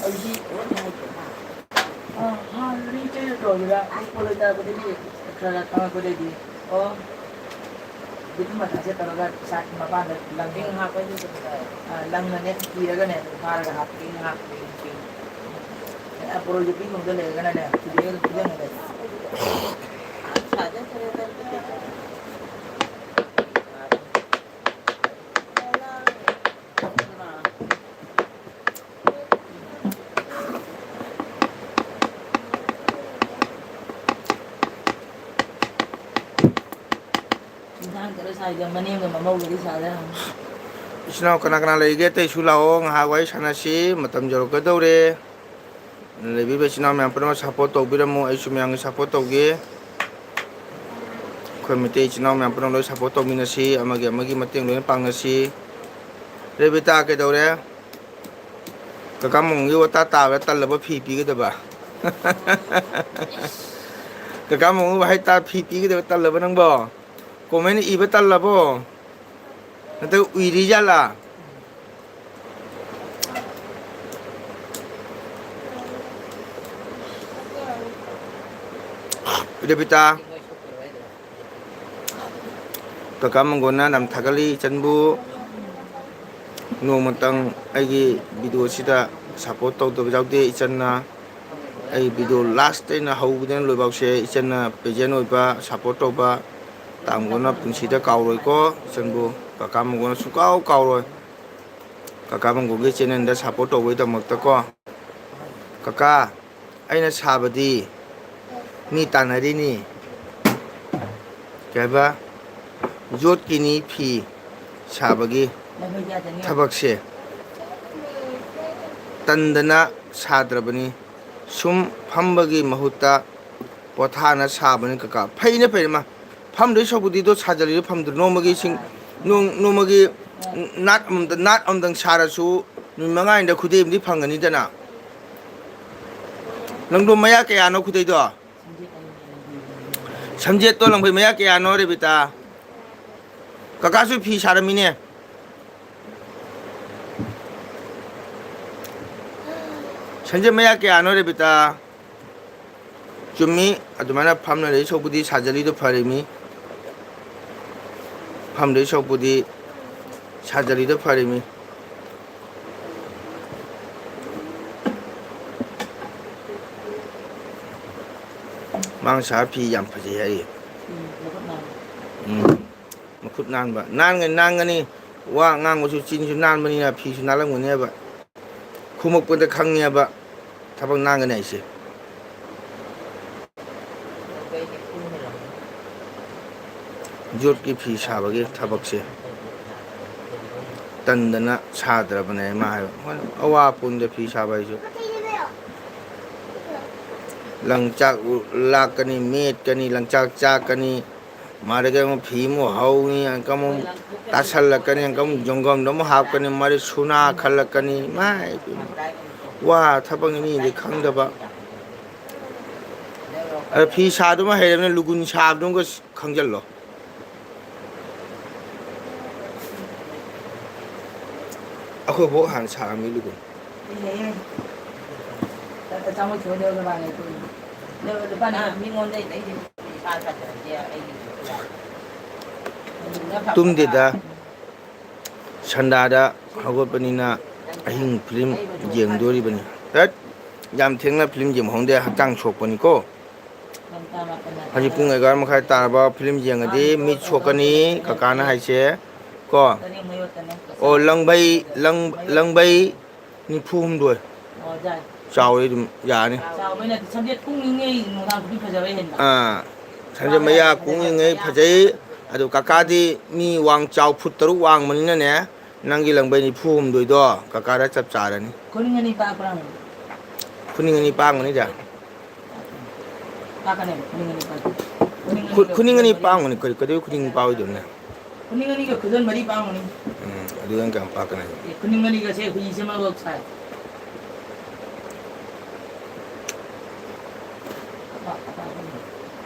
ꯑꯗꯨꯗꯤ ꯂꯣꯏꯅ ꯍꯩꯇꯦ꯫ ꯑ, ꯍꯥꯟꯅꯗꯤ ꯏꯆꯦꯅ ꯇꯧꯔꯤꯗ, ꯑꯩ ꯀꯣꯂꯦꯖ ꯀꯥꯔꯛꯄꯗꯒꯤ ꯈꯔ ꯈꯔ ꯈꯪꯉꯛꯄꯗꯩꯗꯤ, ꯑꯣ, ꯕꯤꯇꯨ ꯃꯊꯛꯁꯦ ꯇꯧꯔꯒ ꯁꯥꯏꯠ ꯃꯄꯥꯟꯗ ꯂꯪ ꯏꯪ ꯍꯥꯞꯄꯩꯗꯨꯁꯨ ꯐꯖꯔꯦ꯫ ꯑ, ꯂꯪꯅꯅꯦ ꯀꯤꯔꯒꯅꯦ ꯑꯗꯨꯝ ꯐꯥꯔꯒ ꯍꯥꯞꯄꯦ꯫ ꯏꯪ ꯍꯥꯞꯄꯩ ꯏꯪ꯫ ꯑ, ꯄꯣꯔꯣꯏꯁꯦ ꯄꯤꯛꯅꯨꯡꯗ ꯂꯩꯔꯒꯅꯅꯦ, ꯊꯨꯗꯦꯛꯑꯒ ꯑꯗꯨꯝ ꯄꯤꯖꯟꯒꯗꯕꯅꯦ꯫ ꯁꯥꯖꯗ꯭ꯔꯦꯗ ꯑꯗꯨꯗꯤ꯫ ꯏꯟꯁꯥꯡ ꯈꯔ ꯁꯥꯏꯗ ꯃꯅꯦꯝꯒ ꯃꯃꯧꯒꯗꯤ ꯁꯥꯗ ꯍꯪꯉꯨ꯫ ꯏꯆꯤꯟ ꯏꯅꯥꯎ ꯀꯅꯥ ꯀꯅꯥ ꯂꯩꯒꯦ? ꯑꯇꯩꯁꯨ ꯂꯥꯛꯑꯣ, ꯉꯥꯏꯍꯥꯛ ꯋꯥꯔꯤ ꯁꯥꯟꯅꯁꯤ, ꯃꯇꯝ ꯌꯧꯔꯛꯀꯗꯧꯔꯦ꯫ ꯂꯩꯕꯤꯕ ꯏꯆꯤꯟ ꯏꯅꯥꯎ ꯃꯌꯥꯝ ꯄꯨꯝꯅꯃꯛ ꯁꯞꯄꯣꯔꯠ ꯇꯧꯕꯤꯔꯝꯃꯨ, ꯑꯩꯁꯨ ꯃꯌꯥꯝꯒꯤ ꯁꯞꯄꯣꯔꯠ ꯇꯧꯒꯦ꯫ ꯑꯩꯈꯣꯏ ꯃꯩꯇꯩ ꯏꯆꯤꯟ ꯏꯅꯥꯎ ꯃꯌꯥꯝ ꯄꯨꯝꯅꯃꯛ ꯂꯣꯏ ꯁꯞꯄꯣꯔꯠ ꯇꯧꯃꯤꯟꯅꯁꯤ, ꯑꯃꯒꯤ ꯑꯃꯒꯤ ꯃꯇꯦꯡ ꯂꯣꯏꯅ ꯄꯥꯡꯅꯁꯤ꯫ ꯔꯦꯕꯤꯇꯥ ꯀꯩꯗꯧꯔꯦ? ꯀꯀꯥ ꯃꯣꯡꯒꯤ ꯋꯥꯇꯥ ꯇꯥꯕꯗ ꯇꯜꯂꯕ ꯐꯤ ꯄꯤꯒꯗꯕ? ꯀꯀꯥ ꯃꯣꯡꯒꯤ ꯋꯥꯍꯩ ꯇꯥ ꯐꯤ ꯄꯤꯒꯗꯕ ꯇꯜꯂꯕ ꯅꯪꯕꯣ? ꯀꯣꯃꯦꯟ ꯏꯕ ꯇꯜꯂꯕꯣ? ꯅꯠꯇ꯭ꯔꯒ ꯎꯏꯔꯤꯖꯥꯠꯂꯥ? ꯔꯦꯕꯤꯇꯥ, ꯀꯀꯥ ꯃꯪꯒꯣꯟꯅ ꯌꯥꯝ ꯊꯥꯒꯠꯂꯤ ꯏꯆꯟꯕꯨ꯫ ꯅꯣꯡꯃꯇꯪ ꯑꯩꯒꯤ ꯚꯤꯗꯤꯑꯣꯁꯤꯗ ꯁꯞꯄꯣꯔꯠ ꯇꯧꯗꯕ ꯌꯥꯎꯗꯦ ꯏꯆꯟꯅ꯫ ꯑꯩ ꯚꯤꯗꯤꯑꯣ ꯂꯥꯁꯇꯩꯅ ꯍꯧꯕꯗꯩꯅ ꯂꯣꯏꯐꯥꯎꯁꯦ ꯏꯆꯟꯅ ꯄ꯭ꯔꯦꯖꯦꯟ ꯑꯣꯏꯕ, ꯁꯞꯄꯣꯔꯠ ꯇꯧꯕ꯫ ꯇꯥ ꯃꯪꯒꯣꯟꯅ ꯄꯨꯟꯁꯤꯗ ꯀꯥꯎꯔꯣꯏꯀꯣ ꯏꯆꯟꯕꯨ꯫ ꯀꯀꯥ ꯃꯪꯒꯣꯟꯅ ꯁꯨꯡꯀꯥꯎ ꯀꯥꯎꯔꯣꯏ꯫ ꯀꯀꯥ ꯃꯪꯒꯣꯟꯒꯤ ꯆꯦꯅꯦꯜꯗ ꯁꯞꯄꯣꯔꯠ ꯇꯧꯕꯒꯤꯗꯃꯛꯇꯀꯣ꯫ ꯀꯀꯥ, ꯑꯩꯅ ꯁꯥꯕꯗꯤ ꯃꯤ ꯇꯥꯟꯅꯔꯤꯅꯤ꯫ ꯀꯩ ꯍꯥꯏꯕ? ꯌꯣꯠꯀꯤꯅꯤ ꯐꯤ ꯁꯥꯕꯒꯤ ꯊꯕꯛꯁꯦ꯫ ꯇꯟꯗꯅ ꯁꯥꯗ꯭ꯔꯕꯅꯤ꯫ ꯁꯨꯝ ꯐꯝꯕꯒꯤ ꯃꯍꯨꯠꯇ ꯄꯣꯊꯥꯅ ꯁꯥꯕꯅꯤ ꯀꯀꯥ꯫ ꯐꯩꯅꯦ, ꯐꯩꯅꯦ, ꯃꯥ ꯐꯝꯗꯣꯏ ꯁꯔꯨꯛꯄꯨꯗꯤꯗꯣ ꯁꯥꯖꯜꯂꯤꯗꯣ ꯐꯝꯗ꯭ꯔꯣ? ꯅꯣꯡꯃꯒꯤ ꯁꯤꯡ-, ꯅꯣꯡ-, ꯅꯣꯡꯃꯒꯤ ꯅꯥꯠ ꯑꯃꯃꯝꯗ, ꯅꯥꯠ ꯑꯃꯃꯝꯗꯪ ꯁꯥꯔꯁꯨ ꯅꯨꯃꯤꯠ ꯃꯉꯥꯅꯤꯗ ꯈꯨꯗꯩ ꯑꯃꯗꯤ ꯐꯪꯒꯅꯤꯗꯅ꯫ ꯅꯪꯗꯣ ꯃꯌꯥ ꯀꯌꯥꯅꯣ ꯈꯨꯗꯩꯗꯣ? ꯁꯝꯖꯦꯠꯇꯣ ꯂꯪꯐꯩ ꯃꯌꯥ ꯀꯌꯥꯅꯣ, ꯔꯦꯕꯤꯇꯥ? ꯀꯀꯥꯁꯨ ꯐꯤ ꯁꯥꯔꯝꯃꯤꯅꯦ꯫ ꯁꯝꯖꯦꯠ ꯃꯌꯥ ꯀꯌꯥꯅꯣ, ꯔꯦꯕꯤꯇꯥ? ꯆꯨꯝꯃꯤ, ꯑꯗꯨꯃꯥꯏꯅ ꯐꯝꯅ ꯂꯩ ꯁꯔꯨꯛꯄꯨꯗꯤ ꯁꯥꯖꯜꯂꯤꯗꯣ ꯐꯔꯤꯃꯤ꯫ ꯐꯝꯗꯣꯏ ꯁꯔꯨꯛꯄꯨꯗꯤ ꯁꯥꯖꯜꯂꯤꯗꯣ ꯐꯔꯤꯃꯤ꯫ ꯃꯥꯡ ꯁꯥꯕ ꯐꯤ ꯌꯥꯝ ꯐꯖꯩ ꯍꯥꯏꯔꯤ꯫ ꯎꯝ, ꯃꯈꯨꯠ ꯅꯥꯟꯕ꯫ ꯅꯥꯟꯒꯅꯤ, ꯅꯥꯟꯒꯅꯤ꯫ ꯋꯥ ꯉꯥꯡꯕꯁꯨ ꯆꯤꯟꯁꯨ ꯅꯥꯟꯕꯅꯤꯅ ꯐꯤꯁꯨ ꯅꯥꯜꯂꯝꯒꯅꯦꯕ꯫ ꯈꯨꯝꯃꯛꯄꯗ ꯈꯪꯉꯦꯕ ꯊꯕꯛ ꯅꯥꯟꯒꯅꯤ ꯍꯥꯏꯁꯦ꯫ ꯌꯣꯠꯀꯤ ꯐꯤ ꯁꯥꯕꯒꯤ ꯊꯕꯛꯁꯦ ꯇꯟꯗꯅ ꯁꯥꯗ꯭ꯔꯕꯅꯦ ꯃꯥ ꯍꯥꯏꯕ꯫ ꯍꯣꯏ, ꯑꯋꯥ ꯄꯨꯟꯗ ꯐꯤ ꯁꯥꯕ ꯍꯥꯏꯁꯨ꯫ ꯂꯪꯆꯥꯛ ꯂꯥꯛꯀꯅꯤ, ꯃꯦꯠꯀꯅꯤ, ꯂꯪꯆꯥꯛ ꯆꯥꯛꯀꯅꯤ, ꯃꯥꯗꯒꯤ ꯑꯃꯨꯛ ꯐꯤ ꯑꯃꯨꯛ ꯍꯧꯅꯤ, ꯑꯃꯨꯛ ꯇꯥꯁꯜꯂꯛꯀꯅꯤ, ꯑꯃꯨꯛ ꯖꯣꯡꯒꯝꯗ ꯑꯃꯨꯛ ꯍꯥꯞꯀꯅꯤ, ꯃꯥꯗꯤ ꯁꯨꯅꯥ ꯈꯜꯂꯛꯀꯅꯤ꯫ ꯏꯃꯥꯏ ꯄꯦꯝꯃ꯫ ꯋꯥ ꯊꯕꯛꯅꯤ ꯃꯤꯗꯤ ꯈꯪꯗꯕ꯫ ꯑꯗ ꯐꯤ ꯁꯥꯗꯨꯃ ꯍꯩꯔꯕꯅꯤꯅ ꯂꯨꯒꯨꯟ ꯁꯥꯕꯗꯨꯃꯒ ꯈꯪꯖꯜꯂꯣ꯫ ꯑꯩꯈꯣꯏ ꯕꯣꯛ ꯍꯥꯟꯅ ꯁꯥꯔꯝꯃꯤ ꯂꯨꯒꯨꯟ꯫ ꯑꯦꯍꯦ꯫ ꯆꯥꯃꯩ ꯊꯣꯏꯗꯧ ꯅꯕꯥꯅꯤ ꯑꯩꯈꯣꯏ꯫ ꯂꯨꯄꯥ ꯅꯤꯐꯨ ꯃꯤꯉꯣꯟꯗꯩ ꯂꯩꯗꯣꯏꯅꯤ꯫ ꯏꯁꯥ ꯁꯥꯖꯔꯒꯦ ꯑꯩꯒꯤ꯫ ꯇꯨꯝꯗꯦꯗ꯫ ꯁꯟꯗꯥꯗ ꯍꯧꯒꯠꯄꯅꯤꯅ ꯑꯍꯤꯡ ꯐꯤꯂꯝ ꯌꯦꯡꯗꯣꯔꯤꯕꯅꯤ꯫ ꯍꯠ! ꯌꯥꯝ ꯊꯦꯡꯅ ꯐꯤꯂꯝ ꯌꯦꯡꯍꯧꯗꯦ, ꯍꯛꯆꯥꯡ ꯁꯣꯛꯄꯅꯤꯀꯣ꯫ ꯍꯧꯖꯤꯛ ꯄꯨꯡ ꯑꯦꯒꯥꯔꯣ ꯃꯈꯥꯏ ꯇꯥꯔꯕ, ꯐꯤꯂꯝ ꯌꯦꯡꯉꯗꯤ ꯃꯤꯠ ꯁꯣꯛꯀꯅꯤ, ꯀꯀꯥꯅ ꯍꯥꯏꯁꯦ ꯀꯣ꯫ ꯑꯣ, ꯂꯪꯕꯩ, ꯂꯪ-, ꯂꯪꯕꯩ ꯅꯤꯐꯨ ꯍꯨꯝꯗꯣꯏ꯫ ꯆꯥꯎꯔꯦ, ꯑꯗꯨꯝ ꯌꯥꯔꯅꯤ꯫ ꯆꯥꯎꯕꯩ ꯅꯠꯇꯦ, ꯁꯝꯖꯦꯠ ꯀꯨꯡꯉꯤꯉꯩ ꯅꯨꯡꯗꯥꯡ ꯈꯨꯗꯤ ꯐꯖꯕ ꯍꯦꯟꯕ꯫ ꯑꯥ, ꯁꯝꯖꯦꯠ ꯃꯌꯥ ꯀꯨꯡꯉꯤꯉꯩ ꯐꯖꯩ꯫ ꯑꯗꯨ ꯀꯀꯥꯗꯤ ꯃꯤ ꯋꯥꯡ ꯆꯥꯎ ꯐꯨꯠ ꯇꯔꯨꯛ ꯋꯥꯡꯕꯅꯤꯅꯅꯦ, ꯅꯪꯒꯤ ꯂꯪꯕꯩ ꯅꯤꯐꯨ ꯍꯨꯝꯗꯣꯏꯗꯣ ꯀꯀꯥꯗ ꯆꯞ ꯆꯥꯔꯅꯤ꯫ ꯈꯨꯅꯤꯡ ꯑꯅꯤ ꯄꯥꯛꯄ꯭ꯔꯥ ꯍꯪꯕꯅꯦ꯫ ꯈꯨꯅꯤꯡ ꯑꯅꯤ ꯄꯥꯡꯕꯅꯤꯗ꯫ ꯄꯥꯛꯀꯅꯦꯕ, ꯈꯨꯅꯤꯡ ꯑꯅꯤ ꯄꯥꯛꯄ꯫ ꯈꯨ-, ꯈꯨꯅꯤꯡ ꯈꯨꯅꯤꯡ ꯑꯅꯤ ꯑꯅꯤꯒ ꯄꯥꯡꯕꯅꯤ꯫ ꯀꯔꯤ, ꯀꯩꯗꯧꯕꯩ ꯈꯨꯅꯤꯡ ꯄꯥꯛꯑꯣꯏꯗꯣꯏꯅꯣ? ꯈꯨꯅꯤꯡ ꯑꯅꯤꯒ ꯈꯨꯖꯟ ꯃꯔꯤ ꯄꯥꯡꯕꯅꯤ꯫ ꯎꯝ, ꯑꯗꯨ ꯅꯪ ꯀꯌꯥꯝ ꯄꯥꯛꯀꯅꯤ? ꯑꯦ, ꯈꯨꯅꯤꯡ ꯑꯅꯤꯒꯁꯦ ꯍꯨꯏ ꯁꯦꯝꯃꯒ ꯁꯥꯏ꯫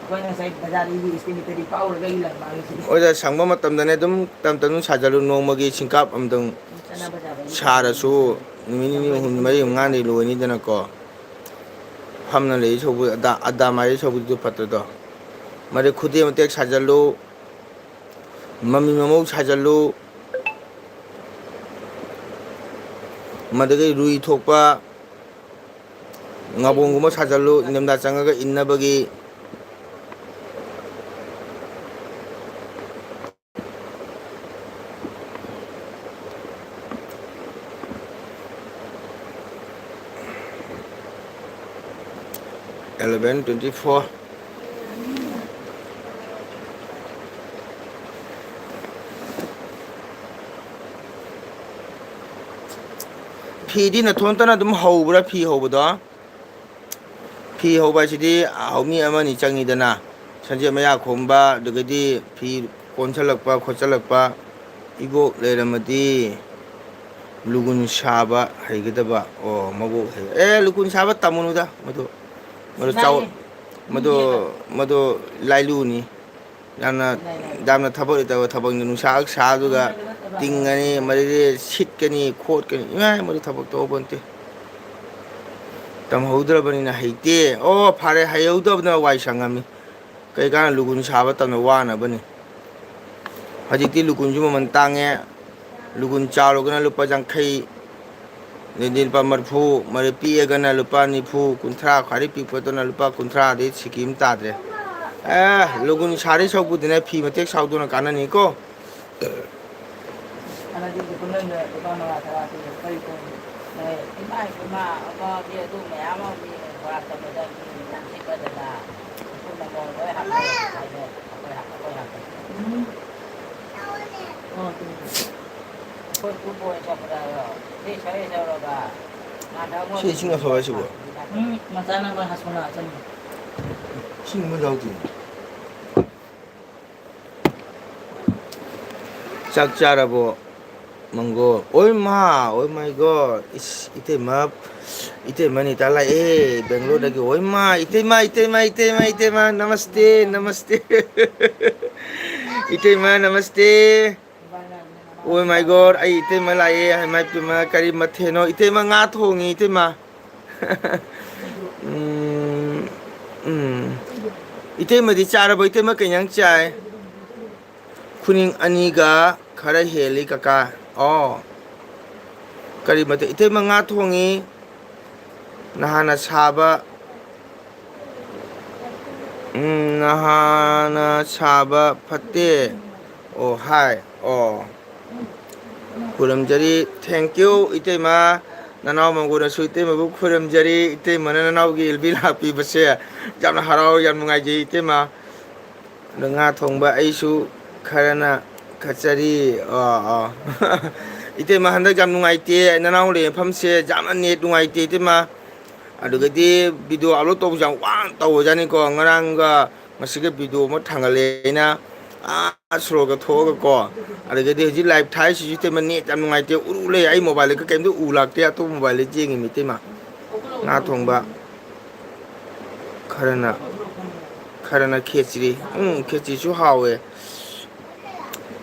ꯑꯩꯈꯣꯏꯅ ꯉꯁꯥꯏ ꯕꯖꯥꯔꯗ ꯏꯁꯇꯤꯜ ꯂꯤꯇꯔꯗꯤ ꯄꯥꯛꯎꯔꯒ ꯑꯩꯒꯤ ꯂꯪ ꯃꯥꯡꯉꯤꯁꯤꯗꯤ꯫ ꯍꯣꯏꯗ, ꯁꯪꯕ ꯃꯇꯝꯗꯅꯦ ꯑꯗꯨꯝ ꯇꯞ ꯇꯞꯅ ꯁꯥꯖꯜꯂꯨ꯫ ꯅꯣꯡꯃꯒꯤ ꯁꯤꯡꯀꯥꯞ ꯑꯃꯇꯪ ꯆꯠꯅ ꯕꯖꯥꯔꯗ ꯑꯩꯒꯤ ꯁꯥꯔꯁꯨ ꯅꯨꯃꯤꯠ ꯅꯤꯅꯤ, ꯍꯨꯝꯅꯤ, ꯃꯔꯤ, ꯃꯉꯥꯅꯤ ꯂꯣꯏꯅꯤꯗꯅꯀꯣ꯫ ꯐꯝꯅ ꯂꯩ ꯁꯧꯕ-, ꯑꯗꯥ, ꯑꯗꯥ ꯃꯥꯏ ꯁꯧꯕꯗꯨ ꯐꯠꯇ꯭ꯔꯗꯣ꯫ ꯃꯗꯩ ꯈꯨꯗꯦꯡ ꯃꯇꯦꯛ ꯁꯥꯖꯜꯂꯨ꯫ ꯃꯃꯤ ꯃꯃꯧ ꯁꯥꯖꯜꯂꯨ꯫ ꯃꯗꯨꯗꯒꯤ ꯔꯨꯏ ꯊꯣꯛꯄ ꯉꯥꯕꯣꯡꯒꯨꯝꯕ ꯁꯥꯖꯜꯂꯨ, ꯏꯪꯊꯝꯊꯥ ꯆꯪꯉꯒ ꯏꯟꯅꯕꯒꯤ꯫ Eleven twenty four꯫ ꯐꯤꯗꯤ ꯅꯊꯣꯟꯇꯅ ꯑꯗꯨꯝ ꯍꯧꯕ꯭ꯔꯥ, ꯐꯤ ꯍꯧꯕꯗꯣ? ꯐꯤ ꯍꯧꯕ ꯍꯥꯏꯁꯤꯗꯤ ꯍꯧꯃꯤ ꯑꯃꯅꯤ ꯆꯪꯉꯤꯗꯅ, ꯁꯟꯖꯦꯠ ꯃꯌꯥ ꯈꯣꯝꯕ, ꯑꯗꯨꯗꯒꯤꯗꯤ ꯐꯤ ꯀꯣꯟꯁꯤꯜꯂꯛꯄ ꯈꯣꯠꯆꯜꯂꯛꯄ꯫ ꯏꯕꯣꯛ ꯂꯩꯔꯝꯃꯗꯤ ꯂꯨꯒꯨꯟ ꯁꯥꯕ ꯍꯩꯒꯗꯕ꯫ ꯑꯣ, ꯃꯕꯣꯛ ꯍꯩ-, ꯑꯦ, ꯂꯨꯒꯨꯟ ꯁꯥꯕ ꯇꯝꯃꯨꯅꯨꯗ, ꯃꯗꯨ, ꯃꯗꯨ ꯆꯥꯎ-, ꯁꯤꯗꯥꯏꯅꯦ꯫ ꯃꯗꯨ, ꯃꯗꯨ ꯂꯥꯏꯂꯨꯅꯤ꯫ ꯌꯥꯝꯅ, ꯂꯥꯏ, ꯂꯥꯏ꯫ ꯌꯥꯝꯅ ꯊꯕꯛ ꯂꯩꯇꯕ ꯊꯕꯛꯅꯤ꯫ ꯅꯨꯡꯁꯥ ꯈꯛ ꯁꯥ, ꯑꯗꯨꯒ ꯅꯣꯡꯃꯩꯗ ꯅꯠꯇꯕ꯫ ꯇꯤꯡꯉꯅꯤ, ꯃꯗꯨꯗꯤ ꯁꯤꯠꯀꯅꯤ, ꯈꯣꯠꯀꯅꯤ꯫ ꯏꯃꯥꯏ, ꯃꯗꯨ ꯊꯕꯛ ꯇꯧꯕ ꯅꯠꯇꯦ꯫ ꯇꯝꯍꯧꯗ꯭ꯔꯕꯅꯤꯅ ꯍꯩꯇꯦ꯫ ꯑꯣ, ꯐꯔꯦ, ꯍꯩꯍꯧꯗꯕꯅ ꯋꯥꯏ ꯁꯪꯉꯝꯃꯤ꯫ ꯀꯩ ꯀꯥꯟꯅ ꯂꯨꯒꯨꯟ ꯁꯥꯕ ꯇꯝꯅ ꯋꯥꯅꯕꯅꯤ꯫ ꯍꯧꯖꯤꯛꯇꯤ ꯂꯨꯒꯨꯟꯁꯨ ꯃꯃꯜ ꯇꯥꯡꯉꯦ꯫ ꯂꯨꯒꯨꯟ ꯆꯥꯎꯔꯒꯅ ꯂꯨꯄꯥ ꯌꯥꯡꯈꯩ, ꯑꯗꯩꯗꯤ ꯂꯨꯄꯥ ꯃꯔꯤꯐꯨ, ꯃꯔꯤ ꯄꯤꯛꯑꯒꯅ ꯂꯨꯄꯥ ꯅꯤꯐꯨ, ꯀꯨꯟꯊ꯭ꯔꯥ, ꯈ꯭ꯋꯥꯏꯗꯩ ꯄꯤꯛꯄꯗꯨꯅ ꯂꯨꯄꯥ ꯀꯨꯟꯊ꯭ꯔꯥꯗꯩ ꯁꯤꯀꯤ ꯑꯃ ꯇꯥꯗ꯭ꯔꯦ꯫ ꯑꯦ, ꯂꯨꯒꯨꯟ ꯁꯥꯔꯤ ꯁꯔꯨꯛꯄꯨꯗꯤꯅꯦ ꯐꯤ ꯃꯇꯦꯛ ꯁꯥꯎꯗꯨꯅ ꯀꯥꯟꯅꯅꯤꯀꯣ꯫ ꯑꯗꯨꯗꯤ ꯂꯨꯄꯥ ꯃꯉꯥ ꯇꯔꯥ ꯄꯤꯔꯒ ꯀꯔꯤ ꯇꯧꯅꯤ? ꯅꯣꯏ ꯏꯃꯥ ꯏꯄꯥ ꯑꯃꯗꯤ ꯑꯗꯨ ꯃꯌꯥꯝ ꯑꯃ ꯃꯤ ꯕꯣꯔꯥ ꯇꯧꯕꯗ ꯃꯤ ꯌꯥꯝ ꯁꯤꯠꯄꯗꯅ ꯎꯄꯨ ꯅꯨꯡꯃꯨꯜ ꯂꯣꯏ ꯍꯥꯞꯅꯩ ꯍꯥꯏꯅꯩ꯫ ꯑꯩꯈꯣꯏ ꯍꯥꯞ-, ꯑꯩꯈꯣꯏ ꯍꯥꯞꯄ꯫ ꯎꯝ꯫ ꯑꯣ, ꯑꯗꯨꯅꯤ꯫ ꯑꯩꯈꯣꯏ ꯎꯄꯨ ꯕꯣꯏ ꯆꯠꯄꯗ ꯁꯤ ꯁꯔꯦ ꯆꯧꯔꯒ ꯉꯥꯟꯊ ꯁꯤ ꯏꯁꯤꯡ ꯑꯐꯕ ꯍꯥꯏꯁꯤꯕꯣ? ꯎꯝ, ꯃꯆꯥ ꯅꯪ ꯂꯣꯏ ꯍꯥꯞꯆꯤꯜꯂꯣ, ꯍꯥꯞꯆꯤꯜꯂꯣ꯫ ꯏꯁꯤꯡ ꯑꯃ ꯌꯥꯎꯗꯦ꯫ ꯆꯥꯛ ꯆꯥꯔꯕꯣ? ꯃꯪꯒꯣꯜ꯫ ꯑꯣꯏ ꯃꯥ, ꯑꯣꯏ ꯃꯥꯏ ꯒꯣꯗ꯫ ꯏꯁ, ꯏꯇꯩꯃ, ꯏꯇꯩꯃ ꯅꯤꯇꯥ ꯂꯥꯛꯑꯦ, ꯕꯦꯡꯒ꯭ꯂꯣꯔꯗꯒꯤ꯫ ꯑꯣꯏ ꯃꯥ, ꯏꯇꯩꯃ, ꯏꯇꯩꯃ, ꯏꯇꯩꯃ, ꯏꯇꯩꯃ, ꯅꯃꯁꯇꯦ, ꯅꯃꯁꯇꯦ꯫ ꯏꯇꯩꯃ, ꯅꯃꯁꯇꯦ꯫ ꯑꯣꯏ ꯃꯥꯏ ꯒꯣꯗ, ꯑꯩ ꯏꯇꯩꯃ ꯂꯥꯛꯑꯦ꯫ ꯍꯥꯏ ꯃꯥꯏ ꯄꯦꯝꯃ, ꯀꯔꯤ ꯃꯊꯦꯜꯅꯣ? ꯏꯇꯩꯃ, ꯉꯥ ꯊꯣꯡꯉꯤ, ꯏꯇꯩꯃ꯫ ꯎꯝ, ꯎꯝ꯫ ꯏꯇꯩꯃꯗꯤ ꯆꯥꯔꯕꯣ? ꯏꯇꯩꯃ ꯀꯩ ꯏꯟꯖꯥꯡ ꯆꯥꯏ? ꯈꯨꯅꯤꯡ ꯑꯅꯤꯒ ꯈꯔ ꯍꯦꯜꯂꯤ, ꯀꯀꯥ꯫ ꯑꯣ꯫ ꯀꯔꯤ ꯃꯊꯦꯜ? ꯏꯇꯩꯃ ꯉꯥ ꯊꯣꯡꯉꯤ꯫ ꯅꯍꯥꯟꯅ ꯁꯥꯕ, ꯎꯝ, ꯅꯍꯥꯟꯅ ꯁꯥꯕ ꯐꯠꯇꯦ꯫ ꯑꯣ, ꯍꯥꯏ꯫ ꯑꯣ꯫ ꯈꯨꯔꯨꯝꯖꯔꯤ꯫ Thank you, ꯏꯇꯩꯃ꯫ ꯅꯅꯥꯎ ꯃꯪꯒꯣꯜꯅꯁꯨ ꯏꯇꯩꯃꯕꯨ ꯈꯨꯔꯨꯝꯖꯔꯤ꯫ ꯏꯇꯩꯃꯅ ꯅꯅꯥꯎꯒꯤ ꯑꯦꯜ ꯕꯤ ꯂꯥꯛꯄꯤꯕꯁꯦ ꯌꯥꯝꯅ ꯍꯔꯥꯎ, ꯌꯥꯝ ꯅꯨꯡꯉꯥꯏꯖꯩ, ꯏꯇꯩꯃ꯫ ꯑꯗꯣ ꯉꯥ ꯊꯣꯡꯕ ꯑꯩꯁꯨ ꯈꯔꯅ ꯈꯠꯆꯔꯤ꯫ ꯑꯣ, ꯑꯣ꯫ ꯏꯇꯩꯃ, ꯍꯟꯗꯛ ꯌꯥꯝ ꯅꯨꯡꯉꯥꯏꯇꯦ꯫ ꯅꯅꯥꯎ ꯂꯩ ꯃꯐꯝꯁꯦ ꯌꯥꯝꯅ ꯅꯦꯠ ꯅꯨꯡꯉꯥꯏꯇꯦ, ꯏꯇꯩꯃ꯫ ꯑꯗꯨꯒꯗꯤ ꯚꯤꯗꯤꯑꯣ ꯑꯞꯂꯣꯗ ꯇꯧꯕꯁꯦ ꯌꯥꯝ ꯋꯥꯅ ꯇꯧꯕꯖꯥꯠꯅꯤꯀꯣ꯫ ꯉꯔꯥꯡꯒ ꯉꯁꯤꯒ ꯚꯤꯗꯤꯑꯣ ꯑꯃ ꯊꯥꯡꯒꯠꯂꯦ ꯑꯩꯅ, ꯑꯥ ꯁꯣꯔꯣꯛꯇ ꯊꯣꯛꯑꯒꯀꯣ꯫ ꯑꯗꯨꯒꯗꯤ ꯍꯧꯖꯤꯛ ꯂꯥꯏꯚ ꯊꯥꯔꯤꯁꯤꯁꯨ ꯏꯇꯩꯃ ꯅꯦꯠ ꯌꯥꯝ ꯅꯨꯡꯉꯥꯏꯇꯦ꯫ ꯎꯔꯨ ꯂꯩ꯫ ꯑꯩ ꯃꯣꯕꯥꯏꯜꯗꯒ ꯀꯩꯝꯇ ꯎ ꯂꯥꯛꯇꯦ꯫ ꯑꯇꯣꯞꯄ ꯃꯣꯕꯥꯏꯜꯗ ꯌꯦꯡꯉꯤꯃꯤ ꯏꯇꯩꯃ꯫ ꯉꯥ ꯊꯣꯡꯕ꯫ ꯈꯔꯅ, ꯈꯔꯅ ꯈꯦꯆ꯭ꯔꯤ꯫ ꯎꯝ, ꯈꯦꯆ꯭ꯔꯤꯁꯨ ꯍꯥꯎꯋꯦ꯫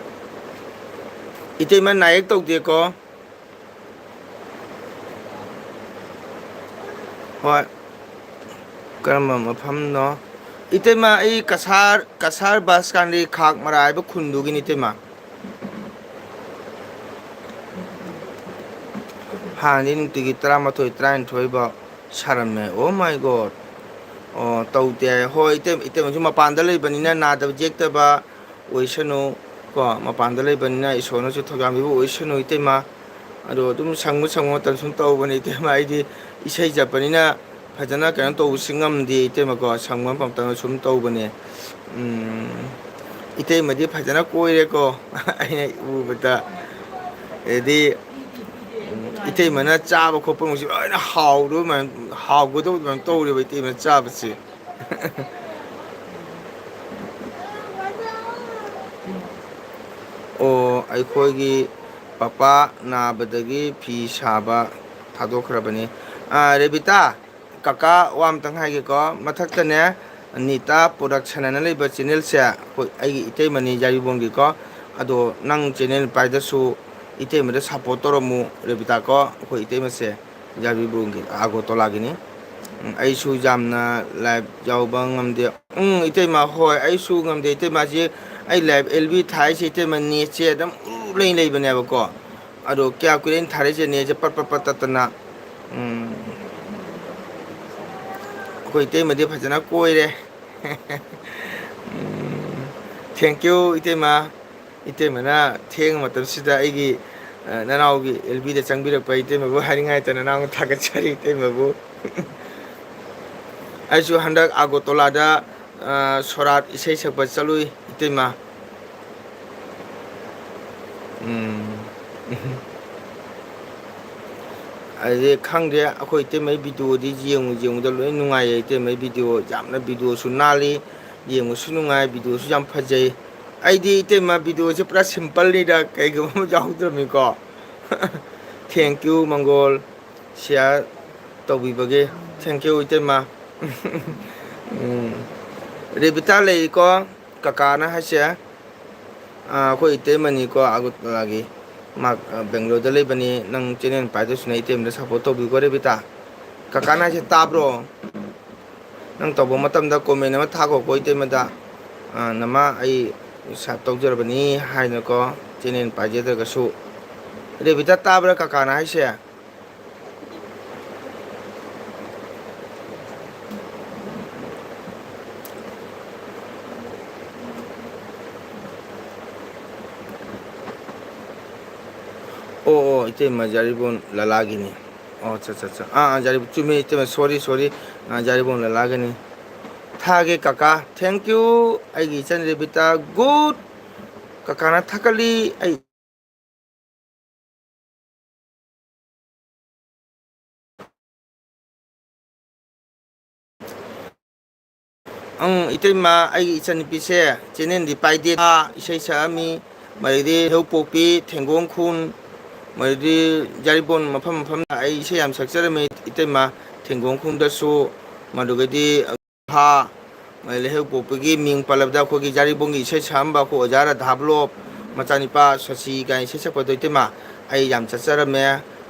ꯏꯇꯩꯃ ꯅꯥꯌꯦꯛ ꯇꯧꯗꯦꯀꯣ꯫ ꯍꯣꯏ꯫ ꯀꯔꯝꯕ ꯃꯐꯝꯅꯣ? ꯏꯇꯩꯃ, ꯑꯩ ꯀꯁꯥꯔ, ꯀꯁꯥꯔ ꯕꯁ ꯀꯥꯟꯗꯤ ꯈꯥꯛ ꯃꯔꯥ ꯍꯥꯏꯕ ꯈꯨꯟꯗꯨꯒꯤꯅꯤ, ꯏꯇꯩꯃ꯫ ꯍꯥꯟꯅꯗꯤ ꯅꯨꯡꯇꯤꯒꯤ ꯇꯔꯥꯃꯥꯊꯣꯏ, ꯇꯔꯥꯅꯤꯊꯣꯏ ꯐꯥꯎ ꯁꯥꯔꯝꯃꯦ꯫ Oh my God! ꯑꯣ, ꯇꯧꯗꯦ ꯍꯥꯏ꯫ ꯍꯣꯏ, ꯏꯇꯩ-, ꯏꯇꯩꯃꯁꯨ ꯃꯄꯥꯟꯗ ꯂꯩꯕꯅꯤꯅ ꯅꯥꯗꯕ ꯌꯦꯛꯇꯕ ꯑꯣꯏꯁꯅꯨ꯫ ꯀꯣ, ꯃꯄꯥꯟꯗ ꯂꯩꯕꯅꯤꯅ ꯏꯁꯣꯔꯅꯁꯨ ꯊꯧꯖꯥꯟꯕꯤꯕ ꯑꯣꯏꯁꯅꯨ, ꯏꯇꯩꯃ꯫ ꯑꯗꯣ ꯑꯗꯨꯝ ꯁꯪꯕ ꯁꯪꯕ ꯃꯇꯝ ꯁꯨꯝ ꯇꯧꯕꯅꯦ, ꯏꯇꯩꯃ꯫ ꯑꯩꯗꯤ ꯏꯁꯩ ꯆꯠꯄꯅꯤꯅ ꯐꯖꯅ ꯀꯩꯅꯣ ꯇꯧꯕꯁꯤ ꯉꯝꯗꯦ, ꯏꯇꯩꯃꯀꯣ꯫ ꯁꯪꯕ ꯃꯇꯝꯗ ꯁꯨꯝ ꯇꯧꯕꯅꯦ꯫ ꯎꯝ, ꯏꯇꯩꯃꯗꯤ ꯐꯖꯅ ꯀꯣꯏꯔꯦꯀꯣ꯫ ꯑꯩꯅ ꯎꯕꯗ꯫ ꯑꯗꯩꯗꯤ, ꯎꯝ, ꯏꯇꯩꯃꯅ ꯆꯥꯕ ꯈꯣꯠꯄ ꯃꯈꯩꯁꯤ ꯂꯣꯏꯅ ꯍꯥꯎꯗꯧꯕ ꯑꯗꯨꯃꯥꯏꯅ, ꯍꯥꯎꯒꯗꯧꯕ ꯑꯗꯨꯃꯥꯏꯅ ꯇꯧꯔꯦꯕ ꯏꯇꯩꯃꯅ ꯆꯥꯕꯁꯦ꯫ ꯑꯣ, ꯑꯩꯈꯣꯏꯒꯤ ꯄꯄꯥ ꯅꯥꯕꯗꯒꯤ ꯐꯤ ꯁꯥꯕ ꯊꯥꯗꯣꯛꯈ꯭ꯔꯕꯅꯤ꯫ ꯑꯥ, ꯔꯦꯕꯤꯇꯥ, ꯀꯀꯥ ꯋꯥ ꯑꯝꯇꯪ ꯍꯥꯏꯒꯦꯀꯣ꯫ ꯃꯊꯛꯇꯅꯦ, ꯅꯤꯇꯥ ꯄ꯭ꯔꯣꯗꯛꯁꯟ ꯍꯥꯏꯅ ꯂꯩꯕ ꯆꯦꯅꯦꯜꯁꯦ, ꯑꯩꯈꯣꯏ, ꯑꯩꯒꯤ ꯏꯇꯩꯃꯅꯤ ꯌꯥꯏꯔꯤꯄꯣꯛꯒꯤꯀꯣ꯫ ꯑꯗꯣ ꯅꯪ ꯆꯦꯅꯦꯜ ꯄꯥꯏꯗꯁꯨ ꯏꯇꯩꯃꯗ ꯁꯞꯄꯣꯔꯠ ꯇꯧꯔꯝꯃꯨ, ꯔꯦꯕꯤꯇꯥꯀꯣ꯫ ꯑꯩꯈꯣꯏ ꯏꯇꯩꯃꯁꯦ ꯌꯥꯏꯔꯤꯄꯣꯛꯒꯤ, ꯑꯒꯣꯇꯣꯂꯥꯒꯤꯅꯤ꯫ ꯎꯝ, ꯑꯩꯁꯨ ꯌꯥꯝꯅ ꯂꯥꯏꯚ ꯌꯥꯎꯕ ꯉꯝꯗꯦ꯫ ꯎꯝ, ꯏꯇꯩꯃ, ꯍꯣꯏ, ꯑꯩꯁꯨ ꯉꯝꯗꯦ, ꯏꯇꯩꯃꯁꯦ꯫ ꯑꯩ ꯂꯥꯏꯚ ꯑꯦꯜ ꯕꯤ ꯊꯥꯏꯁꯦ, ꯏꯇꯩꯃ, ꯅꯦꯠꯁꯦ ꯑꯗꯨꯝ ꯎꯔꯨ ꯂꯩ ꯂꯩꯕꯅꯦꯕꯀꯣ꯫ ꯑꯗꯣ ꯀꯌꯥ ꯀꯨꯏꯔꯦ ꯑꯩꯅ ꯊꯥꯔꯛꯏꯁꯦ, ꯅꯦꯠꯁꯦ ꯄꯠ ꯄꯠ ꯄꯠ ꯇꯠꯇꯅ꯫ ꯎꯝ, ꯑꯩꯈꯣꯏ ꯏꯇꯩꯃꯗꯤ ꯐꯖꯅ ꯀꯣꯏꯔꯦ꯫ ꯎꯝ, thank you, ꯏꯇꯩꯃ꯫ ꯏꯇꯩꯃꯅ ꯊꯦꯡꯕ ꯃꯇꯝꯁꯤꯗ ꯑꯩꯒꯤ, ꯑ, ꯅꯅꯥꯎꯒꯤ ꯑꯦꯜ ꯕꯤꯗ ꯆꯪꯕꯤꯔꯛꯄ ꯏꯇꯩꯃꯕꯨ ꯍꯥꯏꯅꯤꯡꯉꯥꯏ ꯂꯩꯇꯅ ꯅꯅꯥꯎꯅ ꯊꯥꯒꯠꯆꯔꯤ, ꯏꯇꯩꯃꯕꯨ꯫ ꯑꯩꯁꯨ ꯍꯟꯗꯛ ꯑꯒꯣꯇꯣꯂꯥꯗ, ꯑ, ꯁꯣꯔꯥꯠ ꯏꯁꯩ ꯁꯛꯄ ꯆꯠꯂꯨꯏ, ꯏꯇꯩꯃ꯫ ꯎꯝ꯫ ꯑꯗꯨꯗꯤ ꯈꯪꯗꯦ, ꯑꯩꯈꯣꯏ ꯏꯇꯩꯃꯩ ꯚꯤꯗꯤꯑꯣꯗꯤ ꯌꯦꯡꯉꯨ ꯌꯦꯡꯉꯨꯗ ꯂꯣꯏ ꯅꯨꯡꯉꯥꯏꯌꯦ꯫ ꯏꯇꯩꯃꯩ ꯚꯤꯗꯤꯑꯣ ꯌꯥꯝꯅ, ꯚꯤꯗꯤꯑꯣꯁꯨ ꯅꯥꯜꯂꯤ, ꯌꯦꯡꯕꯁꯨ ꯅꯨꯡꯉꯥꯏ, ꯚꯤꯗꯤꯑꯣꯁꯨ ꯌꯥꯝ ꯐꯖꯩ꯫ ꯑꯩꯗꯤ ꯏꯇꯩꯃ ꯚꯤꯗꯤꯑꯣꯁꯦ ꯄꯨꯔꯥ ꯁꯤꯝꯄꯜꯅꯤꯗ, ꯀꯩꯒꯨꯝꯕ ꯑꯃ ꯌꯥꯎꯗ꯭ꯔꯕꯅꯤꯀꯣ꯫ Thank you, ꯃꯪꯒꯣꯜ, ꯁꯤꯌꯥꯔ ꯇꯧꯕꯤꯕꯒꯤ꯫ Thank you, ꯏꯇꯩꯃ꯫ ꯎꯝ꯫ ꯔꯦꯕꯤꯇꯥ ꯂꯩꯔꯤꯀꯣ, ꯀꯀꯥꯅ ꯍꯥꯏꯁꯦ꯫ ꯑꯥ, ꯑꯩꯈꯣꯏ ꯏꯇꯩꯃꯅꯤꯀꯣ, ꯑꯒꯔꯇꯂꯥꯒꯤ꯫ ꯃꯥ, ꯑ, ꯕꯦꯡꯒ꯭ꯂꯣꯔꯗ ꯂꯩꯕꯅꯤ꯫ ꯅꯪ ꯆꯦꯅꯦꯜ ꯄꯥꯏꯗꯣꯏꯁꯨꯅ ꯏꯇꯩꯃꯗ ꯁꯞꯄꯣꯔꯠ ꯇꯧꯕꯤꯌꯨꯀꯣ, ꯔꯦꯕꯤꯇꯥ꯫ ꯀꯀꯥꯅ ꯍꯥꯏꯁꯦ ꯇꯥꯕ꯭ꯔꯣ? ꯅꯪ ꯇꯧꯕ ꯃꯇꯝꯗ comment ꯑꯃ ꯊꯥꯈꯣꯀꯣ ꯏꯇꯩꯃꯗ꯫ ꯑ, "ꯅꯃꯥ, ꯑꯩ sub ꯇꯧꯖꯔꯕꯅꯤ" ꯍꯥꯏꯅꯀꯣ, channel ꯄꯥꯏꯖꯗ꯭ꯔꯒꯁꯨ꯫ ꯔꯦꯕꯤꯇꯥ, ꯇꯥꯕ꯭ꯔꯥ ꯀꯀꯥꯅ ꯍꯥꯏꯁꯦ? ꯑꯣ, ꯑꯣ, ꯏꯇꯩꯃ ꯖꯥꯔꯤꯕꯣꯟ ꯂꯂꯥꯒꯤꯅꯤ꯫ ꯑꯣ, ꯑꯠꯆꯥ, ꯑꯠꯆꯥ, ꯑꯠꯆꯥ꯫ ꯑꯥ, ꯑꯥ, ꯖꯥꯔꯤ-, ꯆꯨꯝꯃꯤ, ꯏꯇꯩꯃ, sorry, sorry꯫ ꯑꯥ, ꯖꯥꯔꯤꯕꯣꯟ ꯂꯂꯥꯒꯤꯅꯤ꯫ ꯊꯥꯒꯦ ꯀꯀꯥ, thank you꯫ ꯑꯩꯒꯤ ꯏꯆꯟ ꯔꯦꯕꯤꯇꯥ, good꯫ ꯀꯀꯥꯅ ꯊꯥꯒꯠꯂꯤ꯫ ꯑꯩ ꯑꯪ, ꯏꯇꯩꯃ, ꯑꯩꯒꯤ ꯏꯆꯟꯅꯨꯄꯤꯁꯦ channelꯗꯤ ꯄꯥꯏꯗꯦ꯫ ꯏꯁꯩ ꯁꯛꯑꯝꯃꯤ, ꯃꯗꯩꯗꯤ ꯍꯩꯔꯣꯛꯄꯣꯛꯄꯤ, ꯊꯦꯡꯒꯣꯡ ꯈꯨꯟ, ꯃꯗꯩꯗꯤ ꯖꯥꯔꯤꯕꯣꯟ ꯃꯐꯝ ꯃꯐꯝꯗ ꯑꯩ ꯏꯁꯩ ꯌꯥꯝ ꯁꯛꯆꯔꯝꯃꯤ, ꯏꯇꯩꯃ, ꯊꯦꯡꯒꯣꯡ ꯈꯨꯟꯗꯁꯨ, ꯃꯗꯨꯒꯗꯤ ꯍꯥ, ꯃꯗꯩ ꯍꯩꯔꯣꯛꯄꯣꯛꯄꯤꯒꯤ ꯃꯤꯡ ꯄꯜꯂꯕꯗ ꯑꯩꯈꯣꯏꯒꯤ ꯖꯥꯔꯤꯕꯣꯟꯒꯤ ꯏꯁꯩ ꯁꯛꯑꯝꯕ ꯑꯩꯈꯣꯏ ꯑꯣꯖꯥ ꯔꯥꯙꯥ ꯕ꯭ꯂꯣꯞ, ꯃꯆꯥꯅꯤꯄꯥ ꯁꯣꯁꯤ ꯀꯥꯏꯅ ꯏꯁꯩ ꯁꯛꯄꯗꯣ ꯏꯇꯩꯃ, ꯑꯩ ꯌꯥꯝ ꯆꯠꯆꯔꯝꯃꯦ꯫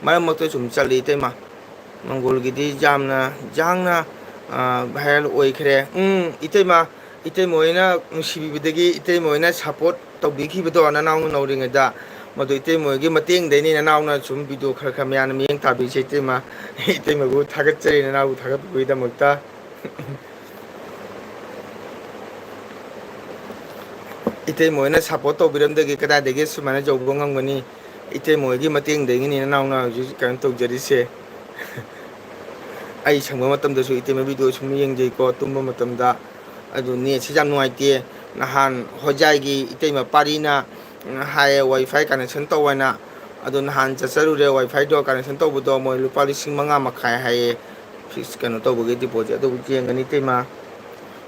ꯃꯔꯛ ꯃꯔꯛꯇ ꯁꯨꯝ ꯆꯠꯂꯤ ꯏꯇꯩꯃ꯫ ꯃꯪꯒꯣꯜꯒꯤꯗꯤ ꯌꯥꯝꯅ, ꯌꯥꯡꯅ, ꯑ, viral ꯑꯣꯏꯈ꯭ꯔꯦ꯫ ꯎꯝ, ꯏꯇꯩꯃ, ꯏꯇꯩꯃ ꯍꯣꯏꯅ ꯅꯨꯡꯁꯤꯕꯤꯕꯗꯒꯤ ꯏꯇꯩꯃ ꯍꯣꯏꯅ support ꯇꯧꯕꯤꯈꯤꯕꯗꯣ ꯅꯅꯥꯎꯅ ꯅꯧꯔꯤꯉꯩꯗ, ꯃꯗꯨ ꯏꯇꯩꯃ ꯍꯣꯏꯒꯤ ꯃꯇꯦꯡꯗꯩꯅꯤ꯫ ꯅꯅꯥꯎꯅ ꯁꯨꯝ video ꯈꯔ ꯈꯔ ꯃꯌꯥꯝꯅ ꯃꯤꯠꯌꯦꯡ ꯇꯥꯕꯤꯁꯦ ꯏꯇꯩꯃ꯫ ꯏꯇꯩꯃꯕꯨ ꯊꯥꯒꯠꯆꯔꯤ ꯅꯅꯥꯎꯕꯨ ꯊꯥꯒꯠꯄꯤꯕꯒꯤꯗꯃꯛꯇ꯫ ꯏꯇꯩꯃ ꯍꯣꯏꯅ support ꯇꯧꯕꯤꯔꯝꯗꯒꯦ ꯀꯗꯥꯏꯗꯒꯤ ꯁꯨꯃꯥꯏꯅ ꯌꯧꯕ ꯉꯝꯒꯅꯤ? ꯏꯇꯩꯃ ꯍꯣꯏꯒꯤ ꯃꯇꯦꯡꯗꯒꯤꯅꯤ ꯅꯅꯥꯎꯅ ꯍꯧꯖꯤꯛ ꯀꯩꯅꯣ ꯇꯧꯖꯔꯤꯁꯦ꯫ ꯑꯩ ꯁꯪꯕ ꯃꯇꯝꯗꯁꯨ ꯏꯇꯩꯃ video ꯁꯨꯝ ꯌꯦꯡꯖꯩꯀꯣ, ꯇꯨꯝꯕ ꯃꯇꯝꯗ꯫ ꯑꯗꯨ netꯁꯤ ꯌꯥꯝ ꯅꯨꯡꯉꯥꯏꯇꯦ꯫ ꯅꯍꯥꯟ ꯍꯣꯖꯥꯏꯒꯤ ꯏꯇꯩꯃ ꯄꯥꯔꯤꯅ, ꯎꯝ, ꯍꯥꯏꯌꯦ wifi connection ꯇꯧ ꯍꯥꯏꯅ꯫ ꯑꯗꯨ ꯅꯍꯥꯟ ꯆꯠꯆꯔꯨꯔꯦ, wifiꯗꯣ connection ꯇꯧꯕꯗꯣ ꯃꯣꯏ ꯂꯨꯄꯥ ꯂꯤꯁꯤꯡ ꯃꯉꯥ ꯃꯈꯥꯏ ꯍꯥꯏꯌꯦ꯫ Fix ꯀꯩꯅꯣ ꯇꯧꯕꯒꯤ deposit꯫ ꯑꯗꯨꯕꯨ ꯌꯦꯡꯒꯅꯤ ꯏꯇꯩꯃ꯫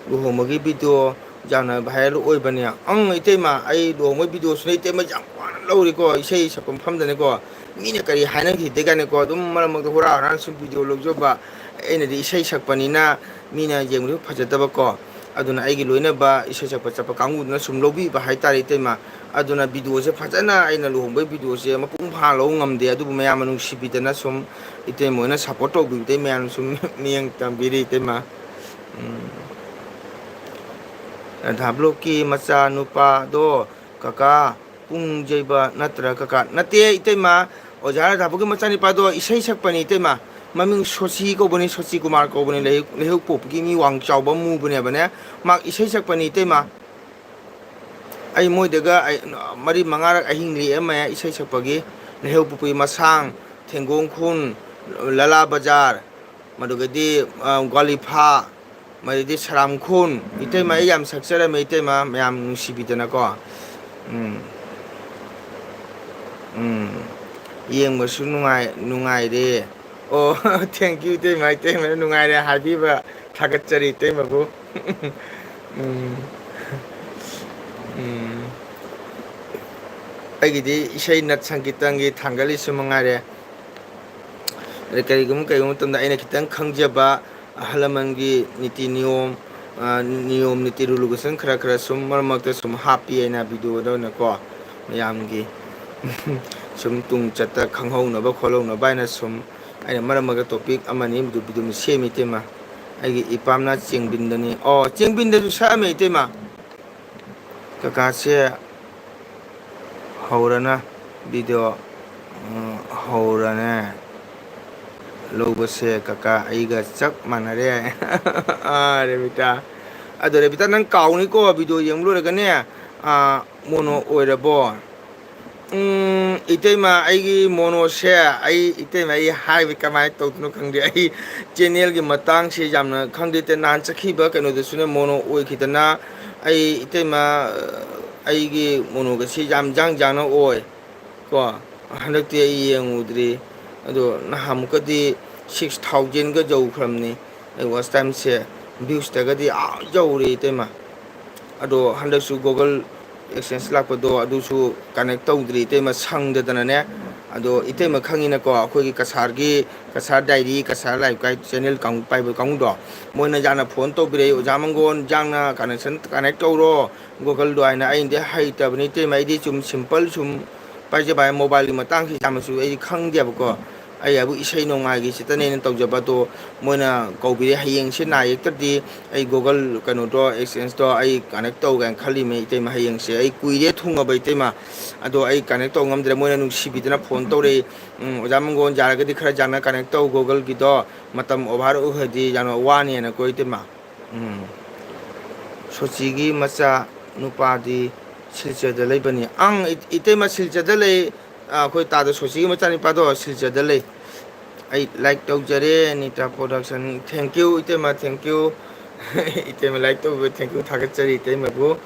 ꯂꯨꯍꯣꯡꯕꯒꯤ video ꯌꯥꯝꯅ viral ꯑꯣꯏꯕꯅꯦ꯫ ꯑꯪ ꯏꯇꯩꯃ, ꯑꯩ ꯂꯨꯍꯣꯡꯕꯒꯤ videoꯁꯨꯅꯦ ꯏꯇꯩꯃ ꯌꯥꯝ ꯋꯥꯅ ꯂꯧꯔꯤꯀꯣ, ꯏꯁꯩ ꯁꯛꯄ ꯃꯐꯝꯗꯅꯦꯀꯣ꯫ ꯃꯤꯅ ꯀꯔꯤ ꯍꯥꯏꯅꯈꯤꯗꯦ ꯀꯥꯏꯅꯀꯣ, ꯑꯗꯨꯝ ꯃꯔꯛ ꯃꯔꯛꯇ ꯍꯨꯔꯥ ꯍꯨꯔꯥꯅ ꯁꯨꯝ video ꯂꯧꯖꯕ꯫ ꯑꯩꯅꯗꯤ ꯏꯁꯩ ꯁꯛꯄꯅꯤꯅ ꯃꯤꯅ ꯌꯦꯡꯕꯗ ꯐꯖꯗꯕꯀꯣ꯫ ꯑꯗꯨꯅ ꯑꯩꯒꯤ ꯂꯣꯏꯅꯕ ꯏꯁꯩ ꯁꯛꯄ ꯆꯠꯄ ꯀꯥꯡꯕꯨꯗꯨꯅ ꯁꯨꯝ ꯂꯧꯕꯤꯕ ꯍꯥꯏꯇꯥꯔꯦ ꯏꯇꯩꯃ꯫ ꯑꯗꯨꯅ ꯚꯤꯗꯤꯑꯣꯁꯦ ꯐꯖꯅ ꯑꯩꯅ ꯂꯨꯍꯣꯡꯕꯒꯤ ꯚꯤꯗꯤꯑꯣꯁꯦ ꯃꯄꯨꯡ ꯐꯥꯅ ꯂꯧꯕ ꯉꯝꯗꯦ, ꯑꯗꯨꯕꯨ ꯃꯌꯥꯝꯅ ꯅꯨꯡꯁꯤꯕꯤꯗꯅ ꯁꯨꯝ ꯏꯇꯩꯃ ꯍꯣꯏꯅ ꯁꯞꯄꯣꯔꯠ ꯇꯧꯕꯤꯕꯗꯩ ꯃꯌꯥꯝꯅ ꯁꯨꯝ ꯃꯤꯠꯌꯦꯡ ꯇꯝꯕꯤꯔꯤ ꯏꯇꯩꯃ꯫ ꯎꯝ꯫ ꯔꯥꯙꯥ ꯕ꯭ꯂꯣꯛꯀꯤ ꯃꯆꯥ ꯅꯨꯄꯥꯗꯣ ꯀꯀꯥ ꯄꯨꯡ ꯌꯩꯕ ꯅꯠꯇ꯭ꯔꯥ ꯀꯀꯥ? ꯅꯠꯇꯦ ꯏꯇꯩꯃ, ꯑꯣꯖꯥ ꯔꯥꯙꯥꯕꯨꯒꯤ ꯃꯆꯥꯅꯤꯄꯥꯗꯣ ꯏꯁꯩ ꯁꯛꯄꯅꯤ ꯏꯇꯩꯃ꯫ ꯃꯃꯤꯡ ꯁꯣꯁꯤ ꯀꯧꯕꯅꯤ, ꯁꯣꯁꯤ ꯀꯨꯃꯥꯔ ꯀꯧꯕꯅꯤ, ꯂꯩꯍꯧ-, ꯂꯩꯍꯧꯄꯣꯛꯄꯒꯤ ꯃꯤ ꯋꯥꯡ ꯆꯥꯎꯕ ꯃꯨꯕꯅꯦꯕꯅꯦ꯫ ꯃꯥ ꯏꯁꯩ ꯁꯛꯄꯅꯤ ꯏꯇꯩꯃ꯫ ꯑꯩ ꯃꯣꯏꯗꯒ ꯑꯩ ꯃꯔꯤ ꯃꯉꯥꯔꯛ ꯑꯍꯤꯡ ꯂꯦꯛꯑꯝꯃꯦ ꯏꯁꯩ ꯁꯛꯄꯒꯤ꯫ ꯂꯩꯍꯧꯄꯣꯛꯄꯒꯤ ꯃꯁꯥꯡ, ꯊꯦꯡꯒꯣꯡ ꯈꯨꯟ, ꯂꯂꯥ ꯕꯖꯥꯔ, ꯃꯗꯨꯒꯗꯤ, ꯑ, ꯒ꯭ꯋꯥꯂꯤꯐꯥ, ꯃꯗꯨꯗꯤ ꯁꯔꯥꯝꯈꯣꯟ꯫ ꯏꯇꯩꯃ ꯑꯩ ꯌꯥꯝ ꯁꯛꯆꯔꯝꯃꯦ ꯏꯇꯩꯃ, ꯃꯌꯥꯝ ꯅꯨꯡꯁꯤꯕꯤꯗꯅꯀꯣ꯫ ꯎꯝ꯫ ꯎꯝ꯫ ꯌꯦꯡꯕꯁꯨ ꯅꯨꯡꯉꯥꯏ-, ꯅꯨꯡꯉꯥꯏꯔꯦ꯫ ꯑꯣ, thank you ꯏꯇꯩꯃ, ꯏꯇꯩꯃꯅ ꯅꯨꯡꯉꯥꯏꯔꯦ ꯍꯥꯏꯕꯤꯕ ꯊꯥꯒꯠꯆꯔꯤ ꯏꯇꯩꯃꯕꯨ꯫ ꯎꯝ꯫ ꯎꯝ꯫ ꯑꯩꯒꯤꯗꯤ ꯏꯁꯩ ꯅꯠ ꯁꯪꯀꯤꯔꯇꯟꯒꯤ ꯊꯥꯡꯒꯠꯂꯤꯁꯨ ꯃꯉꯥꯏꯔꯦ꯫ ꯑꯗꯩ ꯀꯔꯤꯒꯨꯝꯕ ꯀꯔꯤꯒꯨꯝꯕ ꯃꯇꯝꯗ ꯑꯩꯅ ꯈꯤꯇꯪ ꯈꯪꯖꯕ ꯑꯍꯜ ꯂꯃꯟꯒꯤ ꯅꯤꯇꯤ ꯅꯤꯌꯣꯝ, ꯑ, ꯅꯤꯌꯣꯝ ꯅꯤꯇꯤ ꯔꯨꯜ ꯔꯤꯒꯨꯂꯦꯁꯟ ꯈꯔ ꯈꯔ ꯁꯨꯝ ꯃꯔꯛ ꯃꯔꯛꯇ ꯁꯨꯝ ꯍꯥꯞꯄꯤ ꯑꯩꯅ ꯚꯤꯗꯤꯑꯣꯗ ꯑꯣꯏꯅꯀꯣ, ꯃꯌꯥꯝꯒꯤ ꯁꯨꯝ ꯇꯨꯡ ꯆꯠꯇ ꯈꯪꯍꯧꯅꯕ ꯈꯣꯠꯍꯧꯅꯕ ꯍꯥꯏꯅ ꯁꯨꯝ ꯑꯩꯅ ꯃꯔꯛ ꯃꯔꯛꯇ ꯇꯣꯄꯤꯛ ꯑꯃꯅꯤ ꯑꯗꯨ ꯚꯤꯗꯤꯑꯣ ꯁꯦꯝꯃꯤ ꯏꯇꯩꯃ꯫ ꯑꯩꯒꯤ ꯏꯄꯥꯝꯅ ꯆꯦꯡꯕꯤꯟꯗꯅꯤ꯫ ꯑꯣ, ꯆꯦꯡꯕꯤꯟꯗꯁꯨ ꯁꯛꯑꯝꯃꯦ ꯏꯇꯩꯃ꯫ ꯀꯀꯥꯁꯦ ꯍꯧꯔꯅ ꯚꯤꯗꯤꯑꯣ, ꯎꯝ, ꯍꯧꯔꯅꯦ꯫ ꯂꯧꯕꯁꯦ ꯀꯀꯥ ꯑꯩꯒ ꯆꯞ ꯃꯥꯟꯅꯔꯦ꯫ ꯑꯥ, ꯔꯦꯕꯤꯇꯥ꯫ ꯑꯗꯣ ꯔꯦꯕꯤꯇꯥ, ꯅꯪ ꯀꯥꯎꯅꯤꯀꯣ, ꯚꯤꯗꯤꯑꯣ ꯌꯦꯡꯕ ꯂꯣꯏꯔꯒꯅꯦ, ꯑꯥ, ꯃꯣꯅꯣ ꯑꯣꯏꯔꯕꯣ? ꯎꯝ, ꯏꯇꯩꯃ, ꯑꯩꯒꯤ ꯃꯣꯅꯣꯁꯦ, ꯑꯩ, ꯏꯇꯩꯃ, ꯑꯩ ꯍꯥꯏꯕ ꯀꯃꯥꯏꯅ ꯇꯧꯗꯣꯏꯅꯣ ꯈꯪꯗꯦ꯫ ꯑꯩ ꯆꯦꯅꯦꯜꯒꯤ ꯃꯇꯥꯡꯁꯦ ꯌꯥꯝꯅ ꯈꯪꯗꯦ꯫ ꯏꯇꯩ, ꯅꯍꯥꯟ ꯆꯠꯈꯤꯕ ꯀꯩꯅꯣꯗꯁꯨꯅꯦ ꯃꯣꯅꯣ ꯑꯣꯏꯈꯤꯗꯅ, ꯑꯩ, ꯏꯇꯩꯃ, ꯑꯩꯒꯤ ꯃꯣꯅꯣꯒꯁꯤ ꯌꯥꯝ ꯌꯥꯡ ꯌꯥꯡꯅ ꯑꯣꯏ ꯀꯣ꯫ ꯍꯟꯗꯛꯇꯤ ꯑꯩ ꯌꯦꯡꯉꯨꯗ꯭ꯔꯤ꯫ ꯑꯗꯣ ꯅꯍꯥꯟꯃꯨꯛꯀꯗꯤ six thousandꯒ ꯌꯧꯈ꯭ꯔꯕꯅꯤ꯫ ꯑꯩ watch timeꯁꯦ, viewsꯇꯒꯗꯤ ꯑꯥ ꯌꯧꯔꯦ ꯏꯇꯩꯃ꯫ ꯑꯗꯣ ꯍꯟꯗꯛꯁꯨ Google AdSense ꯂꯥꯛꯄꯗꯣ ꯑꯗꯨꯁꯨ connect ꯇꯧꯗ꯭ꯔꯤ ꯏꯇꯩꯃ, ꯁꯪꯗꯗꯅꯅꯦ꯫ ꯑꯗꯣ ꯏꯇꯩꯃ ꯈꯪꯉꯤꯅꯀꯣ, ꯑꯩꯈꯣꯏꯒꯤ ꯀꯁꯥꯔꯒꯤ, ꯀꯁꯥꯔ ꯗꯥꯏꯔꯤ, ꯀꯁꯥꯔ ꯂꯥꯏꯐ ꯒꯥꯏꯗ ꯆꯦꯅꯦꯜ ꯀꯥꯡꯕꯨ ꯄꯥꯏꯕ ꯀꯥꯡꯕꯨꯗꯣ, ꯃꯣꯏꯅ ꯌꯥꯝꯅ ꯐꯣꯟ ꯇꯧꯕꯤꯔꯛꯏ, "ꯑꯣꯖꯥ ꯃꯪꯒꯣꯟ, ꯌꯥꯝꯅ ꯀꯅꯦꯛꯁꯟ, ꯀꯅꯦꯛ ꯇꯧꯔꯣ ꯒꯨꯒꯜꯗꯣ" ꯍꯥꯏꯅ꯫ ꯑꯩꯅꯗꯤ ꯍꯩꯇꯕꯅꯤ ꯏꯇꯩꯃ, ꯑꯩꯗꯤ ꯁꯨꯝ ꯁꯤꯝꯄꯜ ꯁꯨꯝ ꯄꯥꯏꯖꯕ ꯍꯥꯏ, ꯃꯣꯕꯥꯏꯜꯒꯤ ꯃꯇꯥꯡꯁꯤ ꯌꯥꯝꯅꯁꯨ ꯑꯩꯗꯤ ꯈꯪꯗꯦꯕꯀꯣ꯫ ꯑꯩ ꯍꯥꯏꯕꯨ ꯏꯁꯩ ꯅꯣꯡꯃꯥꯏꯒꯤ ꯁꯤꯇꯅꯦꯅ ꯇꯧꯖꯕ, ꯑꯗꯣ ꯃꯣꯏꯅ ꯀꯧꯕꯤꯔꯦ꯫ ꯍꯌꯦꯡꯁꯦ ꯅꯥ ꯌꯦꯛꯇ꯭ꯔꯗꯤ ꯑꯩ ꯒꯨꯒꯜ ꯀꯩꯅꯣꯗꯣ, ꯑꯦꯛꯁꯆꯦꯟꯖꯇꯣ ꯑꯩ ꯀꯅꯦꯛ ꯇꯧꯒꯦꯅ ꯈꯜꯂꯤꯃꯦ ꯏꯇꯩꯃ꯫ ꯍꯌꯦꯡꯁꯦ ꯑꯩ ꯀꯨꯏꯔꯦ ꯊꯨꯡꯉꯕ ꯏꯇꯩꯃ, ꯑꯗꯣ ꯑꯩ ꯀꯅꯦꯛ ꯇꯧ ꯉꯝꯗ꯭ꯔꯦ꯫ ꯃꯣꯏꯅ ꯅꯨꯡꯁꯤꯕꯤꯗꯅ ꯐꯣꯟ ꯇꯧꯔꯛꯏ꯫ "ꯎꯝ, ꯑꯣꯖꯥ ꯃꯪꯒꯣꯟ, ꯌꯥꯔꯒꯗꯤ ꯈꯔ ꯌꯥꯝꯅ ꯀꯅꯦꯛ ꯇꯧ ꯒꯨꯒꯜꯒꯤꯗꯣ, ꯃꯇꯝ ꯑꯣꯚꯔ ꯑꯣꯏꯈ꯭ꯔꯗꯤ ꯌꯥꯝꯅ ꯋꯥꯅꯦꯅꯀꯣ ꯏꯇꯩꯃ"꯫ ꯎꯝ꯫ ꯁꯣꯆꯤꯒꯤ ꯃꯆꯥ ꯅꯨꯄꯥꯗꯤ ꯁꯤꯜꯆꯔꯗ ꯂꯩꯕꯅꯤ꯫ ꯑꯪ, ꯏ-, ꯏꯇꯩꯃ ꯁꯤꯜꯆꯔꯗ ꯂꯩ꯫ ꯑ, ꯑꯩꯈꯣꯏ ꯇꯥꯗ ꯁꯣꯆꯤꯒꯤ ꯃꯆꯥꯅꯤꯄꯥꯗꯣ ꯁꯤꯜꯆꯔꯗ ꯂꯩ꯫ ꯑꯩ ꯂꯥꯏꯛ ꯇꯧꯖꯔꯦ, ꯅꯤꯇꯥ ꯄ꯭ꯔꯣꯗꯛꯁꯟ꯫ Thank you, ꯏꯇꯩꯃ, thank you꯫ ꯏꯇꯩꯃ ꯂꯥꯏꯛ ꯇꯧꯕ, thank you, ꯊꯥꯒꯠꯆꯔꯤ ꯏꯇꯩꯃꯕꯨ꯫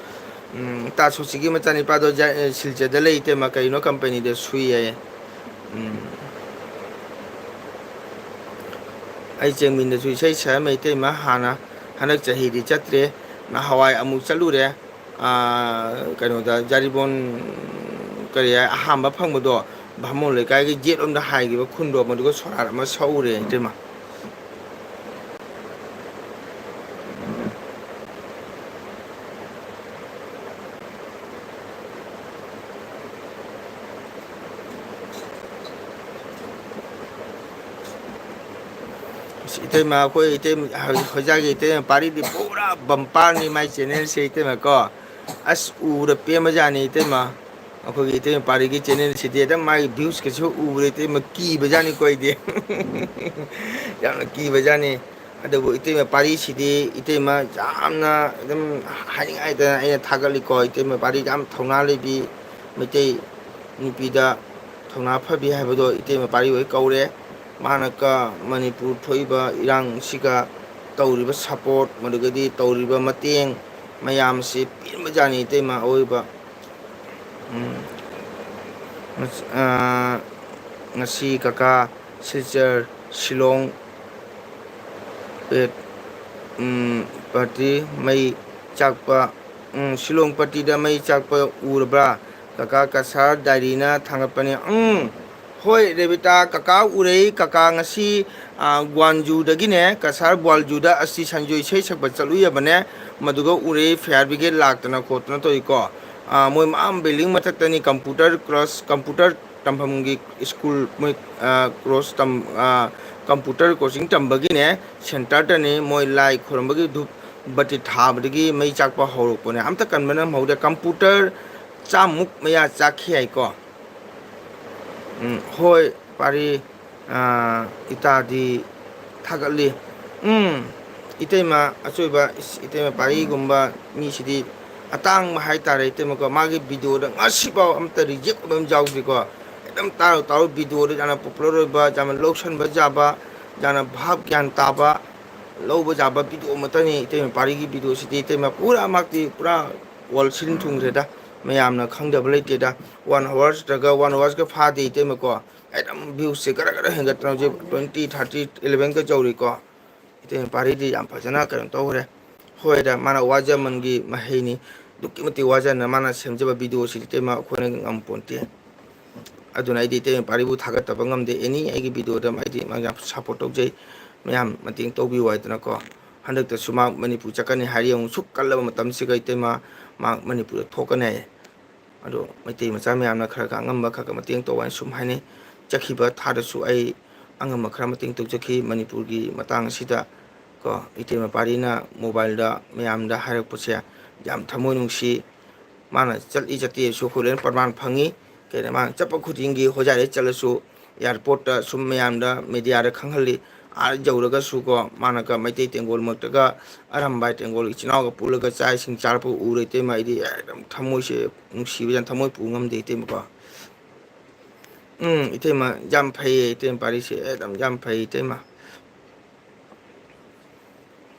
ꯎꯝ, ꯇꯥ ꯁꯣꯆꯤꯒꯤ ꯃꯆꯥꯅꯤꯄꯥꯗꯣ ꯖ-, ꯑꯦ, ꯁꯤꯜꯆꯔꯗ ꯂꯩ, ꯏꯇꯩꯃ, ꯀꯩꯅꯣ ꯀꯝꯄꯅꯤꯗ ꯁꯨꯏ ꯍꯥꯏꯌꯦ꯫ ꯎꯝ꯫ ꯑꯩ ꯆꯦꯡꯃꯤꯟꯗꯁꯨ ꯏꯁꯩ ꯁꯛꯑꯝꯃꯦ ꯏꯇꯩꯃ ꯍꯥꯟꯅ, ꯍꯟꯗꯛ ꯆꯍꯤꯗꯤ ꯆꯠꯇ꯭ꯔꯦ꯫ ꯅꯍꯥꯟꯋꯥꯏ ꯑꯃꯨꯛ ꯆꯠꯂꯨꯔꯦ꯫ ꯑꯥ, ꯀꯩꯅꯣꯗ, ꯖꯥꯔꯤꯕꯣꯟ, ꯀꯔꯤ ꯍꯥꯏ, ꯑꯍꯥꯝꯕ ꯐꯪꯕꯗꯣ, ꯚꯥꯃꯣꯟ ꯂꯩꯀꯥꯏꯒꯤ ꯌꯦꯠꯂꯣꯝꯗ ꯍꯥꯏꯈꯤꯕ ꯈꯨꯟꯗꯣ, ꯃꯗꯨꯒ ꯁꯣꯔꯥꯠ ꯑꯃ ꯁꯛꯎꯔꯦ ꯏꯇꯩꯃ꯫ ꯑꯁ, ꯏꯇꯩꯃ, ꯑꯩꯈꯣꯏ ꯏꯇꯩꯃ, ꯍꯧꯖꯤꯛ ꯍꯣꯏꯖꯥꯒꯤ ꯏꯇꯩꯃ ꯄꯥꯔꯤꯗꯤ ꯄꯨꯔꯥ ꯕꯝꯄꯥꯔꯅꯤ ꯃꯥꯏ ꯆꯦꯅꯦꯜꯁꯦ, ꯏꯇꯩꯃ ꯀꯣ꯫ ꯑꯁ, ꯎꯕꯗ ꯄꯦꯟꯕꯖꯥꯠꯅꯤ, ꯏꯇꯩꯃ꯫ ꯑꯩꯈꯣꯏꯒꯤ ꯏꯇꯩꯃ ꯄꯥꯔꯤꯒꯤ ꯆꯦꯅꯦꯜꯁꯤꯗꯤ ꯑꯗꯨꯝ ꯃꯥꯒꯤ ꯚ꯭ꯌꯨꯁꯀꯁꯨ ꯎꯕꯗ, ꯏꯇꯩꯃ, ꯀꯤꯕꯖꯥꯠꯅꯤꯀꯣ ꯑꯩꯗꯤ꯫ ꯌꯥꯝꯅ ꯀꯤꯕꯖꯥꯠꯅꯤ꯫ ꯑꯗꯨꯕꯨ ꯏꯇꯩꯃ ꯄꯥꯔꯤꯁꯤꯗꯤ, ꯏꯇꯩꯃ, ꯌꯥꯝꯅ ꯑꯗꯨꯝ ꯍꯥꯏꯅꯤꯡꯉꯥꯏꯗꯅ ꯑꯩꯅ ꯊꯥꯒꯠꯂꯤꯀꯣ꯫ ꯏꯇꯩꯃ ꯄꯥꯔꯤ ꯌꯥꯝ ꯊꯧꯅꯥ ꯂꯩꯕꯤ, ꯃꯩꯇꯩ ꯅꯨꯄꯤꯗ ꯊꯧꯅꯥ ꯐꯕꯤ ꯍꯥꯏꯕꯗꯣ ꯏꯇꯩꯃ ꯄꯥꯔꯤ ꯍꯣꯏ ꯀꯧꯔꯦ꯫ ꯃꯥꯅ ꯀ-, ꯃꯅꯤꯄꯨꯔ ꯊꯣꯛꯏꯕ ꯏꯔꯥꯡꯁꯤꯒ ꯇꯧꯔꯤꯕ ꯁꯄꯣꯔꯠ, ꯃꯗꯨꯒꯗꯤ ꯇꯧꯔꯤꯕ ꯃꯇꯦꯡ ꯃꯌꯥꯝꯁꯤ ꯄꯦꯟꯕꯖꯥꯠꯅꯤ ꯏꯇꯩꯃ ꯑꯋꯣꯏꯕ꯫ ꯎꯝ꯫ ꯉꯁ-, ꯑ, ꯉꯁꯤ ꯀꯀꯥ ꯁꯤꯜꯆꯔ, ꯁꯤꯂꯣꯡ, ꯑꯦ, ꯎꯝ, ꯄꯥꯔꯇꯤ ꯃꯩ ꯆꯥꯛꯄ, ꯎꯝ, ꯁꯤꯂꯣꯡ ꯄꯥꯔꯇꯤꯗ ꯃꯩ ꯆꯥꯛꯄ ꯎꯔꯕ꯭ꯔꯥ? ꯀꯀꯥ ꯀꯁꯥꯔ ꯗꯥꯏꯔꯤꯅ ꯊꯥꯡꯒꯠꯄꯅꯤ꯫ ꯎꯝ, ꯍꯣꯏ, ꯔꯦꯕꯤꯇꯥ, ꯀꯀꯥ ꯎꯔꯩ, ꯀꯀꯥ ꯉꯁꯤ, ꯑ, ꯒ꯭ꯋꯥꯟꯖꯨꯗꯒꯤꯅꯦ, ꯀꯁꯥꯔ ꯒ꯭ꯋꯥꯟꯖꯨꯗ ꯑꯁꯇꯤ ꯁꯟꯖꯨ ꯏꯁꯩ ꯁꯛꯄ ꯆꯠꯂꯨꯏꯌꯦꯕꯅꯦ꯫ ꯃꯗꯨꯒ ꯎꯔꯩ fire brigade ꯂꯥꯛꯇꯅ ꯈꯣꯠꯇꯅ ꯇꯧꯏꯀꯣ꯫ ꯑ, ꯃꯣꯏ ꯃꯌꯥꯝ building ꯃꯊꯛꯇꯅꯤ, computer class, computer ꯇꯝꯐꯝꯒꯤ school, ꯃꯣꯏ, ꯑ, course ꯇꯝ-, ꯑ, computer coaching ꯇꯝꯕꯒꯤꯅꯦ centreꯗꯅꯤ꯫ ꯃꯣꯏ ꯂꯥꯏ ꯈꯨꯔꯨꯝꯕꯒꯤ ꯙꯨꯞ ꯕꯇꯤ ꯊꯥꯕꯗꯒꯤ ꯃꯩ ꯆꯥꯛꯄ ꯍꯧꯔꯛꯄꯅꯦ꯫ ꯑꯝꯇ ꯀꯟꯕ ꯅꯪꯍꯧꯗꯦ꯫ Computer ꯆꯥꯝꯃꯨꯛ ꯃꯌꯥ ꯆꯥꯛꯈꯤ ꯍꯥꯏꯀꯣ꯫ ꯎꯝ, ꯍꯣꯏ, ꯄꯥꯔꯤ, ꯑ, ꯏꯇꯥꯗꯤ ꯊꯥꯒꯠꯂꯤ꯫ ꯎꯝ, ꯏꯇꯩꯃ ꯑꯆꯣꯏꯕ, ꯏꯁ, ꯏꯇꯩꯃ ꯄꯥꯔꯤꯒꯨꯝꯕ ꯃꯤꯁꯤꯗꯤ ꯑꯇꯥꯡꯕ ꯍꯥꯏꯇꯥꯔꯦ, ꯏꯇꯩꯃꯀꯣ꯫ ꯃꯥꯒꯤ videoꯗ ꯉꯁꯤꯐꯥꯎ ꯑꯝꯇ reject ꯑꯣꯏꯕ ꯑꯃ ꯌꯥꯎꯗ꯭ꯔꯤꯀꯣ꯫ ꯑꯗꯨꯝ ꯇꯥꯔꯨ ꯇꯥꯔꯨ videoꯗ ꯌꯥꯝꯅ popular ꯑꯣꯏꯕ, ꯌꯥꯝꯅ ꯂꯧꯁꯟꯕ ꯌꯥꯕ, ꯌꯥꯝꯅ ꯚꯥꯞ ꯒ꯭ꯌꯥꯟ ꯇꯥꯕ, ꯂꯧꯕ ꯌꯥꯕ video ꯑꯃꯠꯇꯅꯤ ꯏꯇꯩꯃ ꯄꯥꯔꯤꯒꯤ videoꯁꯤꯗꯤ꯫ ꯏꯇꯩꯃ ꯄꯨꯔꯥ ꯃꯥꯛꯇꯤ ꯄꯨꯔꯥ world ꯁꯤꯟ ꯊꯨꯡꯈ꯭ꯔꯦꯗ, ꯃꯌꯥꯝꯅ ꯈꯪꯗꯕ ꯂꯩꯇꯦꯗ꯫ One hours ꯅꯠꯇ꯭ꯔꯒ one hoursꯀ ꯐꯥꯗꯦ ꯏꯇꯩꯃꯀꯣ꯫ ꯑꯗꯨꯝ viewꯁꯦ ꯒꯔ ꯒꯔ ꯍꯦꯟꯒꯠꯇꯅ ꯍꯧꯖꯤꯛ twenty, thirty, elevenꯒ ꯌꯧꯔꯤꯀꯣ꯫ ꯏꯇꯩꯃ ꯄꯥꯔꯤꯗꯤ ꯌꯥꯝ ꯐꯖꯅ ꯀꯩꯅꯣ ꯇꯧꯈ꯭ꯔꯦ꯫ ꯍꯣꯏꯗ, ꯃꯥꯅ ꯋꯥꯖꯃꯟꯒꯤ ꯃꯍꯩꯅꯤ꯫ ꯑꯗꯨꯛꯀꯤ ꯃꯇꯤꯛ ꯋꯥꯖꯅ ꯃꯥꯅ ꯁꯦꯝꯖꯕ videoꯁꯤꯗꯤ ꯏꯇꯩꯃ ꯑꯩꯈꯣꯏꯅ ꯉꯝꯄꯣꯟꯇꯦ꯫ ꯑꯗꯨꯅ ꯑꯩꯗꯤ ꯏꯇꯩꯃ ꯄꯥꯔꯤꯕꯨ ꯊꯥꯒꯠꯇꯕ ꯉꯝꯗꯦ꯫ Any ꯑꯩꯒꯤ videoꯗ ꯑꯩꯗꯤ ꯃꯥ ꯌꯥꯝ support ꯇꯧꯖꯩ꯫ ꯃꯌꯥꯝ ꯃꯇꯦꯡ ꯇꯧꯕꯤꯌꯨ ꯍꯥꯏꯗꯅꯀꯣ꯫ ꯍꯟꯗꯛꯇꯁꯨ ꯃꯥ ꯃꯅꯤꯄꯨꯔ ꯆꯠꯀꯅꯤ ꯍꯥꯏꯔꯤ꯫ ꯑꯃꯨꯛ ꯁꯨꯛ ꯀꯜꯂꯕ ꯃꯇꯝꯁꯤꯒ ꯏꯇꯩꯃ ꯃꯥ ꯃꯅꯤꯄꯨꯔꯗ ꯊꯣꯛꯀꯅꯤ ꯍꯥꯏꯌꯦ꯫ ꯑꯗꯣ ꯃꯩꯇꯩ ꯃꯆꯥ ꯃꯌꯥꯝꯅ ꯈꯔ ꯈꯔ ꯑꯉꯝꯕ ꯈꯔ ꯈꯔ ꯃꯇꯦꯡ ꯇꯧ ꯍꯥꯏꯅ ꯁꯨꯝ ꯍꯥꯏꯅꯩ꯫ ꯆꯠꯈꯤꯕ ꯊꯥꯗꯁꯨ ꯑꯩ ꯑꯉꯝꯕ ꯈꯔ ꯃꯇꯦꯡ ꯇꯧꯖꯈꯤ ꯃꯅꯤꯄꯨꯔꯒꯤ ꯃꯇꯥꯡ ꯑꯁꯤꯗ꯫ ꯀꯣ, ꯏꯇꯩꯃ ꯄꯥꯔꯤꯅ mobileꯗ ꯃꯌꯥꯝꯗ ꯍꯥꯏꯔꯛꯄꯁꯦ ꯌꯥꯝ ꯊꯃꯣꯏ ꯅꯨꯡꯁꯤ꯫ ꯃꯥꯅ ꯆꯠꯂꯤ ꯆꯠꯇꯦꯁꯨ ꯑꯩꯈꯣꯏ ꯂꯣꯏꯅ ꯄ꯭ꯔꯃꯥꯟ ꯐꯪꯉꯤ꯫ ꯀꯩꯅꯣ, ꯃꯥꯅ ꯆꯠꯄ ꯈꯨꯗꯤꯡꯒꯤ ꯍꯣꯖꯥꯏꯗ ꯆꯠꯂꯁꯨ airportꯇ ꯁꯨꯝ ꯃꯌꯥꯝꯗ mediaꯗ ꯈꯪꯍꯜꯂꯤ꯫ ꯑꯥ ꯌꯧꯔꯒꯁꯨꯀꯣ, ꯃꯥꯅꯒ ꯃꯩꯇꯩ ꯇꯦꯡꯒꯣꯜ ꯃꯔꯛꯇꯒ ꯑꯔꯝꯕꯥꯏ ꯇꯦꯡꯒꯣꯜ ꯏꯆꯤꯟ ꯏꯅꯥꯎꯒ ꯄꯨꯜꯂꯒ ꯆꯥꯛ ꯏꯁꯤꯡ ꯆꯥꯔꯛꯄ ꯎꯔ ꯏꯇꯩꯃ ꯑꯩꯗꯤ ꯑꯦ, ꯑꯗꯨꯝ ꯊꯃꯣꯏꯁꯦ ꯅꯨꯡꯁꯤꯕ ꯌꯥꯝ ꯊꯃꯣꯏ ꯄꯨ ꯉꯝꯗꯦ ꯏꯇꯩꯃꯀꯣ꯫ ꯎꯝ, ꯏꯇꯩꯃ ꯌꯥꯝ ꯐꯩꯌꯦ ꯏꯇꯩꯃ ꯄꯥꯔꯤꯁꯦ, ꯑꯦ, ꯑꯗꯨꯝ ꯌꯥꯝ ꯐꯩ ꯏꯇꯩꯃ꯫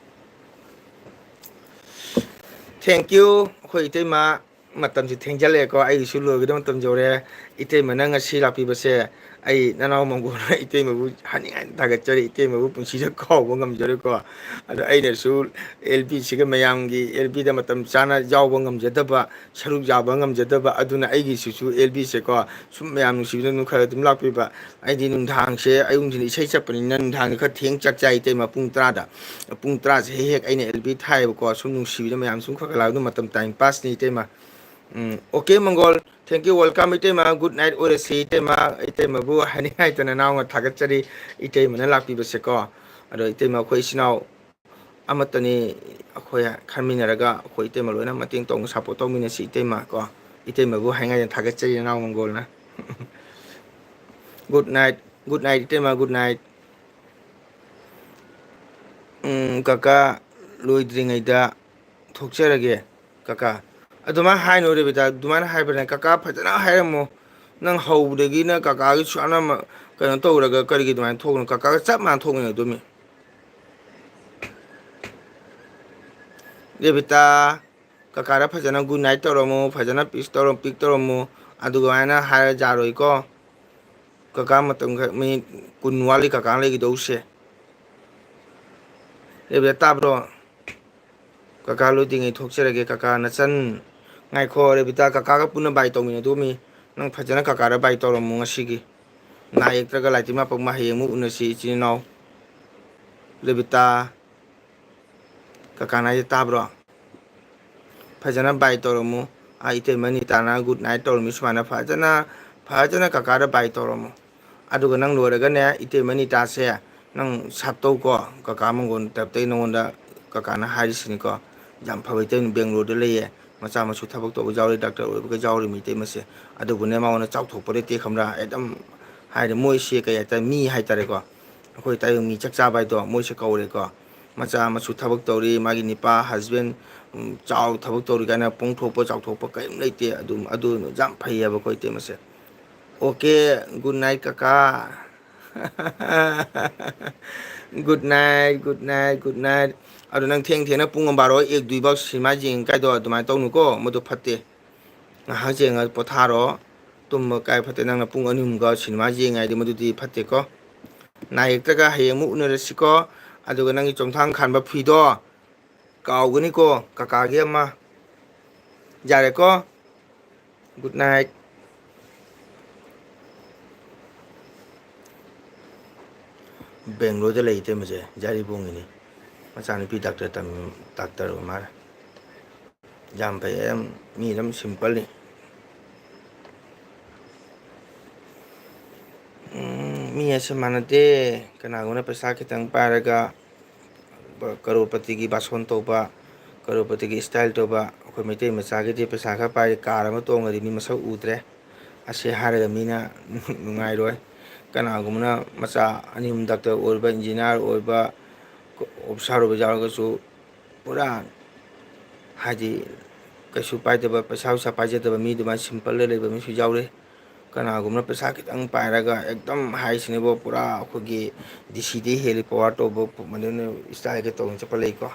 Thank you꯫ ꯑꯩꯈꯣꯏ ꯏꯇꯩꯃ, ꯃꯇꯝꯁꯤ ꯊꯦꯡꯖꯜꯂꯛꯑꯦꯀꯣ, ꯑꯩꯒꯤꯁꯨ ꯂꯣꯏꯒꯗꯕ ꯃꯇꯝ ꯌꯧꯔꯦ꯫ ꯏꯇꯩꯃꯅ ꯉꯁꯤ ꯂꯥꯛꯄꯤꯕꯁꯦ ꯑꯩ ꯅꯅꯥꯎ ꯃꯪꯒꯣꯜꯅ ꯏꯇꯩꯃꯕꯨ ꯍꯥꯏꯅꯤꯡꯉꯥꯏ ꯊꯥꯒꯠꯆꯔꯤ꯫ ꯏꯇꯩꯃꯕꯨ ꯄꯨꯟꯁꯤꯗ ꯀꯥꯎꯕ ꯉꯝꯖꯔꯣꯏꯀꯣ꯫ ꯑꯗꯣ ꯑꯩꯅꯁꯨ ꯑꯦꯜ ꯄꯤꯁꯤꯒ ꯃꯌꯥꯝꯒꯤ ꯑꯦꯜ ꯄꯤꯗ ꯃꯇꯝ ꯆꯥꯅ ꯌꯥꯎꯕ ꯉꯝꯖꯗꯕ, ꯁꯔꯨꯛ ꯌꯥꯕ ꯉꯝꯖꯗꯕ, ꯑꯗꯨꯅ ꯑꯩꯒꯤꯁꯤꯁꯨ ꯑꯦꯜ ꯄꯤꯁꯦꯀꯣ, ꯁꯨꯝ ꯃꯌꯥꯝ ꯅꯨꯡꯁꯤꯕꯤꯗꯨꯅ ꯑꯗꯨꯝ ꯈꯔ ꯑꯗꯨꯝ ꯂꯥꯛꯄꯤꯕ꯫ ꯑꯩꯗꯤ ꯅꯨꯡꯗꯥꯡꯁꯦ, ꯑꯌꯨꯛ ꯅꯨꯡꯊꯤꯜ ꯏꯁꯩ ꯆꯠꯄꯅꯤꯅ ꯅꯨꯡꯗꯥꯡꯁꯦ ꯈꯔ ꯊꯦꯡ ꯆꯥꯛ ꯆꯥꯏ ꯏꯇꯩꯃ, ꯄꯨꯡ ꯇꯔꯥꯗ꯫ ꯄꯨꯡ ꯇꯔꯥꯁꯦ ꯍꯦꯛ ꯍꯦꯛ ꯑꯩꯅ ꯑꯦꯜ ꯄꯤ ꯊꯥꯏꯌꯦꯕꯀꯣ, ꯁꯨꯝ ꯅꯨꯡꯁꯤꯕꯤꯗ ꯃꯌꯥꯝ ꯁꯨꯝ ꯈꯔ ꯈꯔ ꯂꯥꯛꯑꯒ ꯑꯗꯨꯝ ꯃꯇꯝ ꯇꯥꯏꯝ ꯄꯥꯁꯅꯤ ꯏꯇꯩꯃ꯫ ꯎꯝ, ꯑꯣꯀꯦ ꯃꯪꯒꯣꯜ, thank you, welcome ꯏꯇꯩꯃ, good night ꯑꯣꯏꯔꯁꯤ ꯏꯇꯩꯃ꯫ ꯏꯇꯩꯃꯕꯨ ꯍꯥꯏꯅꯤꯡꯉꯥꯏꯇꯅ ꯅꯅꯥꯎꯅ ꯊꯥꯒꯠꯆꯔꯤ, ꯏꯇꯩꯃꯅ ꯂꯥꯛꯄꯤꯕꯁꯦꯀꯣ꯫ ꯑꯗꯣ ꯏꯇꯩꯃ, ꯑꯩꯈꯣꯏ ꯏꯆꯤꯟ ꯏꯅꯥꯎ ꯑꯃꯠꯇꯅꯤ꯫ ꯑꯩꯈꯣꯏ ꯈꯟꯃꯤꯟꯅꯔꯒ ꯑꯩꯈꯣꯏ ꯏꯇꯩꯃ ꯂꯣꯏꯅ ꯃꯇꯦꯡ ꯇꯧꯅ ꯁꯞꯄꯣꯔꯠ ꯇꯧꯃꯤꯟꯅꯁꯤ ꯏꯇꯩꯃ ꯀꯣ꯫ ꯏꯇꯩꯃꯕꯨ ꯍꯥꯏꯅꯤꯡꯉꯥꯏꯇꯅ ꯊꯥꯒꯠꯆꯔꯤ ꯅꯅꯥꯎ ꯃꯪꯒꯣꯜꯅ꯫ Good night, good night ꯏꯇꯩꯃ, good night꯫ ꯎꯝ, ꯀꯀꯥ, ꯂꯣꯏꯗ꯭ꯔꯤꯉꯩꯗ ꯊꯣꯛꯆꯔꯒꯦ ꯀꯀꯥ꯫ ꯑꯗꯨꯃꯥꯏꯅ ꯍꯥꯏꯅꯨ ꯔꯦꯕꯤꯇꯥ, ꯑꯗꯨꯃꯥꯏꯅ ꯍꯥꯏꯕꯅꯦ ꯀꯀꯥ, ꯐꯖꯅ ꯍꯥꯏꯔꯝꯃꯣ꯫ ꯅꯪ ꯍꯧꯕꯗꯒꯤꯅ ꯀꯀꯥꯒꯤ ꯁꯨꯌꯥꯅ ꯀꯩꯅꯣ ꯇꯧꯔꯒ ꯀꯔꯤꯒꯤ ꯑꯗꯨꯃꯥꯏꯅ ꯊꯣꯛꯄꯅꯣ? ꯀꯀꯥꯒ ꯆꯞ ꯃꯥꯟꯅ ꯊꯣꯛꯃꯤꯟꯅꯗꯣꯏꯃꯤ꯫ ꯔꯦꯕꯤꯇꯥ, ꯀꯀꯥꯗ ꯐꯖꯅ good night ꯇꯧꯔꯝꯃꯨ, ꯐꯖꯅ ꯄꯤꯁ ꯇꯧꯔꯝ ꯄꯤꯛ ꯇꯧꯔꯝꯃꯨ꯫ ꯑꯗꯨꯃꯥꯏꯅ ꯍꯥꯏꯔ ꯌꯥꯔꯣꯏꯀꯣ꯫ ꯀꯀꯥ ꯃꯇꯝ ꯈꯔ, ꯃꯤꯅꯤꯠ ꯀꯨꯟ ꯋꯥꯠꯂꯤ ꯀꯀꯥ ꯂꯩꯒꯗꯧꯁꯦ꯫ ꯔꯦꯕꯤꯇꯥ ꯇꯥꯕ꯭ꯔꯣ? ꯀꯀꯥ ꯂꯣꯏꯗ꯭ꯔꯤꯉꯩ ꯊꯣꯛꯆꯔꯒꯦ ꯀꯀꯥ ꯅꯆꯟ꯫ ꯉꯥꯏꯈꯣ ꯔꯦꯕꯤꯇꯥ, ꯀꯀꯥꯒ ꯄꯨꯟꯅ ꯕꯥꯏ ꯇꯧꯃꯤꯟꯅꯗꯣꯃꯤ꯫ ꯅꯪ ꯐꯖꯅ ꯀꯀꯥꯗ ꯕꯥꯏ ꯇꯧꯔꯝꯃꯨ ꯉꯁꯤꯒꯤ꯫ ꯅꯥ ꯌꯦꯛꯇ꯭ꯔꯒ ꯂꯥꯏꯇꯤ ꯃꯥꯄꯛꯃ ꯍꯌꯦꯡꯃꯨꯛ ꯎꯅꯁꯤ ꯏꯆꯤꯟ ꯏꯅꯥꯎ꯫ ꯔꯦꯕꯤꯇꯥ, ꯀꯀꯥꯅ ꯍꯥꯏꯁꯦ ꯇꯥꯕ꯭ꯔꯣ? ꯐꯖꯅ ꯕꯥꯏ ꯇꯧꯔꯝꯃꯨ꯫ ꯑꯥ, ꯏꯇꯩꯃ ꯅꯤꯇꯥꯅ good night ꯇꯧꯔꯝꯃꯤ ꯁꯨꯃꯥꯏꯅ ꯐꯖꯅ, ꯐꯖꯅ ꯀꯀꯥꯗ ꯕꯥꯏ ꯇꯧꯔꯝꯃꯨ꯫ ꯑꯗꯨꯒ ꯅꯪ ꯂꯣꯏꯔꯒꯅꯦ, ꯏꯇꯩꯃ ꯅꯤꯇꯥꯁꯦ ꯅꯪ ꯁꯞ ꯇꯧꯀꯣ꯫ ꯀꯀꯥ ꯃꯪꯒꯣꯟ ꯇꯥꯏꯞꯇ ꯅꯉꯣꯟꯗ ꯀꯀꯥꯅ ꯍꯥꯏꯔꯤꯁꯤꯅꯤꯀꯣ꯫ ꯌꯥꯝ ꯐꯕ ꯏꯇꯩꯃ ꯕꯦꯡꯒ꯭ꯂꯣꯔꯗ ꯂꯩꯌꯦ꯫ ꯃꯆꯥ ꯃꯁꯨ ꯊꯕꯛ ꯇꯧꯕ ꯌꯥꯎꯔꯤ, ꯗꯥꯛꯇꯔ ꯑꯣꯏꯕꯒ ꯌꯥꯎꯔꯤ ꯃꯤ ꯏꯇꯩꯃꯁꯦ꯫ ꯑꯗꯨꯕꯨꯅꯦ ꯃꯉꯣꯟꯗ ꯆꯥꯎꯊꯣꯛꯄ ꯂꯩꯇꯦ ꯈꯪꯕ꯭ꯔꯥ? ꯑꯦꯗꯝ ꯍꯥꯏꯔꯦ ꯃꯣꯏꯁꯦ ꯀꯩ ꯍꯥꯏꯇꯥꯔꯦ, ꯃꯤ ꯍꯥꯏꯇꯥꯔꯦꯀꯣ꯫ ꯑꯩꯈꯣꯏ ꯇꯥꯏꯕꯪ ꯃꯤ ꯆꯥꯛ ꯆꯥꯕ ꯍꯥꯏꯗꯣ ꯃꯣꯏꯁꯦ ꯀꯧꯔꯦꯀꯣ꯫ ꯃꯆꯥ ꯃꯁꯨ ꯊꯕꯛ ꯇꯧꯔꯤ, ꯃꯥꯒꯤ ꯅꯤꯄꯥ, ꯍꯁꯕꯦꯟ, ꯎꯝ, ꯆꯥꯎ ꯊꯕꯛ ꯇꯧꯔꯤ ꯀꯥꯏꯅ ꯄꯣꯡꯊꯣꯛꯄ ꯆꯥꯎꯊꯣꯛꯄ ꯀꯔꯤꯝ ꯂꯩꯇꯦ꯫ ꯑꯗꯨꯝ, ꯑꯗꯨ ꯌꯥꯝ ꯐꯩꯌꯦꯕ ꯑꯩꯈꯣꯏ ꯏꯇꯩꯃꯁꯦ꯫ ꯑꯣꯀꯦ, good night ꯀꯀꯥ꯫ Good night, good night, good night꯫ ꯑꯗꯣ ꯅꯪ ꯊꯦꯡ ꯊꯦꯡꯅ ꯄꯨꯡ ꯕꯥꯔꯣ ꯑꯦꯛ ꯗꯨꯏꯐꯥꯎ ꯁꯤꯅꯦꯃꯥ ꯌꯦꯡꯉꯤ ꯀꯥꯏꯗꯣ ꯑꯗꯨꯃꯥꯏꯅ ꯇꯧꯅꯨꯀꯣ, ꯃꯗꯨ ꯐꯠꯇꯦ꯫ ꯉꯥꯏꯍꯥꯛ ꯌꯦꯡꯉ ꯄꯣꯊꯥꯔꯣ꯫ ꯇꯨꯝꯕ ꯀꯥꯏ ꯐꯠꯇꯦ꯫ ꯅꯪꯅ ꯄꯨꯡ ꯑꯅꯤ ꯑꯍꯨꯝꯒ ꯁꯤꯅꯦꯃꯥ ꯌꯦꯡꯉꯦ ꯍꯥꯏꯗꯤ ꯃꯗꯨꯗꯤ ꯐꯠꯇꯦꯀꯣ꯫ ꯅꯥ ꯌꯦꯛꯇꯒ ꯍꯌꯦꯡ ꯑꯃꯨꯛ ꯎꯅꯔꯁꯤꯀꯣ꯫ ꯑꯗꯨꯒ ꯅꯪꯒꯤ ꯆꯣꯡꯊꯥꯡ ꯈꯥꯟꯕ ꯐꯤꯗꯣ ꯀꯥꯎꯒꯅꯤꯀꯣ, ꯀꯀꯥꯒꯤ ꯑꯃ꯫ ꯌꯥꯔꯦꯀꯣ? Good night꯫ ꯕꯦꯡꯒ꯭ꯂꯣꯔꯗ ꯂꯩ ꯏꯇꯩꯃꯁꯦ, ꯖꯥꯔꯤꯕꯣꯡꯒꯤꯅꯤ꯫ ꯃꯆꯥꯅꯨꯄꯤ ꯗꯥꯛꯇꯔ ꯇꯝ-, ꯗꯥꯛꯇꯔ ꯑꯣꯏ ꯃꯥꯜꯂꯦ꯫ ꯌꯥꯝ ꯐꯩ, ꯌꯥꯝ, ꯃꯤ ꯑꯗꯨꯝ simpleꯅꯤ꯫ ꯎꯝ, ꯃꯤ ꯑꯁꯤ ꯃꯥꯟꯅꯗꯦ꯫ ꯀꯅꯥꯒꯨꯝꯕꯅ ꯄꯩꯁꯥ ꯈꯤꯇꯪ ꯄꯥꯏꯔꯒ ꯀꯔꯣꯔꯄꯇꯤꯒꯤ ꯕꯥꯁꯣꯟ ꯇꯧꯕ, ꯀꯔꯣꯔꯄꯇꯤꯒꯤ style ꯇꯧꯕ꯫ ꯑꯩꯈꯣꯏ ꯃꯩꯇꯩ ꯃꯆꯥꯒꯤꯗꯤ ꯄꯩꯁꯥ ꯈꯔ ꯄꯥꯏꯔꯦ, car ꯑꯃ ꯇꯣꯡꯉꯗꯤ ꯃꯤ ꯃꯁꯛ ꯎꯗ꯭ꯔꯦ꯫ ꯑꯁꯤ ꯍꯥꯏꯔꯒ ꯃꯤꯅ ꯅꯨꯡꯉꯥꯏꯔꯣꯏ꯫ ꯀꯅꯥꯒꯨꯝꯕꯅ ꯃꯆꯥ ꯑꯅꯤ ꯑꯍꯨꯝ ꯗꯥꯛꯇꯔ ꯑꯣꯏꯕ, engineer ꯑꯣꯏꯕ, officer ꯑꯣꯏꯕ ꯌꯥꯎꯔꯒꯁꯨ ꯄꯨꯔꯥ ꯍꯥꯏꯗꯤ ꯀꯩꯁꯨ ꯄꯥꯏꯗꯕ, ꯄꯩꯁꯥ ꯅꯨꯡꯁꯥ ꯄꯥꯏꯖꯗꯕ ꯃꯤ ꯑꯗꯨꯃꯥꯏꯅ simpleꯗ ꯂꯩꯕ ꯃꯤꯁꯨ ꯌꯥꯎꯔꯦ꯫ ꯀꯅꯥꯒꯨꯝꯕꯅ ꯄꯩꯁꯥ ꯈꯤꯇꯪ ꯄꯥꯏꯔꯒ ꯑꯦꯛꯗꯝ ꯍꯥꯏꯁꯤꯅꯦꯕꯣ, ꯄꯨꯔꯥ ꯑꯩꯈꯣꯏꯒꯤ DCꯗꯒꯤ ꯍꯦꯜꯂꯤ power ꯇꯧꯕ ꯃꯗꯨꯅ styleꯒ ꯇꯧꯗꯅ ꯆꯠꯄ ꯂꯩꯀꯣ꯫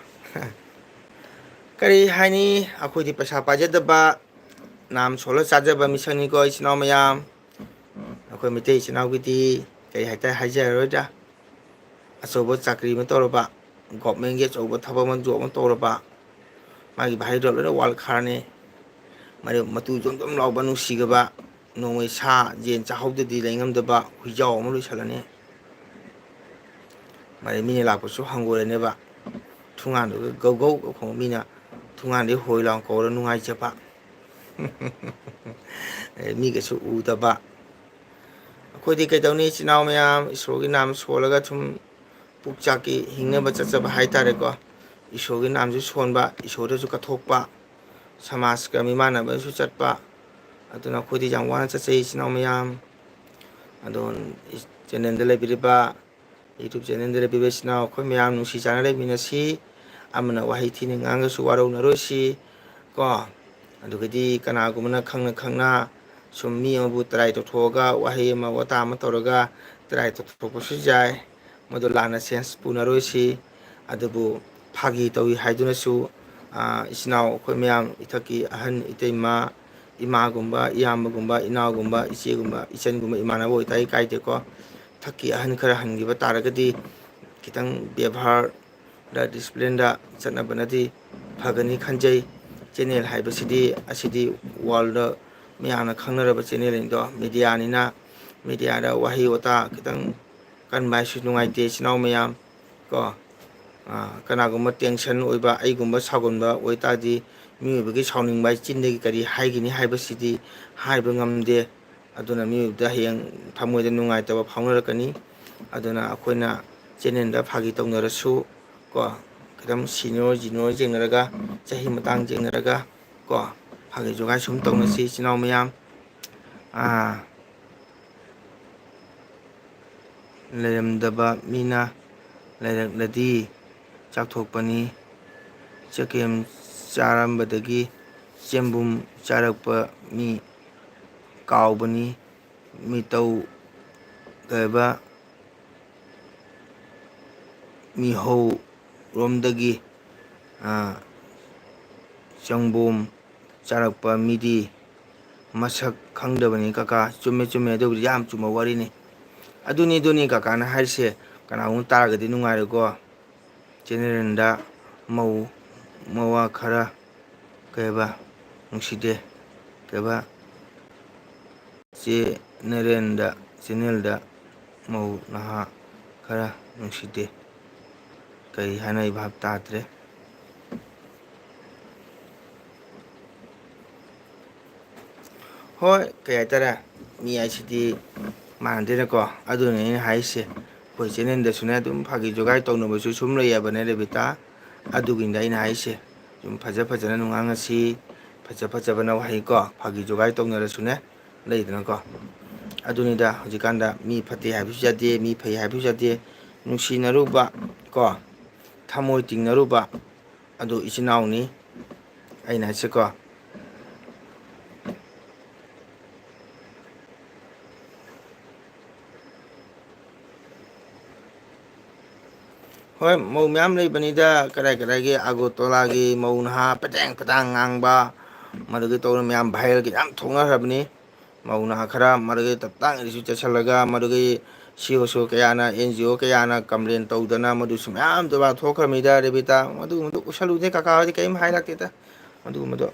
ꯀꯔꯤ ꯍꯥꯏꯅꯤ, ꯑꯩꯈꯣꯏꯗꯤ ꯄꯩꯁꯥ ꯄꯥꯏꯖꯗꯕ, ꯅꯥꯝ ꯁꯣꯜꯂ ꯆꯥꯖꯕ ꯃꯤꯁꯛꯅꯤꯀꯣ, ꯏꯆꯤꯟ ꯏꯅꯥꯎ ꯃꯌꯥꯝ꯫ ꯑꯩꯈꯣꯏ ꯃꯩꯇꯩ ꯏꯆꯤꯟ ꯏꯅꯥꯎꯒꯤꯗꯤ ꯀꯔꯤ ꯍꯥꯏꯇꯥꯔꯦ, ꯍꯥꯏꯖꯔꯔꯣꯏꯗ꯫ ꯑꯆꯧꯕ ꯆꯥꯀ꯭ꯔꯤ ꯑꯃ ꯇꯧꯔꯕ, governmentꯀꯤ ꯑꯆꯧꯕ ꯊꯕꯛ ꯑꯃ, job ꯑꯃ ꯇꯧꯔꯕ, ꯃꯥꯒꯤ ꯚꯥꯏꯗꯣ ꯂꯣꯏꯅ ꯋꯥꯜꯈꯥꯔꯅꯤ꯫ ꯃꯔꯤ ꯃꯇꯨ ꯖꯣꯝ ꯖꯣꯝ ꯂꯥꯎꯕ, ꯅꯨꯡꯁꯤꯒꯕ, ꯅꯣꯡꯃꯩ ꯁꯥ ꯌꯦꯟ ꯆꯥꯍꯧꯗꯗꯤ ꯂꯩꯉꯝꯗꯕ ꯍꯨꯏꯖꯥꯎ ꯑꯃ ꯂꯣꯏꯁꯜꯂꯅꯤ꯫ ꯃꯔꯤ ꯃꯤꯅ ꯂꯥꯛꯄꯁꯨ ꯍꯪꯒꯣꯏꯔꯅꯦꯕ꯫ ꯊꯣꯡꯒꯥꯟꯗꯨꯒ ꯒꯧ ꯒꯧ ꯈꯣꯡ ꯃꯤꯅ ꯊꯣꯡꯒꯥꯟꯗꯒꯤ ꯍꯣꯏ ꯂꯥꯎ ꯀꯧꯔ ꯅꯨꯡꯉꯥꯏꯖꯕ꯫ ꯃꯤꯒꯁꯨ ꯎꯗꯕ꯫ ꯑꯩꯈꯣꯏꯗꯤ ꯀꯩꯗꯧꯅꯤ, ꯏꯆꯤꯟ ꯏꯅꯥꯎ ꯃꯌꯥꯝ ꯏꯁꯣꯔꯒꯤ ꯅꯥꯝ ꯁꯣꯜꯂꯒ ꯁꯨꯝ ꯄꯨꯛꯆꯥꯛꯀꯤ ꯍꯤꯡꯅꯕ ꯆꯠꯆꯕ ꯍꯥꯏꯇꯥꯔꯦꯀꯣ꯫ ꯏꯁꯣꯔꯒꯤ ꯅꯥꯝꯁꯨ ꯁꯣꯟꯕ, ꯏꯁꯣꯔꯗꯁꯨ ꯀꯠꯊꯣꯛꯄ, ꯁꯃꯥꯖꯀ ꯃꯤꯃꯥꯟꯅꯕꯗꯁꯨ ꯆꯠꯄ꯫ ꯑꯗꯨꯅ ꯑꯩꯈꯣꯏꯗꯤ ꯌꯥꯝ ꯋꯥꯅ ꯆꯠꯆꯩ, ꯏꯆꯤꯟ ꯏꯅꯥꯎ ꯃꯌꯥꯝ꯫ ꯑꯗꯣ channelꯗ ꯂꯩꯕꯤꯔꯤꯕ, YouTube channelꯗ ꯂꯩꯕꯤꯔꯤꯕ ꯏꯆꯤꯟ ꯏꯅꯥꯎ ꯑꯩꯈꯣꯏ ꯃꯌꯥꯝ ꯅꯨꯡꯁꯤ ꯆꯥꯟꯅ ꯂꯩꯃꯤꯟꯅꯁꯤ꯫ ꯑꯃꯅ ꯋꯥꯍꯩ ꯊꯤꯅ ꯉꯥꯡꯉꯁꯨ ꯋꯥꯔꯧꯅꯔꯣꯏꯁꯤ ꯀꯣ꯫ ꯑꯗꯨꯒꯗꯤ ꯀꯅꯥꯒꯨꯝꯕꯅ ꯈꯪꯅ ꯈꯪꯅ ꯁꯨꯝ ꯃꯤ ꯑꯃꯕꯨ ꯇ꯭ꯔꯥꯏ ꯇꯧꯊꯣꯛꯑꯒ ꯋꯥꯍꯩ ꯑꯃ ꯋꯥꯇꯥ ꯑꯃ ꯇꯧꯔꯒ ꯇ꯭ꯔꯥꯏ ꯇꯧꯊꯣꯛꯄꯁꯨ ꯌꯥꯏ꯫ ꯃꯗꯨ ꯂꯥꯟꯅ ꯁꯦꯟꯁ ꯄꯨꯅꯔꯣꯏꯁꯤ꯫ ꯑꯗꯨꯕꯨ ꯐꯥꯒꯤ ꯇꯧꯏ ꯍꯥꯏꯗꯨꯅꯁꯨ, ꯑ, ꯏꯆꯤꯟ ꯏꯅꯥꯎ ꯑꯩꯈꯣꯏ ꯃꯌꯥꯝ ꯏꯊꯛꯀꯤ ꯑꯍꯟ ꯏꯇꯩꯃ, ꯏꯃꯥꯒꯨꯝꯕ, ꯏꯌꯥꯝꯕꯒꯨꯝꯕ, ꯏꯅꯥꯎꯒꯨꯝꯕ, ꯏꯆꯦꯒꯨꯝꯕ, ꯏꯆꯟꯒꯨꯝꯕ, ꯏꯃꯥꯟꯅꯕ ꯑꯣꯏꯇꯥꯔꯗꯤ ꯀꯥꯏꯗꯦꯀꯣ꯫ ꯊꯛꯀꯤ ꯑꯍꯟ ꯈꯔ ꯍꯟꯈꯤꯕ ꯇꯥꯔꯒꯗꯤ ꯈꯤꯇꯪ ꯕꯦꯕꯥꯔꯗ, ꯗꯤꯁꯤꯄ꯭ꯂꯤꯟꯗ ꯆꯠꯅꯕꯅꯗꯤ ꯐꯒꯅꯤ ꯈꯟꯖꯩ꯫ ꯆꯦꯅꯦꯜ ꯍꯥꯏꯕꯁꯤꯗꯤ, ꯑꯁꯤꯗꯤ ꯋꯥꯔꯜꯗ ꯃꯌꯥꯝꯅ ꯈꯪꯅꯔꯕ ꯆꯦꯅꯦꯜꯅꯤꯗꯣ, ꯃꯦꯗꯤꯌꯥꯅꯤꯅ, ꯃꯦꯗꯤꯌꯥꯗ ꯋꯥꯍꯩ ꯋꯥꯇꯥ ꯈꯤꯇꯪ ꯀꯟꯕ ꯍꯥꯏꯁꯨ ꯅꯨꯡꯉꯥꯏꯇꯦ, ꯏꯆꯤꯟ ꯏꯅꯥꯎ ꯃꯌꯥꯝ ꯀꯣ꯫ ꯑꯥ, ꯀꯅꯥꯒꯨꯝꯕ ꯇꯦꯟꯁꯟ ꯑꯣꯏꯕ, ꯑꯩꯒꯨꯝꯕ ꯁꯥꯎꯒꯟꯕ ꯑꯣꯏꯇꯥꯔꯗꯤ, ꯃꯤꯑꯣꯏꯕꯒꯤ ꯁꯥꯎꯅꯤꯡꯕ ꯍꯥꯏ ꯆꯤꯟꯗꯒꯤ ꯀꯔꯤ ꯍꯥꯏꯒꯅꯤ ꯍꯥꯏꯕꯁꯤꯗꯤ ꯍꯥꯏꯕ ꯉꯝꯗꯦ꯫ ꯑꯗꯨꯅ ꯃꯤꯑꯣꯏꯕꯗ ꯍꯌꯦꯡ ꯊꯃꯣꯏꯗ ꯅꯨꯡꯉꯥꯏꯇꯕ ꯐꯥꯎꯅꯔꯛꯀꯅꯤ꯫ ꯑꯗꯨꯅ ꯑꯩꯈꯣꯏꯅ ꯆꯦꯅꯦꯜꯗ ꯐꯥꯒꯤ ꯇꯧꯅꯔꯁꯨ ꯀꯣ, ꯈꯤꯇꯪ ꯁꯤꯅꯤꯌꯣꯔ ꯖꯨꯅꯤꯌꯣꯔ ꯌꯦꯡꯅꯔꯒ, ꯆꯍꯤ ꯃꯇꯥꯡ ꯌꯦꯡꯅꯔꯒ ꯀꯣ, ꯐꯥꯒꯤ ꯖꯣꯒꯥꯏ ꯁꯨꯝ ꯇꯧꯅꯁꯤ ꯏꯆꯤꯟ ꯏꯅꯥꯎ ꯃꯌꯥꯝ꯫ ꯑꯥ, ꯂꯩꯔꯝꯗꯕ ꯃꯤꯅ ꯂꯩꯔꯛꯂꯗꯤ ꯆꯥꯛꯊꯣꯛꯄꯅꯤ꯫ ꯆꯒꯦꯝ ꯆꯥꯔꯝꯕꯗꯒꯤ ꯆꯦꯡꯕꯨꯝ ꯆꯥꯔꯛꯄ ꯃꯤ ꯀꯥꯎꯕꯅꯤ꯫ ꯃꯤꯇꯧ ꯀꯩꯕ, ꯃꯤꯍꯧꯔꯣꯝꯗꯒꯤ, ꯑꯥ, ꯆꯪꯕꯣꯝ ꯆꯥꯔꯛꯄ ꯃꯤꯗꯤ ꯃꯁꯛ ꯈꯪꯗꯕꯅꯤ ꯀꯀꯥ꯫ ꯆꯨꯝꯃꯦ, ꯆꯨꯝꯃꯦ, ꯑꯗꯨꯕꯨꯗꯤ ꯌꯥꯝ ꯆꯨꯝꯕ ꯋꯥꯔꯤꯅꯤ꯫ ꯑꯗꯨꯅꯤ, ꯑꯗꯨꯅꯤ ꯀꯀꯥꯅ ꯍꯥꯏꯔꯤꯁꯦ꯫ ꯀꯅꯥꯒꯨꯝꯕ ꯇꯥꯔꯒꯗꯤ ꯅꯨꯡꯉꯥꯏꯔꯣꯏꯀꯣ꯫ ꯆꯦꯅꯦꯜꯗ ꯃꯧ ꯃꯋꯥ ꯈꯔ ꯀꯩꯕ ꯅꯨꯡꯁꯤꯗꯦ, ꯀꯩꯕ ꯆꯦꯅꯦꯜꯗ, ꯆꯦꯅꯦꯜꯗ ꯃꯧ ꯅꯍꯥ ꯈꯔ ꯅꯨꯡꯁꯤꯗꯦ꯫ ꯀꯔꯤ ꯍꯥꯏꯅꯣ ꯑꯩ ꯚꯥꯞ ꯇꯥꯗ꯭ꯔꯦ꯫ ꯍꯣꯏ, ꯀꯩ ꯍꯥꯏꯇꯥꯔꯦ, ꯃꯤ ꯍꯥꯏꯁꯤꯗꯤ ꯃꯥꯟꯅꯗꯦꯅꯀꯣ꯫ ꯑꯗꯨꯅꯤ ꯑꯩꯅ ꯍꯥꯏꯁꯦ, ꯑꯩꯈꯣꯏ ꯆꯦꯅꯦꯜꯗꯁꯨꯅꯦ ꯑꯗꯨꯝ ꯐꯥꯒꯤ ꯖꯣꯒꯥꯏ ꯇꯧꯅꯕꯁꯨ ꯁꯨꯝ ꯂꯩꯌꯦꯕꯅꯦ ꯔꯦꯕꯤꯇꯥ꯫ ꯑꯗꯨꯒꯤꯅꯤꯗ ꯑꯩꯅ ꯍꯥꯏꯁꯦ, ꯁꯨꯝ ꯐꯖ ꯐꯖꯅ ꯅꯨꯡꯉꯥꯡꯉꯁꯤ, ꯐꯖ ꯐꯖꯕꯅ ꯋꯥꯍꯩꯀꯣ, ꯐꯥꯒꯤ ꯖꯣꯒꯥꯏ ꯇꯧꯅꯔꯁꯨꯅꯦ, ꯂꯩꯗꯅꯀꯣ꯫ ꯑꯗꯨꯅꯤꯗ, ꯍꯧꯖꯤꯛꯀꯥꯟꯗ ꯃꯤ ꯐꯠꯇꯦ ꯍꯥꯏꯕꯁꯨ ꯌꯥꯗꯦ, ꯃꯤ ꯐꯩ ꯍꯥꯏꯕꯁꯨ ꯌꯥꯗꯦ, ꯅꯨꯡꯁꯤꯅꯔꯨꯕ ꯀꯣ, ꯊꯃꯣꯏ ꯇꯤꯡꯅꯔꯨꯕ, ꯑꯗꯨ ꯏꯆꯤꯟ ꯏꯅꯥꯎꯅꯤ ꯑꯩꯅ ꯍꯥꯏꯁꯦꯀꯣ꯫ ꯍꯣꯏ, ꯃꯧ ꯃꯌꯥꯝ ꯂꯩꯕꯅꯤꯗ, ꯀꯗꯥꯏ ꯀꯗꯥꯏꯒꯤ ꯑꯒꯣꯇꯣꯂꯥꯒꯤ ꯃꯧ ꯅꯍꯥ ꯄꯦꯇꯥꯡ ꯄꯦꯇꯥꯡ ꯉꯥꯡꯕ, ꯃꯗꯨꯒꯤ ꯇꯧꯗꯅ ꯃꯌꯥꯝ viral ꯒ ꯌꯥꯝ ꯊꯣꯛꯅꯈ꯭ꯔꯕꯅꯤ꯫ ꯃꯧ ꯅꯍꯥ ꯈꯔ ꯃꯗꯨꯒꯤ ꯇꯞ ꯇꯥꯡ ꯏꯔꯤꯁꯨ ꯆꯠꯁꯤꯜꯂꯒ ꯃꯗꯨꯒꯤ C O C ꯀꯌꯥꯅ, N G O ꯀꯌꯥꯅ complain ꯇꯧꯗꯅ ꯃꯗꯨꯁꯨ ꯃꯌꯥꯝ ꯊꯣꯛꯈ꯭ꯔꯃꯤꯗ ꯔꯦꯕꯤꯇꯥ꯫ ꯃꯗꯨꯒꯨꯝꯕꯗꯣ ꯎꯁꯜꯂꯨꯗꯦ, ꯀꯀꯥ ꯍꯣꯏꯗꯤ ꯀꯔꯤꯝ ꯍꯥꯏꯔꯛꯇꯦꯗ ꯃꯗꯨꯒꯨꯝꯕꯗꯣ꯫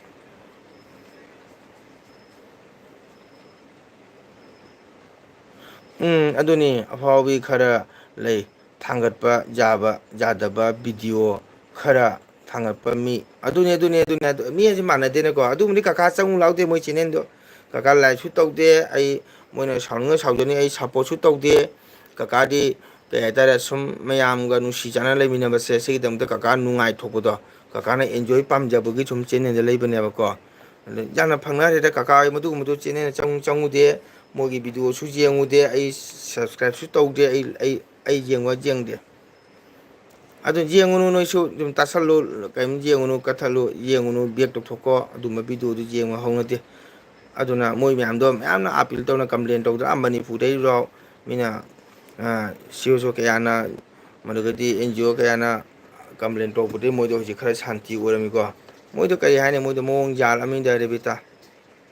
ꯎꯝ, ꯑꯗꯨꯅꯤ, ꯑꯐꯥꯎꯕꯤ ꯈꯔ ꯂꯩ, ꯊꯥꯡꯒꯠꯄ ꯌꯥꯕ ꯌꯥꯗꯕ video ꯈꯔ ꯊꯥꯡꯒꯠꯄ ꯃꯤ꯫ ꯑꯗꯨꯅꯤ, ꯑꯗꯨꯅꯤ, ꯑꯗꯨꯅꯤ, ꯑꯗꯨ, ꯃꯤ ꯍꯥꯏꯁꯦ ꯃꯥꯟꯅꯗꯦꯅꯀꯣ꯫ ꯑꯗꯨꯕꯨꯗꯤ ꯀꯀꯥ ꯆꯪꯉꯨ ꯂꯥꯎꯗꯦ ꯃꯣꯏ channel ꯗꯣ꯫ ꯀꯀꯥ like ꯁꯨ ꯇꯧꯗꯦ, ꯑꯩ, ꯃꯣꯏꯅ ꯁꯥꯎꯅꯤꯡꯉ ꯁꯥꯎꯖꯅꯤ, ꯑꯩ support ꯁꯨ ꯇꯧꯗꯦ꯫ ꯀꯀꯥꯗꯤ, ꯀꯩ ꯍꯥꯏꯇꯥꯔꯦ, ꯁꯨꯝ ꯃꯌꯥꯝꯒ ꯅꯨꯡꯁꯤ ꯆꯥꯟꯅ ꯂꯩꯃꯤꯟꯅꯕꯁꯦ, ꯁꯤꯒꯤꯗꯃꯛꯇ ꯀꯀꯥ ꯅꯨꯡꯉꯥꯏꯊꯣꯛꯄꯗꯣ, ꯀꯀꯥꯅ enjoy ꯄꯥꯝꯖꯕꯒꯤ ꯁꯨꯝ channel ꯗ ꯂꯩꯕꯅꯦꯕꯀꯣ꯫ ꯑꯗꯨ ꯌꯥꯝꯅ ꯐꯪꯅꯔꯦꯗ ꯀꯀꯥ ꯍꯣꯏ, ꯃꯗꯨꯒꯨꯝꯕꯗꯨ channel ꯆꯪ-, ꯆꯪꯉꯨꯗꯦ, ꯃꯣꯏꯒꯤ video ꯁꯨ ꯌꯦꯡꯉꯨꯗꯦ, ꯑꯩ subscribe ꯁꯨ ꯇꯧꯗꯦ, ꯑꯩ, ꯑꯩ, ꯑꯩ ꯌꯦꯡꯕ ꯌꯦꯡꯗꯦ꯫ ꯑꯗꯨ ꯌꯦꯡꯉꯨꯅꯨ, ꯅꯣꯏꯁꯨ ꯑꯗꯨꯝ ꯇꯥꯁꯜꯂꯨ, ꯀꯔꯤꯝ ꯌꯦꯡꯉꯨꯅꯨ, ꯀꯠꯊꯠꯂꯨ, ꯌꯦꯡꯉꯨꯅꯨ, back ꯇꯧꯊꯣꯛꯀꯣ, ꯑꯗꯨꯝꯕ video ꯗꯨ ꯌꯦꯡꯕ ꯍꯧꯅꯗꯦ꯫ ꯑꯗꯨꯅ ꯃꯣꯏ ꯃꯌꯥꯝꯗꯣ ꯃꯌꯥꯝꯅ appeal ꯇꯧꯅ complain ꯇꯧꯗꯅ, ꯑꯥ, ꯃꯅꯤꯄꯨꯔꯗꯩꯐꯥꯎ ꯃꯤꯅ, ꯑꯥ, C O C ꯀꯌꯥꯅ, ꯃꯗꯨꯒꯗꯤ N G O ꯀꯌꯥꯅ complain ꯇꯧꯕꯗꯒꯤ ꯃꯣꯏꯗꯣ ꯍꯧꯖꯤꯛ ꯈꯔ ꯁꯥꯟꯇꯤ ꯑꯣꯏꯔꯝꯃꯤꯀꯣ꯫ ꯃꯣꯏꯗꯣ ꯀꯔꯤ ꯍꯥꯏꯅꯤ, ꯃꯣꯏꯗꯣ ꯃꯑꯣꯡ ꯌꯥꯜꯂꯝꯃꯤꯗ ꯔꯦꯕꯤꯇꯥ꯫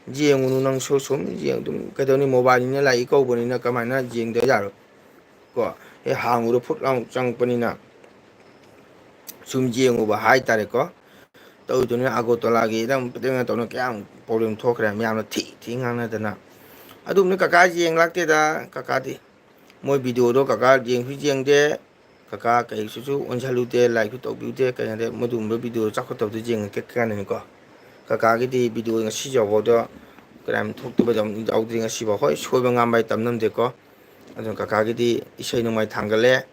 ꯌꯦꯡꯉꯨꯅꯨ ꯅꯪꯁꯨ ꯁꯨꯝ ꯌꯦꯡ-, ꯑꯗꯨꯝ ꯀꯩꯗꯧꯅꯤ, mobile ꯅꯤꯅ ꯂꯥꯏꯔꯤꯛ ꯀꯧꯕꯅꯤꯅ ꯀꯃꯥꯏꯅ ꯌꯦꯡꯗ ꯌꯥꯔꯣꯏ? ꯀꯣ, ꯍꯦꯛ ꯍꯥꯡꯉꯨꯔ ꯐꯨꯠ ꯂꯥꯎ ꯆꯪꯉꯛꯄꯅꯤꯅ ꯁꯨꯝ ꯌꯦꯡꯉꯨꯕ ꯍꯥꯏꯇꯥꯔꯦꯀꯣ꯫ ꯇꯧꯗꯨꯅ ꯑꯒꯣꯇꯣꯂꯥꯒꯤ ꯅꯪ ꯄꯤꯇꯪꯅ ꯇꯧꯅ ꯀꯌꯥꯝ problem ꯊꯣꯛꯈ꯭ꯔꯦ, ꯃꯌꯥꯝꯅ ꯊꯤ ꯊꯤ ꯉꯥꯡꯅꯗꯅ꯫ ꯑꯗꯨꯝꯅ ꯀꯀꯥ ꯌꯦꯡ ꯂꯥꯛꯇꯦꯗ, ꯀꯀꯥꯗꯤ꯫ ꯃꯣꯏ video ꯗꯣ ꯀꯀꯥ ꯌꯦꯡꯁꯨ ꯌꯦꯡꯗꯦ, ꯀꯀꯥ ꯀꯩꯁꯨꯁꯨ ꯑꯣꯟꯁꯤꯜꯂꯨꯗꯦ, like ꯁꯨ ꯇꯧꯕꯤꯗꯦ, ꯀꯩ ꯍꯥꯏꯗꯤ ꯃꯗꯨꯒꯨꯝꯕ video ꯆꯥꯎꯈꯠꯇꯕꯗꯨ ꯌꯦꯡꯉꯛꯀꯦ ꯀꯥꯏꯅꯅꯤꯀꯣ꯫ ꯀꯀꯥꯒꯤꯗꯤ video ꯉꯁꯤ ꯌꯥꯎꯕꯗ ꯀꯌꯥꯝ ꯊꯣꯛꯇꯕ ꯌꯥꯎ-, ꯌꯥꯎꯗ꯭ꯔꯤ ꯉꯁꯤꯐꯥꯎ꯫ ꯍꯣꯏ, ꯁꯣꯏꯕ ꯉꯥꯝꯕ ꯍꯥꯏ ꯇꯝ ꯉꯝꯗꯦꯀꯣ꯫ ꯑꯗꯨꯅ ꯀꯀꯥꯒꯤꯗꯤ ꯏꯁꯩ ꯅꯣꯡꯃꯥꯏ ꯊꯥꯡꯒꯠꯂꯦ,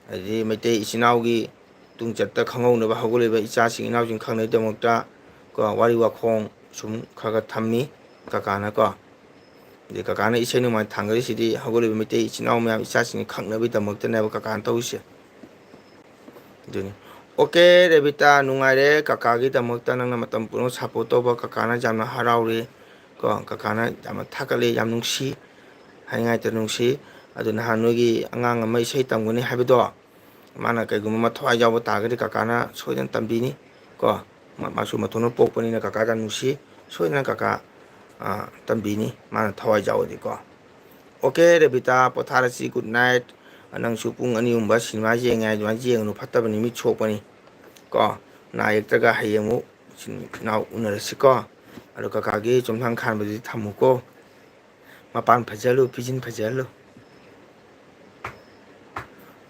ꯑꯗꯩꯗꯤ ꯃꯩꯇꯩ ꯏꯆꯤꯟ ꯏꯅꯥꯎꯒꯤ ꯇꯨꯡꯆꯠꯇ ꯈꯪꯍꯧꯅꯕ ꯍꯧꯒꯠꯂꯤꯕ ꯏꯆꯥꯁꯤꯡ ꯏꯅꯥꯎꯁꯤꯡ ꯈꯪꯅꯕꯒꯤꯗꯃꯛꯇ ꯀꯣ, ꯋꯥꯔꯤ ꯋꯥꯈꯣꯡ ꯁꯨꯝ ꯈꯔ ꯈꯔ ꯊꯝꯃꯤ ꯀꯀꯥꯅꯀꯣ꯫ ꯑꯗꯩ ꯀꯀꯥꯅ ꯏꯁꯩ ꯅꯣꯡꯃꯥꯏ ꯊꯥꯡꯒꯠꯂꯤꯁꯤꯗꯤ ꯍꯧꯒꯠꯂꯤꯕ ꯃꯩꯇꯩ ꯏꯆꯤꯟ ꯏꯅꯥꯎ ꯃꯌꯥꯝ ꯏꯆꯥꯁꯤꯡꯁꯤ ꯈꯪꯅꯕꯒꯤꯗꯃꯛꯇꯅꯦꯕ ꯀꯀꯥꯅ ꯇꯧꯔꯤꯁꯦ꯫ ꯑꯗꯨꯅꯤ꯫ OK ꯔꯦꯕꯤꯇꯥ, ꯅꯨꯡꯉꯥꯏꯔꯦ ꯀꯀꯥꯒꯤꯗꯃꯛꯇ ꯅꯪꯅ ꯃꯇꯝ ꯄꯨꯝꯅꯃꯛ support ꯇꯧꯕ, ꯀꯀꯥꯅ ꯌꯥꯝꯅ ꯍꯔꯥꯎꯔꯤ ꯀꯣ, ꯀꯀꯥꯅ ꯌꯥꯝꯅ ꯊꯥꯒꯠꯂꯤ, ꯌꯥꯝ ꯅꯨꯡꯁꯤ, ꯍꯥꯏꯅꯤꯡꯉꯥꯏꯇ ꯅꯨꯡꯁꯤ꯫ ꯑꯗꯨ ꯅꯍꯥꯟ ꯅꯣꯏꯒꯤ ꯑꯉꯥꯡ ꯑꯃ ꯏꯁꯩ ꯇꯝꯒꯅꯤ ꯍꯥꯏꯕꯗꯣ, ꯃꯥꯅ ꯀꯩꯒꯨꯝꯕ ꯃꯊ꯭ꯋꯥꯏ ꯌꯥꯎꯕ ꯇꯥꯔꯒꯗꯤ ꯀꯀꯥꯅ ꯁꯣꯏꯗꯅ ꯇꯝꯕꯤꯅꯤ ꯀꯣ꯫ ꯃꯥꯁꯨ ꯃꯇꯣꯝꯅ ꯄꯣꯛꯄꯅꯤꯅ ꯀꯀꯥꯒ ꯅꯨꯡꯁꯤ꯫ ꯁꯣꯏꯗꯅ ꯀꯀꯥ, ꯑ, ꯇꯝꯕꯤꯅꯤ, ꯃꯥꯅ ꯊꯋꯥꯏ ꯌꯥꯎꯔꯗꯤꯀꯣ꯫ ꯑꯣꯀꯦ, ꯔꯦꯕꯤꯇꯥ, ꯄꯣꯊꯥꯔꯁꯤ, good night꯫ ꯅꯪꯁꯨ ꯄꯨꯡ ꯑꯅꯤ ꯑꯍꯨꯝꯕ ꯁꯤꯅꯦꯃꯥ ꯌꯦꯡꯉꯦ ꯍꯥꯏ ꯑꯗꯨꯃꯥꯏꯅ ꯌꯦꯡꯒꯅꯨ, ꯐꯠꯇꯕꯅꯤ, ꯃꯤꯠ ꯁꯣꯛꯄꯅꯤ ꯀꯣ꯫ ꯅꯥ ꯌꯦꯛꯇ꯭ꯔꯒ ꯍꯌꯦꯡ ꯑꯃꯨꯛ ꯏꯆꯤꯟ ꯏꯅꯥꯎ ꯎꯅꯔꯁꯤꯀꯣ꯫ ꯑꯗꯣ ꯀꯀꯥꯒꯤ ꯆꯨꯝꯊꯥꯡ ꯈꯥꯟꯕꯗꯨꯗꯤ ꯊꯝꯃꯨꯀꯣ꯫ ꯃꯄꯥꯟ ꯐꯖꯍꯜꯂꯨ, ꯐꯤꯖꯤꯟ ꯐꯖꯍꯜꯂꯨ꯫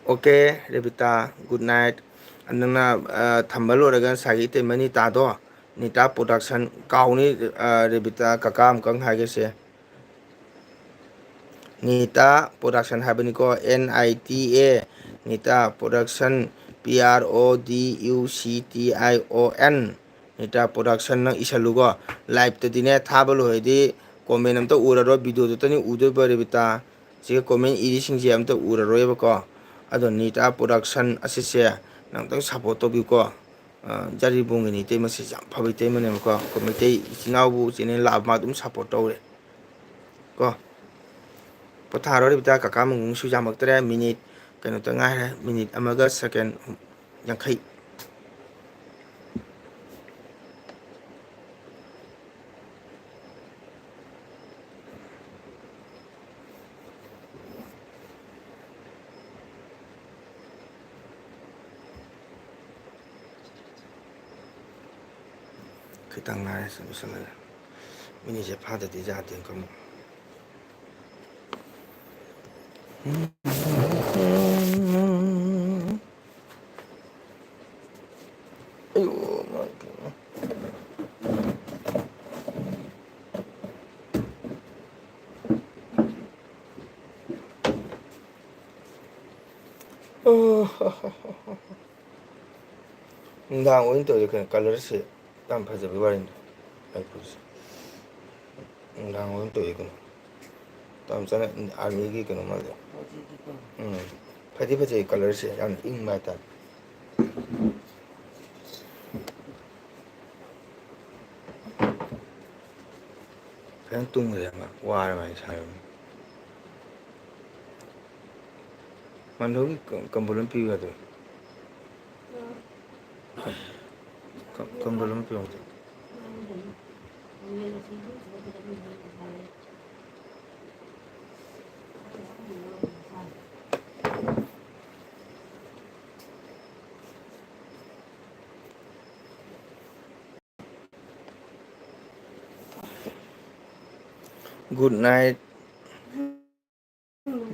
Okay, Rebita, good night꯫ ꯅꯪꯅ, ꯑ, ꯊꯝꯕ ꯂꯣꯏꯔꯒ ꯉꯁꯥꯏꯒꯤ ꯏꯇꯩꯃ ꯅꯤꯇꯥꯗꯣ, ꯅꯤꯇꯥ production, ꯀꯥꯎꯅꯤ, ꯑ, ꯔꯦꯕꯤꯇꯥ, ꯀꯀꯥ ꯑꯃꯨꯛꯀꯪ ꯍꯥꯏꯒꯦꯁꯦ꯫ ꯅꯤꯇꯥ production ꯍꯥꯏꯕꯅꯤꯀꯣ, N I T A, Nita production, P R O D U C T I O N, Nita production ꯅꯪ ꯏꯁꯜꯂꯨꯀꯣ꯫ Live ꯇꯗꯤꯅꯦ, ꯊꯥꯕ ꯂꯣꯏꯔꯗꯤ comment ꯑꯝꯇ ꯎꯔꯔꯣꯏ, video ꯗꯨꯇꯅꯤ ꯎꯗꯣꯏꯕ ꯔꯦꯕꯤꯇꯥ꯫ ꯁꯤꯒ comment ꯏꯔꯤꯁꯤꯡꯁꯦ ꯑꯝꯇ ꯎꯔꯔꯣꯏꯕꯀꯣ꯫ ꯑꯗꯣ ꯅꯤꯇꯥ production ꯑꯁꯤꯁꯦ ꯅꯪ ꯑꯝꯇꯪ support ꯇꯧꯕꯤꯌꯨꯀꯣ꯫ ꯑ, ꯖꯔꯤꯕꯣꯡꯒꯤꯅꯤ ꯏꯇꯩꯃꯁꯦ, ꯌꯥꯝ ꯐꯕ ꯏꯇꯩꯃꯅꯦꯕꯀꯣ꯫ ꯑꯩꯈꯣꯏ ꯃꯩꯇꯩ ꯏꯆꯤꯟ ꯏꯅꯥꯎꯕꯨ channel ꯂꯥꯛꯑꯕ ꯃꯥ ꯑꯗꯨꯝ support ꯇꯧꯔꯦ ꯀꯣ꯫ ꯄꯣꯊꯥꯔꯣ ꯔꯦꯕꯤꯇꯥ, ꯀꯀꯥ ꯃꯪꯒꯣꯡꯁꯨ ꯌꯥꯝꯃꯛꯇ꯭ꯔꯦ, minute ꯀꯩꯅꯣꯇ ꯉꯥꯏꯔꯦ, minute ꯑꯃꯒ second ꯌꯥꯡꯈꯩ꯫ ꯈꯤꯇꯪ ꯉꯥꯏꯔꯦ, ꯁꯨꯝ ꯂꯣꯏꯁꯤꯜꯂꯒꯦ꯫ ꯃꯤꯅꯤꯠꯁꯦ ꯐꯥꯗꯗꯤ ꯌꯥꯗꯦ ꯑꯃꯨꯛ꯫ ꯑꯌꯣ, ꯃꯥꯏ ꯄꯦꯝꯃ꯫ ꯑꯣ, ꯍꯣ, ꯍꯣ, ꯍꯣ, ꯍꯣ꯫ ꯅꯨꯡꯗꯥꯡ ꯑꯣꯏꯅ ꯇꯧꯔꯤ ꯀꯩꯅꯣ, colour ꯁꯦ ꯌꯥꯝ ꯐꯖꯕꯒꯤ ꯋꯥꯔꯤꯅꯤ꯫ ꯃꯅꯤꯄꯨꯔꯁꯦ ꯅꯨꯡꯗꯥꯡ ꯑꯣꯏꯅ ꯇꯧꯔꯤ ꯀꯩꯅꯣ꯫ ꯇꯥꯃꯣ ꯆꯥꯅ army ꯒꯤ ꯀꯩꯅꯣ ꯃꯥꯜꯂꯦ꯫ ꯎꯝ꯫ ꯐꯗꯤ ꯐꯖꯩ, colour ꯁꯦ ꯌꯥꯝ ꯏꯪꯕ ꯍꯥꯏꯇꯥꯔꯦ꯫ ꯐꯖꯅ ꯇꯨꯝꯈ꯭ꯔꯦ ꯑꯃ, ꯋꯥꯔ ꯃꯥꯜꯂꯦ ꯁꯥꯟꯅꯕꯅꯤ꯫ ꯃꯥꯟꯗꯧꯒꯤ ꯀ-, ꯀꯝꯕꯜ ꯑꯃ ꯄꯤꯌꯨ ꯌꯥꯗ꯭ꯔꯣ? ꯀ-, ꯀꯝꯗꯧꯔꯝ ꯄꯤꯌꯣ꯫ Good night꯫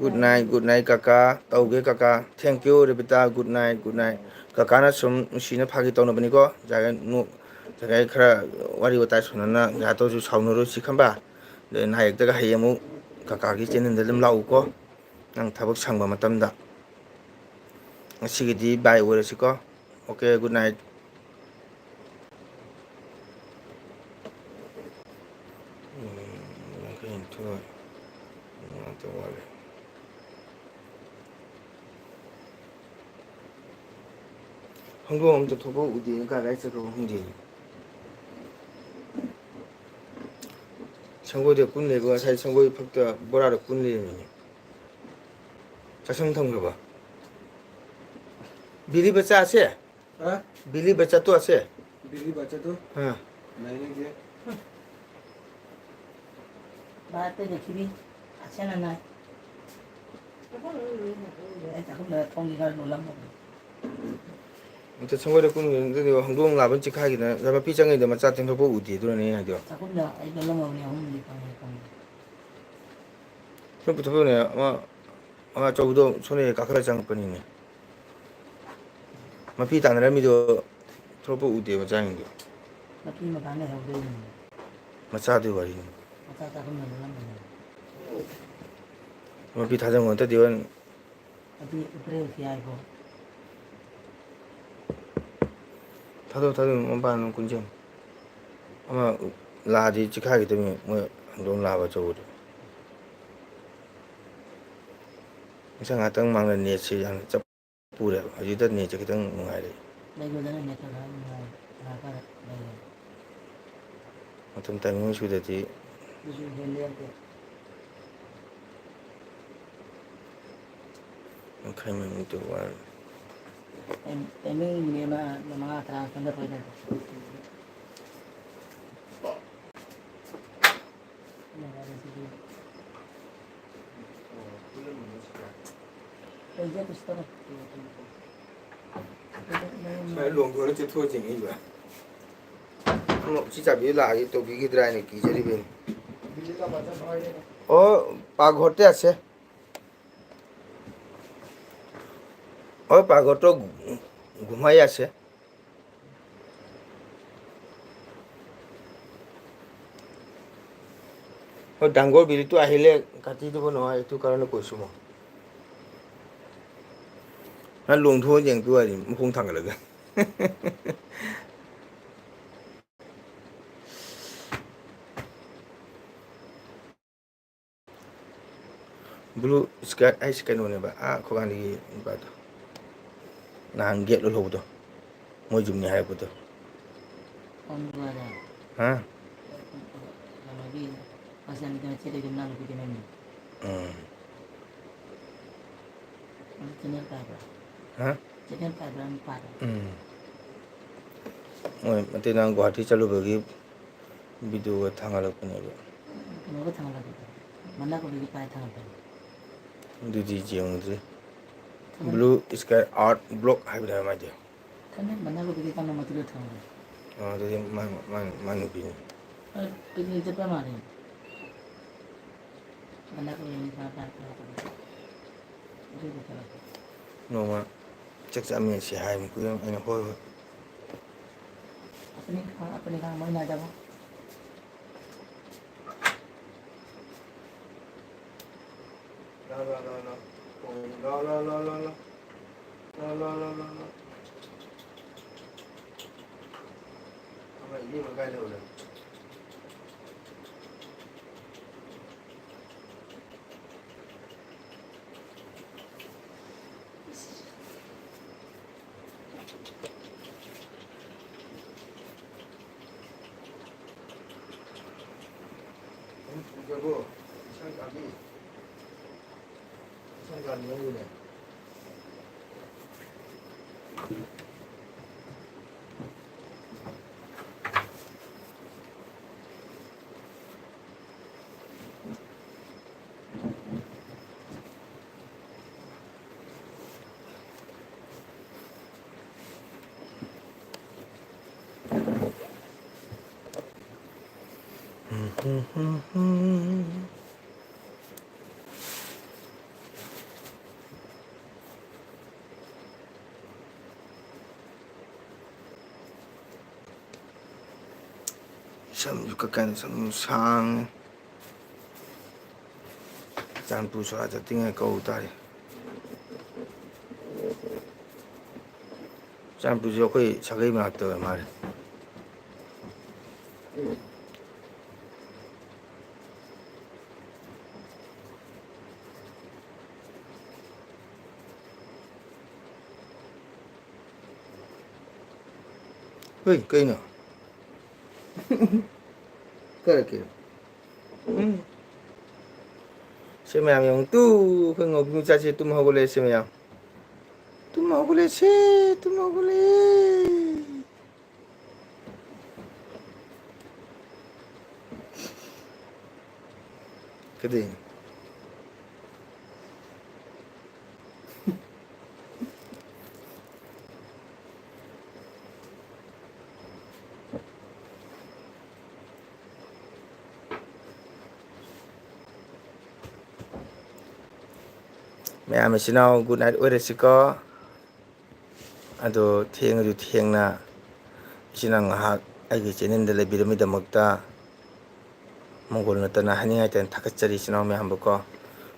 Good night, good night, ꯀꯀꯥ꯫ ꯇꯧꯒꯦ, ꯀꯀꯥ꯫ Thank you, ꯔꯦꯕꯤꯇꯥ꯫ Good night, good night꯫ ꯀꯀꯥꯅ ꯁꯨꯝ ꯅꯨꯡꯁꯤꯅ ꯐꯥꯒꯤ ꯇꯧꯅꯕꯅꯤꯀꯣ꯫ ꯖꯥꯒ ꯅꯣꯛ-, ꯖꯥꯒ ꯈꯔ ꯋꯥꯔꯤ ꯋꯥꯇꯥꯏ ꯁꯥꯟꯅꯅ ꯌꯥꯗꯧꯁꯨ ꯁꯥꯎꯅꯔꯣꯏꯁꯤ ꯈꯪꯕ? ꯑꯗꯩ ꯅꯍꯥꯛ ꯍꯦꯛꯇꯒ ꯍꯌꯦꯡ ꯑꯃꯨꯛ ꯀꯀꯥꯒꯤ channelꯗ ꯑꯗꯨꯝ ꯂꯥꯛꯎꯀꯣ, ꯅꯪ ꯊꯕꯛ ꯁꯪꯕ ꯃꯇꯝꯗ꯫ ꯉꯁꯤꯒꯤꯗꯤ bye ꯑꯣꯏꯔꯁꯤꯀꯣ꯫ Okay, good night꯫ ꯎꯝ, ꯌꯥꯡꯈꯩ ꯅꯤꯊꯣꯏ꯫ ꯃꯉꯥ ꯇꯔꯨꯛ ꯋꯥꯠꯂꯤ꯫ ꯍꯧꯗꯣꯡ ꯑꯝꯇ ꯊꯣꯛꯄ ꯎꯗꯦ, ꯀꯥꯏ ꯀꯥꯏ ꯆꯠꯈ꯭ꯔꯕ ꯈꯪꯗꯦ꯫ ꯁꯪꯒꯣꯏꯗ ꯀꯨꯟ ꯂꯩꯕ, ꯉꯁꯥꯏ ꯁꯪꯒꯣꯏ ꯐꯛꯇ ꯕꯣꯔꯥꯗ ꯀꯨꯟ ꯂꯩꯔꯝꯃꯤꯅꯦ꯫ ꯆꯥꯛꯁꯪ ꯊꯝꯈ꯭ꯔꯕ? ꯕꯤꯂꯤ ꯕꯆꯥꯁꯦ? ꯍꯥ? ꯕꯤꯂꯤ ꯕꯆꯥ ꯇꯣ ꯑꯁꯦ? ꯕꯤꯂꯤ ꯕꯆꯥ ꯇꯣ? ꯍꯥ꯫ ꯂꯩꯔꯤꯁꯦ꯫ ꯚꯥꯔꯠꯇ ꯂꯩꯈꯤꯅꯤ꯫ ꯑꯁꯦꯡꯅ ꯅꯥꯏ꯫ ꯑꯩ ꯆꯥꯛꯈꯨꯝꯗ ꯊꯣꯡꯒꯤ ꯈꯔ ꯂꯣꯜꯂꯝꯃꯕꯅꯤ꯫ ꯑꯝꯇ ꯁꯪꯒꯣꯏꯗ ꯀꯨꯟ, ꯑꯗꯨꯗꯤ ꯍꯧꯗꯣꯡ ꯂꯥꯕꯅ ꯆꯤꯛꯈꯥꯏꯈꯤꯗꯅ ꯃꯄꯤ ꯆꯪꯉꯤꯗꯣ ꯃꯆꯥ ꯆꯦꯟꯊꯣꯛꯄ ꯎꯗꯦ, ꯑꯗꯨꯅꯅꯦ ꯑꯩꯅ ꯍꯥꯏꯗꯣ꯫ ꯆꯥꯛꯈꯨꯝꯗ ꯑꯩ ꯂꯣꯜꯂꯝꯃꯕꯅꯤ ꯑꯍꯨꯝꯗꯤ ꯐꯪꯉꯦ ꯐꯪꯉꯦ꯫ ꯁꯨꯝ ꯄꯨꯊꯣꯛꯄꯅꯦ, ꯑꯃ, ꯑꯃ ꯑꯆꯧꯕꯗꯣ ꯁꯣꯝꯗ ꯀꯥꯈꯠꯂ ꯆꯪꯉꯛꯄꯅꯤꯅꯦ꯫ ꯃꯄꯤ ꯇꯥꯟꯅꯔꯝꯃꯤꯗꯣ ꯊꯣꯛꯂꯛꯄ ꯎꯗꯦ ꯃꯆꯥꯁꯤꯡꯗꯣ꯫ ꯃꯄꯤ ꯃꯄꯥꯟ ꯂꯩꯍꯧꯗꯣꯏꯅꯤ꯫ ꯃꯆꯥꯗꯨꯒꯤ ꯋꯥꯔꯤꯅꯤ꯫ ꯃꯆꯥ ꯆꯥꯛꯈꯨꯝꯗ ꯂꯣꯜꯂꯝꯕꯅꯤ꯫ ꯃꯄꯤ ꯊꯥꯖꯤꯟꯈꯣ ꯅꯠꯇ꯭ꯔꯗꯤ ꯍꯣꯔꯦꯟ꯫ ꯃꯄꯤ ꯎꯠꯇ꯭ꯔꯦ ꯎꯠꯇꯦ ꯍꯥꯏꯀꯣ꯫ ꯊꯥꯗꯣꯛ ꯊꯥꯗꯣꯛ ꯃꯄꯥꯟ ꯑꯗꯨꯝ ꯀꯨꯟꯁꯤꯟ꯫ ꯑꯃ ꯂꯥꯗꯤ ꯆꯤꯈꯥꯏꯒꯗꯕꯅꯤ ꯃꯣꯏ ꯍꯪꯗꯣꯡ ꯂꯥꯕ ꯑꯆꯧꯕꯗꯣ꯫ ꯉꯁꯥꯏ ꯉꯥꯛꯇꯪ ꯃꯥꯡꯗ ꯅꯦꯠꯁꯦ ꯌꯥꯝꯅ ꯆꯞ ꯄꯨꯔꯦꯕ꯫ ꯍꯧꯖꯤꯛꯇ ꯅꯦꯠꯁꯦ ꯈꯤꯇꯪ ꯅꯨꯡꯉꯥꯏꯔꯦ꯫ ꯂꯩꯕꯗꯅ ꯅꯦꯠ ꯈꯔ ꯈꯔ ꯅꯨꯡꯉꯥꯏ, ꯈꯔ ꯈꯔ ꯂꯩꯌꯦ꯫ ꯃꯇꯝ timing ꯁꯨꯗ꯭ꯔꯗꯤ꯫ ꯑꯗꯨꯁꯨ ꯍꯦꯜꯂꯦ ꯍꯥꯏꯗꯦ꯫ ꯃꯈꯥꯏ ꯃꯃꯤꯠꯇꯨ ꯋꯥꯔꯦ꯫ ꯇꯥꯏꯃꯤꯡꯅꯦ ꯑꯃ ꯃꯉꯥ ꯇꯔꯥ ꯁꯣꯝꯗ ꯐꯣꯏꯗꯅ꯫ ꯁꯨꯃꯥꯏꯅ ꯂꯣꯡꯗꯣꯛꯑꯒ ꯆꯦꯟꯊꯣꯛꯑ ꯆꯦꯡꯉꯛꯏꯕ꯫ ꯁꯤ ꯆꯥꯕꯤ ꯂꯥꯛꯑꯗꯤ ꯇꯧꯕꯤꯈꯤꯗ꯭ꯔꯥ ꯍꯥꯏꯅ ꯀꯤꯖꯔꯤꯕꯅꯤ꯫ ꯑꯣ, পাকঘৰতে আছে। অ, পাকঘৰটো ঘু-, ঘুমাই আছে। অ, ডাঙৰ বিলিটো আহিলে কাটি দিব নহয়, এইটো কাৰণে কৈছোঁ মই। ꯍꯥ, ꯂꯣꯡꯊꯣꯛꯑ ꯌꯦꯡꯗꯣꯏ ꯋꯥꯔꯤ, ꯃꯈꯣꯡ ꯊꯥꯡꯒꯠꯂꯒ꯫ ꯕ꯭ꯂꯨ ꯁ꯭ꯀꯔꯠ ꯍꯥꯏꯁꯦ ꯀꯩꯅꯣꯅꯦꯕ, ꯑꯥ, ꯑꯩꯈꯣꯏꯕꯥꯅꯤꯒꯤ ꯅꯨꯄꯥꯗꯣ꯫ ꯅꯍꯥꯟ ꯒꯦꯠ ꯂꯣꯜꯍꯧꯕꯗꯣ꯫ ꯃꯣꯏ ꯌꯨꯝꯅꯤ ꯍꯥꯏꯔꯛꯄꯗꯣ꯫ ꯈꯪꯕ꯭ꯔꯥ? ꯍꯥ? ꯀꯩꯅꯣꯒꯤ ꯃꯆꯥꯅꯨꯄꯤ ꯃꯆꯦꯗꯒꯤ ꯃꯅꯥꯎꯅꯨꯄꯤꯗꯨꯅꯅꯦ꯫ ꯎꯝ꯫ ꯅꯪ ꯆꯦꯅꯦꯜ ꯄꯥꯏꯕ꯭ꯔꯥ? ꯍꯥ? ꯆꯦꯅꯦꯜ ꯄꯥꯏꯕ꯭ꯔꯥ ꯅꯨꯄꯥꯗꯣ? ꯎꯝ꯫ ꯃꯣꯏ ꯃꯇꯩ ꯅꯍꯥꯟ ꯒꯨꯍꯥꯇꯤ ꯆꯠꯂꯨꯕꯒꯤ ꯚꯤꯗꯤꯑꯣꯒ ꯊꯥꯡꯒꯠꯂꯛꯄꯅꯦꯕ꯫ ꯀꯩꯅꯣꯒ ꯊꯥꯡꯒꯠꯂꯛꯄꯗꯣ꯫ ꯃꯅꯥꯀꯣꯡꯗꯒꯤ ꯄꯥꯏ ꯊꯥꯡꯒꯠꯄꯗꯣ꯫ ꯑꯗꯨꯗꯤ ꯌꯦꯡꯉꯨꯗ꯭ꯔꯤ꯫ ꯊꯥꯒꯠ- ꯕ꯭ꯂꯨ ꯁ꯭ꯀꯥꯏ ꯑꯥꯔꯠ ꯕ꯭ꯂꯣꯛ ꯍꯥꯏꯕꯅꯦꯕ ꯃꯥꯏꯗꯤ꯫ ꯈꯪꯗꯦ, ꯃꯅꯥꯀꯣꯡꯗꯒꯤ ꯀꯥꯟꯅ ꯃꯗꯨꯗ ꯊꯥꯡꯒꯠꯄꯗꯣ꯫ ꯑ, ꯑꯗꯨꯗꯤ ꯃꯥ, ꯃꯥ, ꯃꯥ ꯅꯨꯄꯤꯅꯤ꯫ ꯑ, ꯄꯤꯛꯅꯤꯛ ꯆꯠꯄ ꯃꯥꯜꯂꯦ꯫ ꯃꯅꯥꯀꯣꯡꯗꯒꯤ ꯄꯥꯏ ꯄꯥꯏ ꯊꯥꯡꯒꯠꯄꯗꯣ꯫ ꯑꯗꯨꯗꯤ ꯊꯥꯒꯠꯄꯗꯣ꯫ ꯅꯣꯡꯃ ꯆꯥꯛ ꯆꯥꯃꯤꯟꯅꯁꯤ ꯍꯥꯏꯕꯅꯤ, ꯀꯨꯏꯔꯦ꯫ ꯑꯩꯅ ꯍꯣꯏ ꯍꯣꯏ꯫ ꯑꯄꯅꯤ ꯈꯥ, ꯑꯄꯅꯤ ꯈꯥ, ꯃꯣꯏ ꯅꯥꯏꯗꯕ꯫ ꯂꯥꯎ, ꯂꯥꯎ, ꯂꯥꯎ, ꯂꯥꯎ꯫ ꯂꯥꯎ, ꯂꯥꯎ, ꯂꯥꯎ, ꯂꯥꯎ, ꯂꯥꯎ꯫ ꯂꯥꯎ, ꯂꯥꯎ, ꯂꯥꯎ, ꯂꯥꯎ, ꯂꯥꯎ꯫ ꯑꯃ ꯏꯕꯦꯝꯃ ꯀꯥꯏ ꯂꯩꯍꯧꯔꯦ? ꯎꯝ, ꯎꯖꯕꯣ? ꯏꯁꯥ ꯀꯥꯕꯤ? ꯏꯁꯥ ꯀꯥꯕꯤ ꯍꯥꯏꯕꯅꯦ꯫ ꯁꯝꯁꯨ ꯀꯛꯀꯥꯟꯗ ꯁꯝ ꯁꯥꯡꯉꯦ꯫ ꯆꯥꯟꯄꯨ ꯁꯣꯔꯥ ꯆꯠꯇ꯭ꯔꯤꯉꯩ ꯀꯧ ꯇꯥꯔꯦ꯫ ꯆꯥꯟꯄꯨꯁꯨ ꯑꯩꯈꯣꯏ ꯁꯥꯒꯩ ꯃꯅꯥꯛꯇ ꯑꯣꯏ ꯃꯥꯜꯂꯦ꯫ ꯍꯣꯏ, ꯀꯩꯅꯣ? ꯀꯔꯛꯀꯦ꯫ ꯎꯝ꯫ ꯁꯦ ꯃꯌꯥꯝ ꯌꯦꯡꯉꯨ ꯇꯨ, ꯑꯩꯈꯣꯏ ꯉꯧꯕꯤ ꯃꯆꯥꯁꯦ ꯇꯨꯝ ꯍꯧꯒꯠꯂꯛꯑꯦ ꯁꯦ ꯃꯌꯥꯝ꯫ ꯇꯨꯝ ꯍꯧꯒꯠꯂꯛꯑꯦ ꯁꯦ, ꯇꯨꯝ ꯍꯧꯒꯠꯂꯛꯑꯦ꯫ ꯀꯩꯗꯧꯔꯤꯅꯣ? ꯃꯌꯥꯝ ꯏꯆꯤꯟ ꯏꯅꯥꯎ good night ꯑꯣꯏꯔꯁꯤꯀꯣ꯫ ꯑꯗꯣ ꯊꯦꯡꯉꯁꯨ ꯊꯦꯡꯅ ꯏꯆꯤꯟ ꯏꯅꯥꯎ ꯉꯥꯏꯍꯥꯛ ꯑꯩꯒꯤ channelꯗ ꯂꯩꯕꯤꯔꯝꯃꯤꯗꯃꯛꯇ ꯃꯪꯒꯣꯜ ꯅꯠꯇꯅ ꯍꯥꯏꯅꯤꯡꯉꯥꯏ ꯂꯩꯇꯅ ꯊꯥꯒꯠꯆꯔꯤ ꯏꯆꯤꯟ ꯏꯅꯥꯎ ꯃꯌꯥꯝꯕꯨꯀꯣ꯫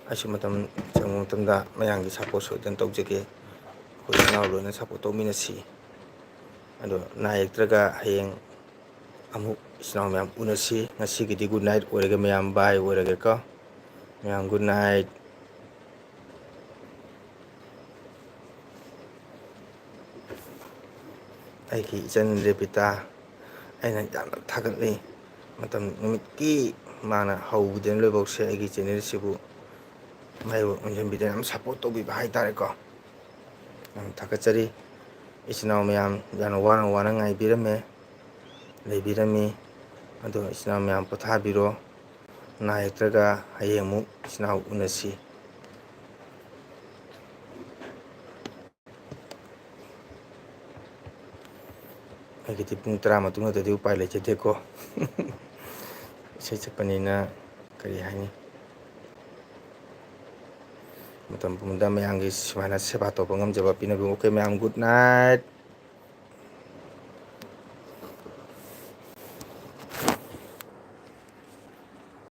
ꯑꯩꯁꯨ ꯃꯇꯝ ꯁꯪꯕ ꯃꯇꯝꯗ ꯃꯌꯥꯝꯒꯤ support ꯁꯣꯏꯗꯅ ꯇꯧꯖꯒꯦ꯫ ꯑꯩꯈꯣꯏ ꯏꯆꯤꯟ ꯏꯅꯥꯎ ꯂꯣꯏꯅ support ꯇꯧꯃꯤꯟꯅꯁꯤ꯫ ꯑꯗꯣ ꯅꯥ ꯌꯦꯛꯇ꯭ꯔꯒ ꯍꯌꯦꯡ ꯑꯃꯨꯛ ꯏꯆꯤꯟ ꯏꯅꯥꯎ ꯃꯌꯥꯝ ꯎꯅꯁꯤ꯫ ꯉꯁꯤꯒꯤꯗꯤ good night ꯑꯣꯏꯔꯒꯦ ꯃꯌꯥꯝ, bye ꯑꯣꯏꯔꯒꯦꯀꯣ꯫ ꯃꯌꯥꯝ good night꯫ ꯑꯩꯒꯤ ꯏꯆꯟ ꯔꯦꯕꯤꯇꯥ, ꯑꯩꯅ ꯌꯥꯝꯅ ꯊꯥꯒꯠꯂꯤ꯫ ꯃꯇꯝ ꯅꯨꯃꯤꯠꯀꯤ ꯃꯥꯅ ꯍꯧꯕꯗꯩꯅ ꯂꯣꯏꯐꯥꯎꯁꯦ ꯑꯩꯒꯤ channelꯁꯤꯕꯨ ꯃꯥꯏꯕꯨ ꯑꯣꯟꯁꯤꯟꯕꯤꯗꯅ ꯌꯥꯝ support ꯇꯧꯕꯤꯕ ꯍꯥꯏꯇꯥꯔꯦꯀꯣ꯫ ꯌꯥꯝ ꯊꯥꯒꯠꯆꯔꯤ꯫ ꯏꯆꯤꯟ ꯏꯅꯥꯎ ꯃꯌꯥꯝ ꯌꯥꯝꯅ ꯋꯥꯅ ꯋꯥꯅ ꯉꯥꯏꯕꯤꯔꯝꯃꯦ, ꯂꯩꯕꯤꯔꯝꯃꯤ꯫ ꯑꯗꯣ ꯏꯆꯤꯟ ꯏꯅꯥꯎ ꯃꯌꯥꯝ ꯄꯣꯊꯥꯕꯤꯔꯣ꯫ ꯅꯥ ꯌꯦꯛꯇ꯭ꯔꯒ ꯍꯌꯦꯡ ꯑꯃꯨꯛ ꯏꯆꯤꯟ ꯏꯅꯥꯎ ꯎꯅꯁꯤ꯫ ꯑꯩꯒꯤꯗꯤ ꯄꯨꯡ ꯇꯔꯥ ꯃꯇꯨꯡ ꯅꯠꯇ꯭ꯔꯗꯤ ꯎꯄꯥꯏ ꯂꯩꯖꯗꯦꯀꯣ꯫ ꯏꯁꯩ ꯁꯛꯄꯅꯤꯅ ꯀꯔꯤ ꯍꯥꯏꯅꯤ? ꯃꯇꯝ ꯄꯨꯝꯕꯗ ꯃꯌꯥꯝꯒꯤ ꯁꯨꯃꯥꯏꯅ ꯁꯦꯕꯥ ꯇꯧꯕ ꯉꯝꯖꯕ ꯄꯤꯅꯕꯤꯌꯨ꯫ Okay, ꯃꯌꯥꯝ, good night꯫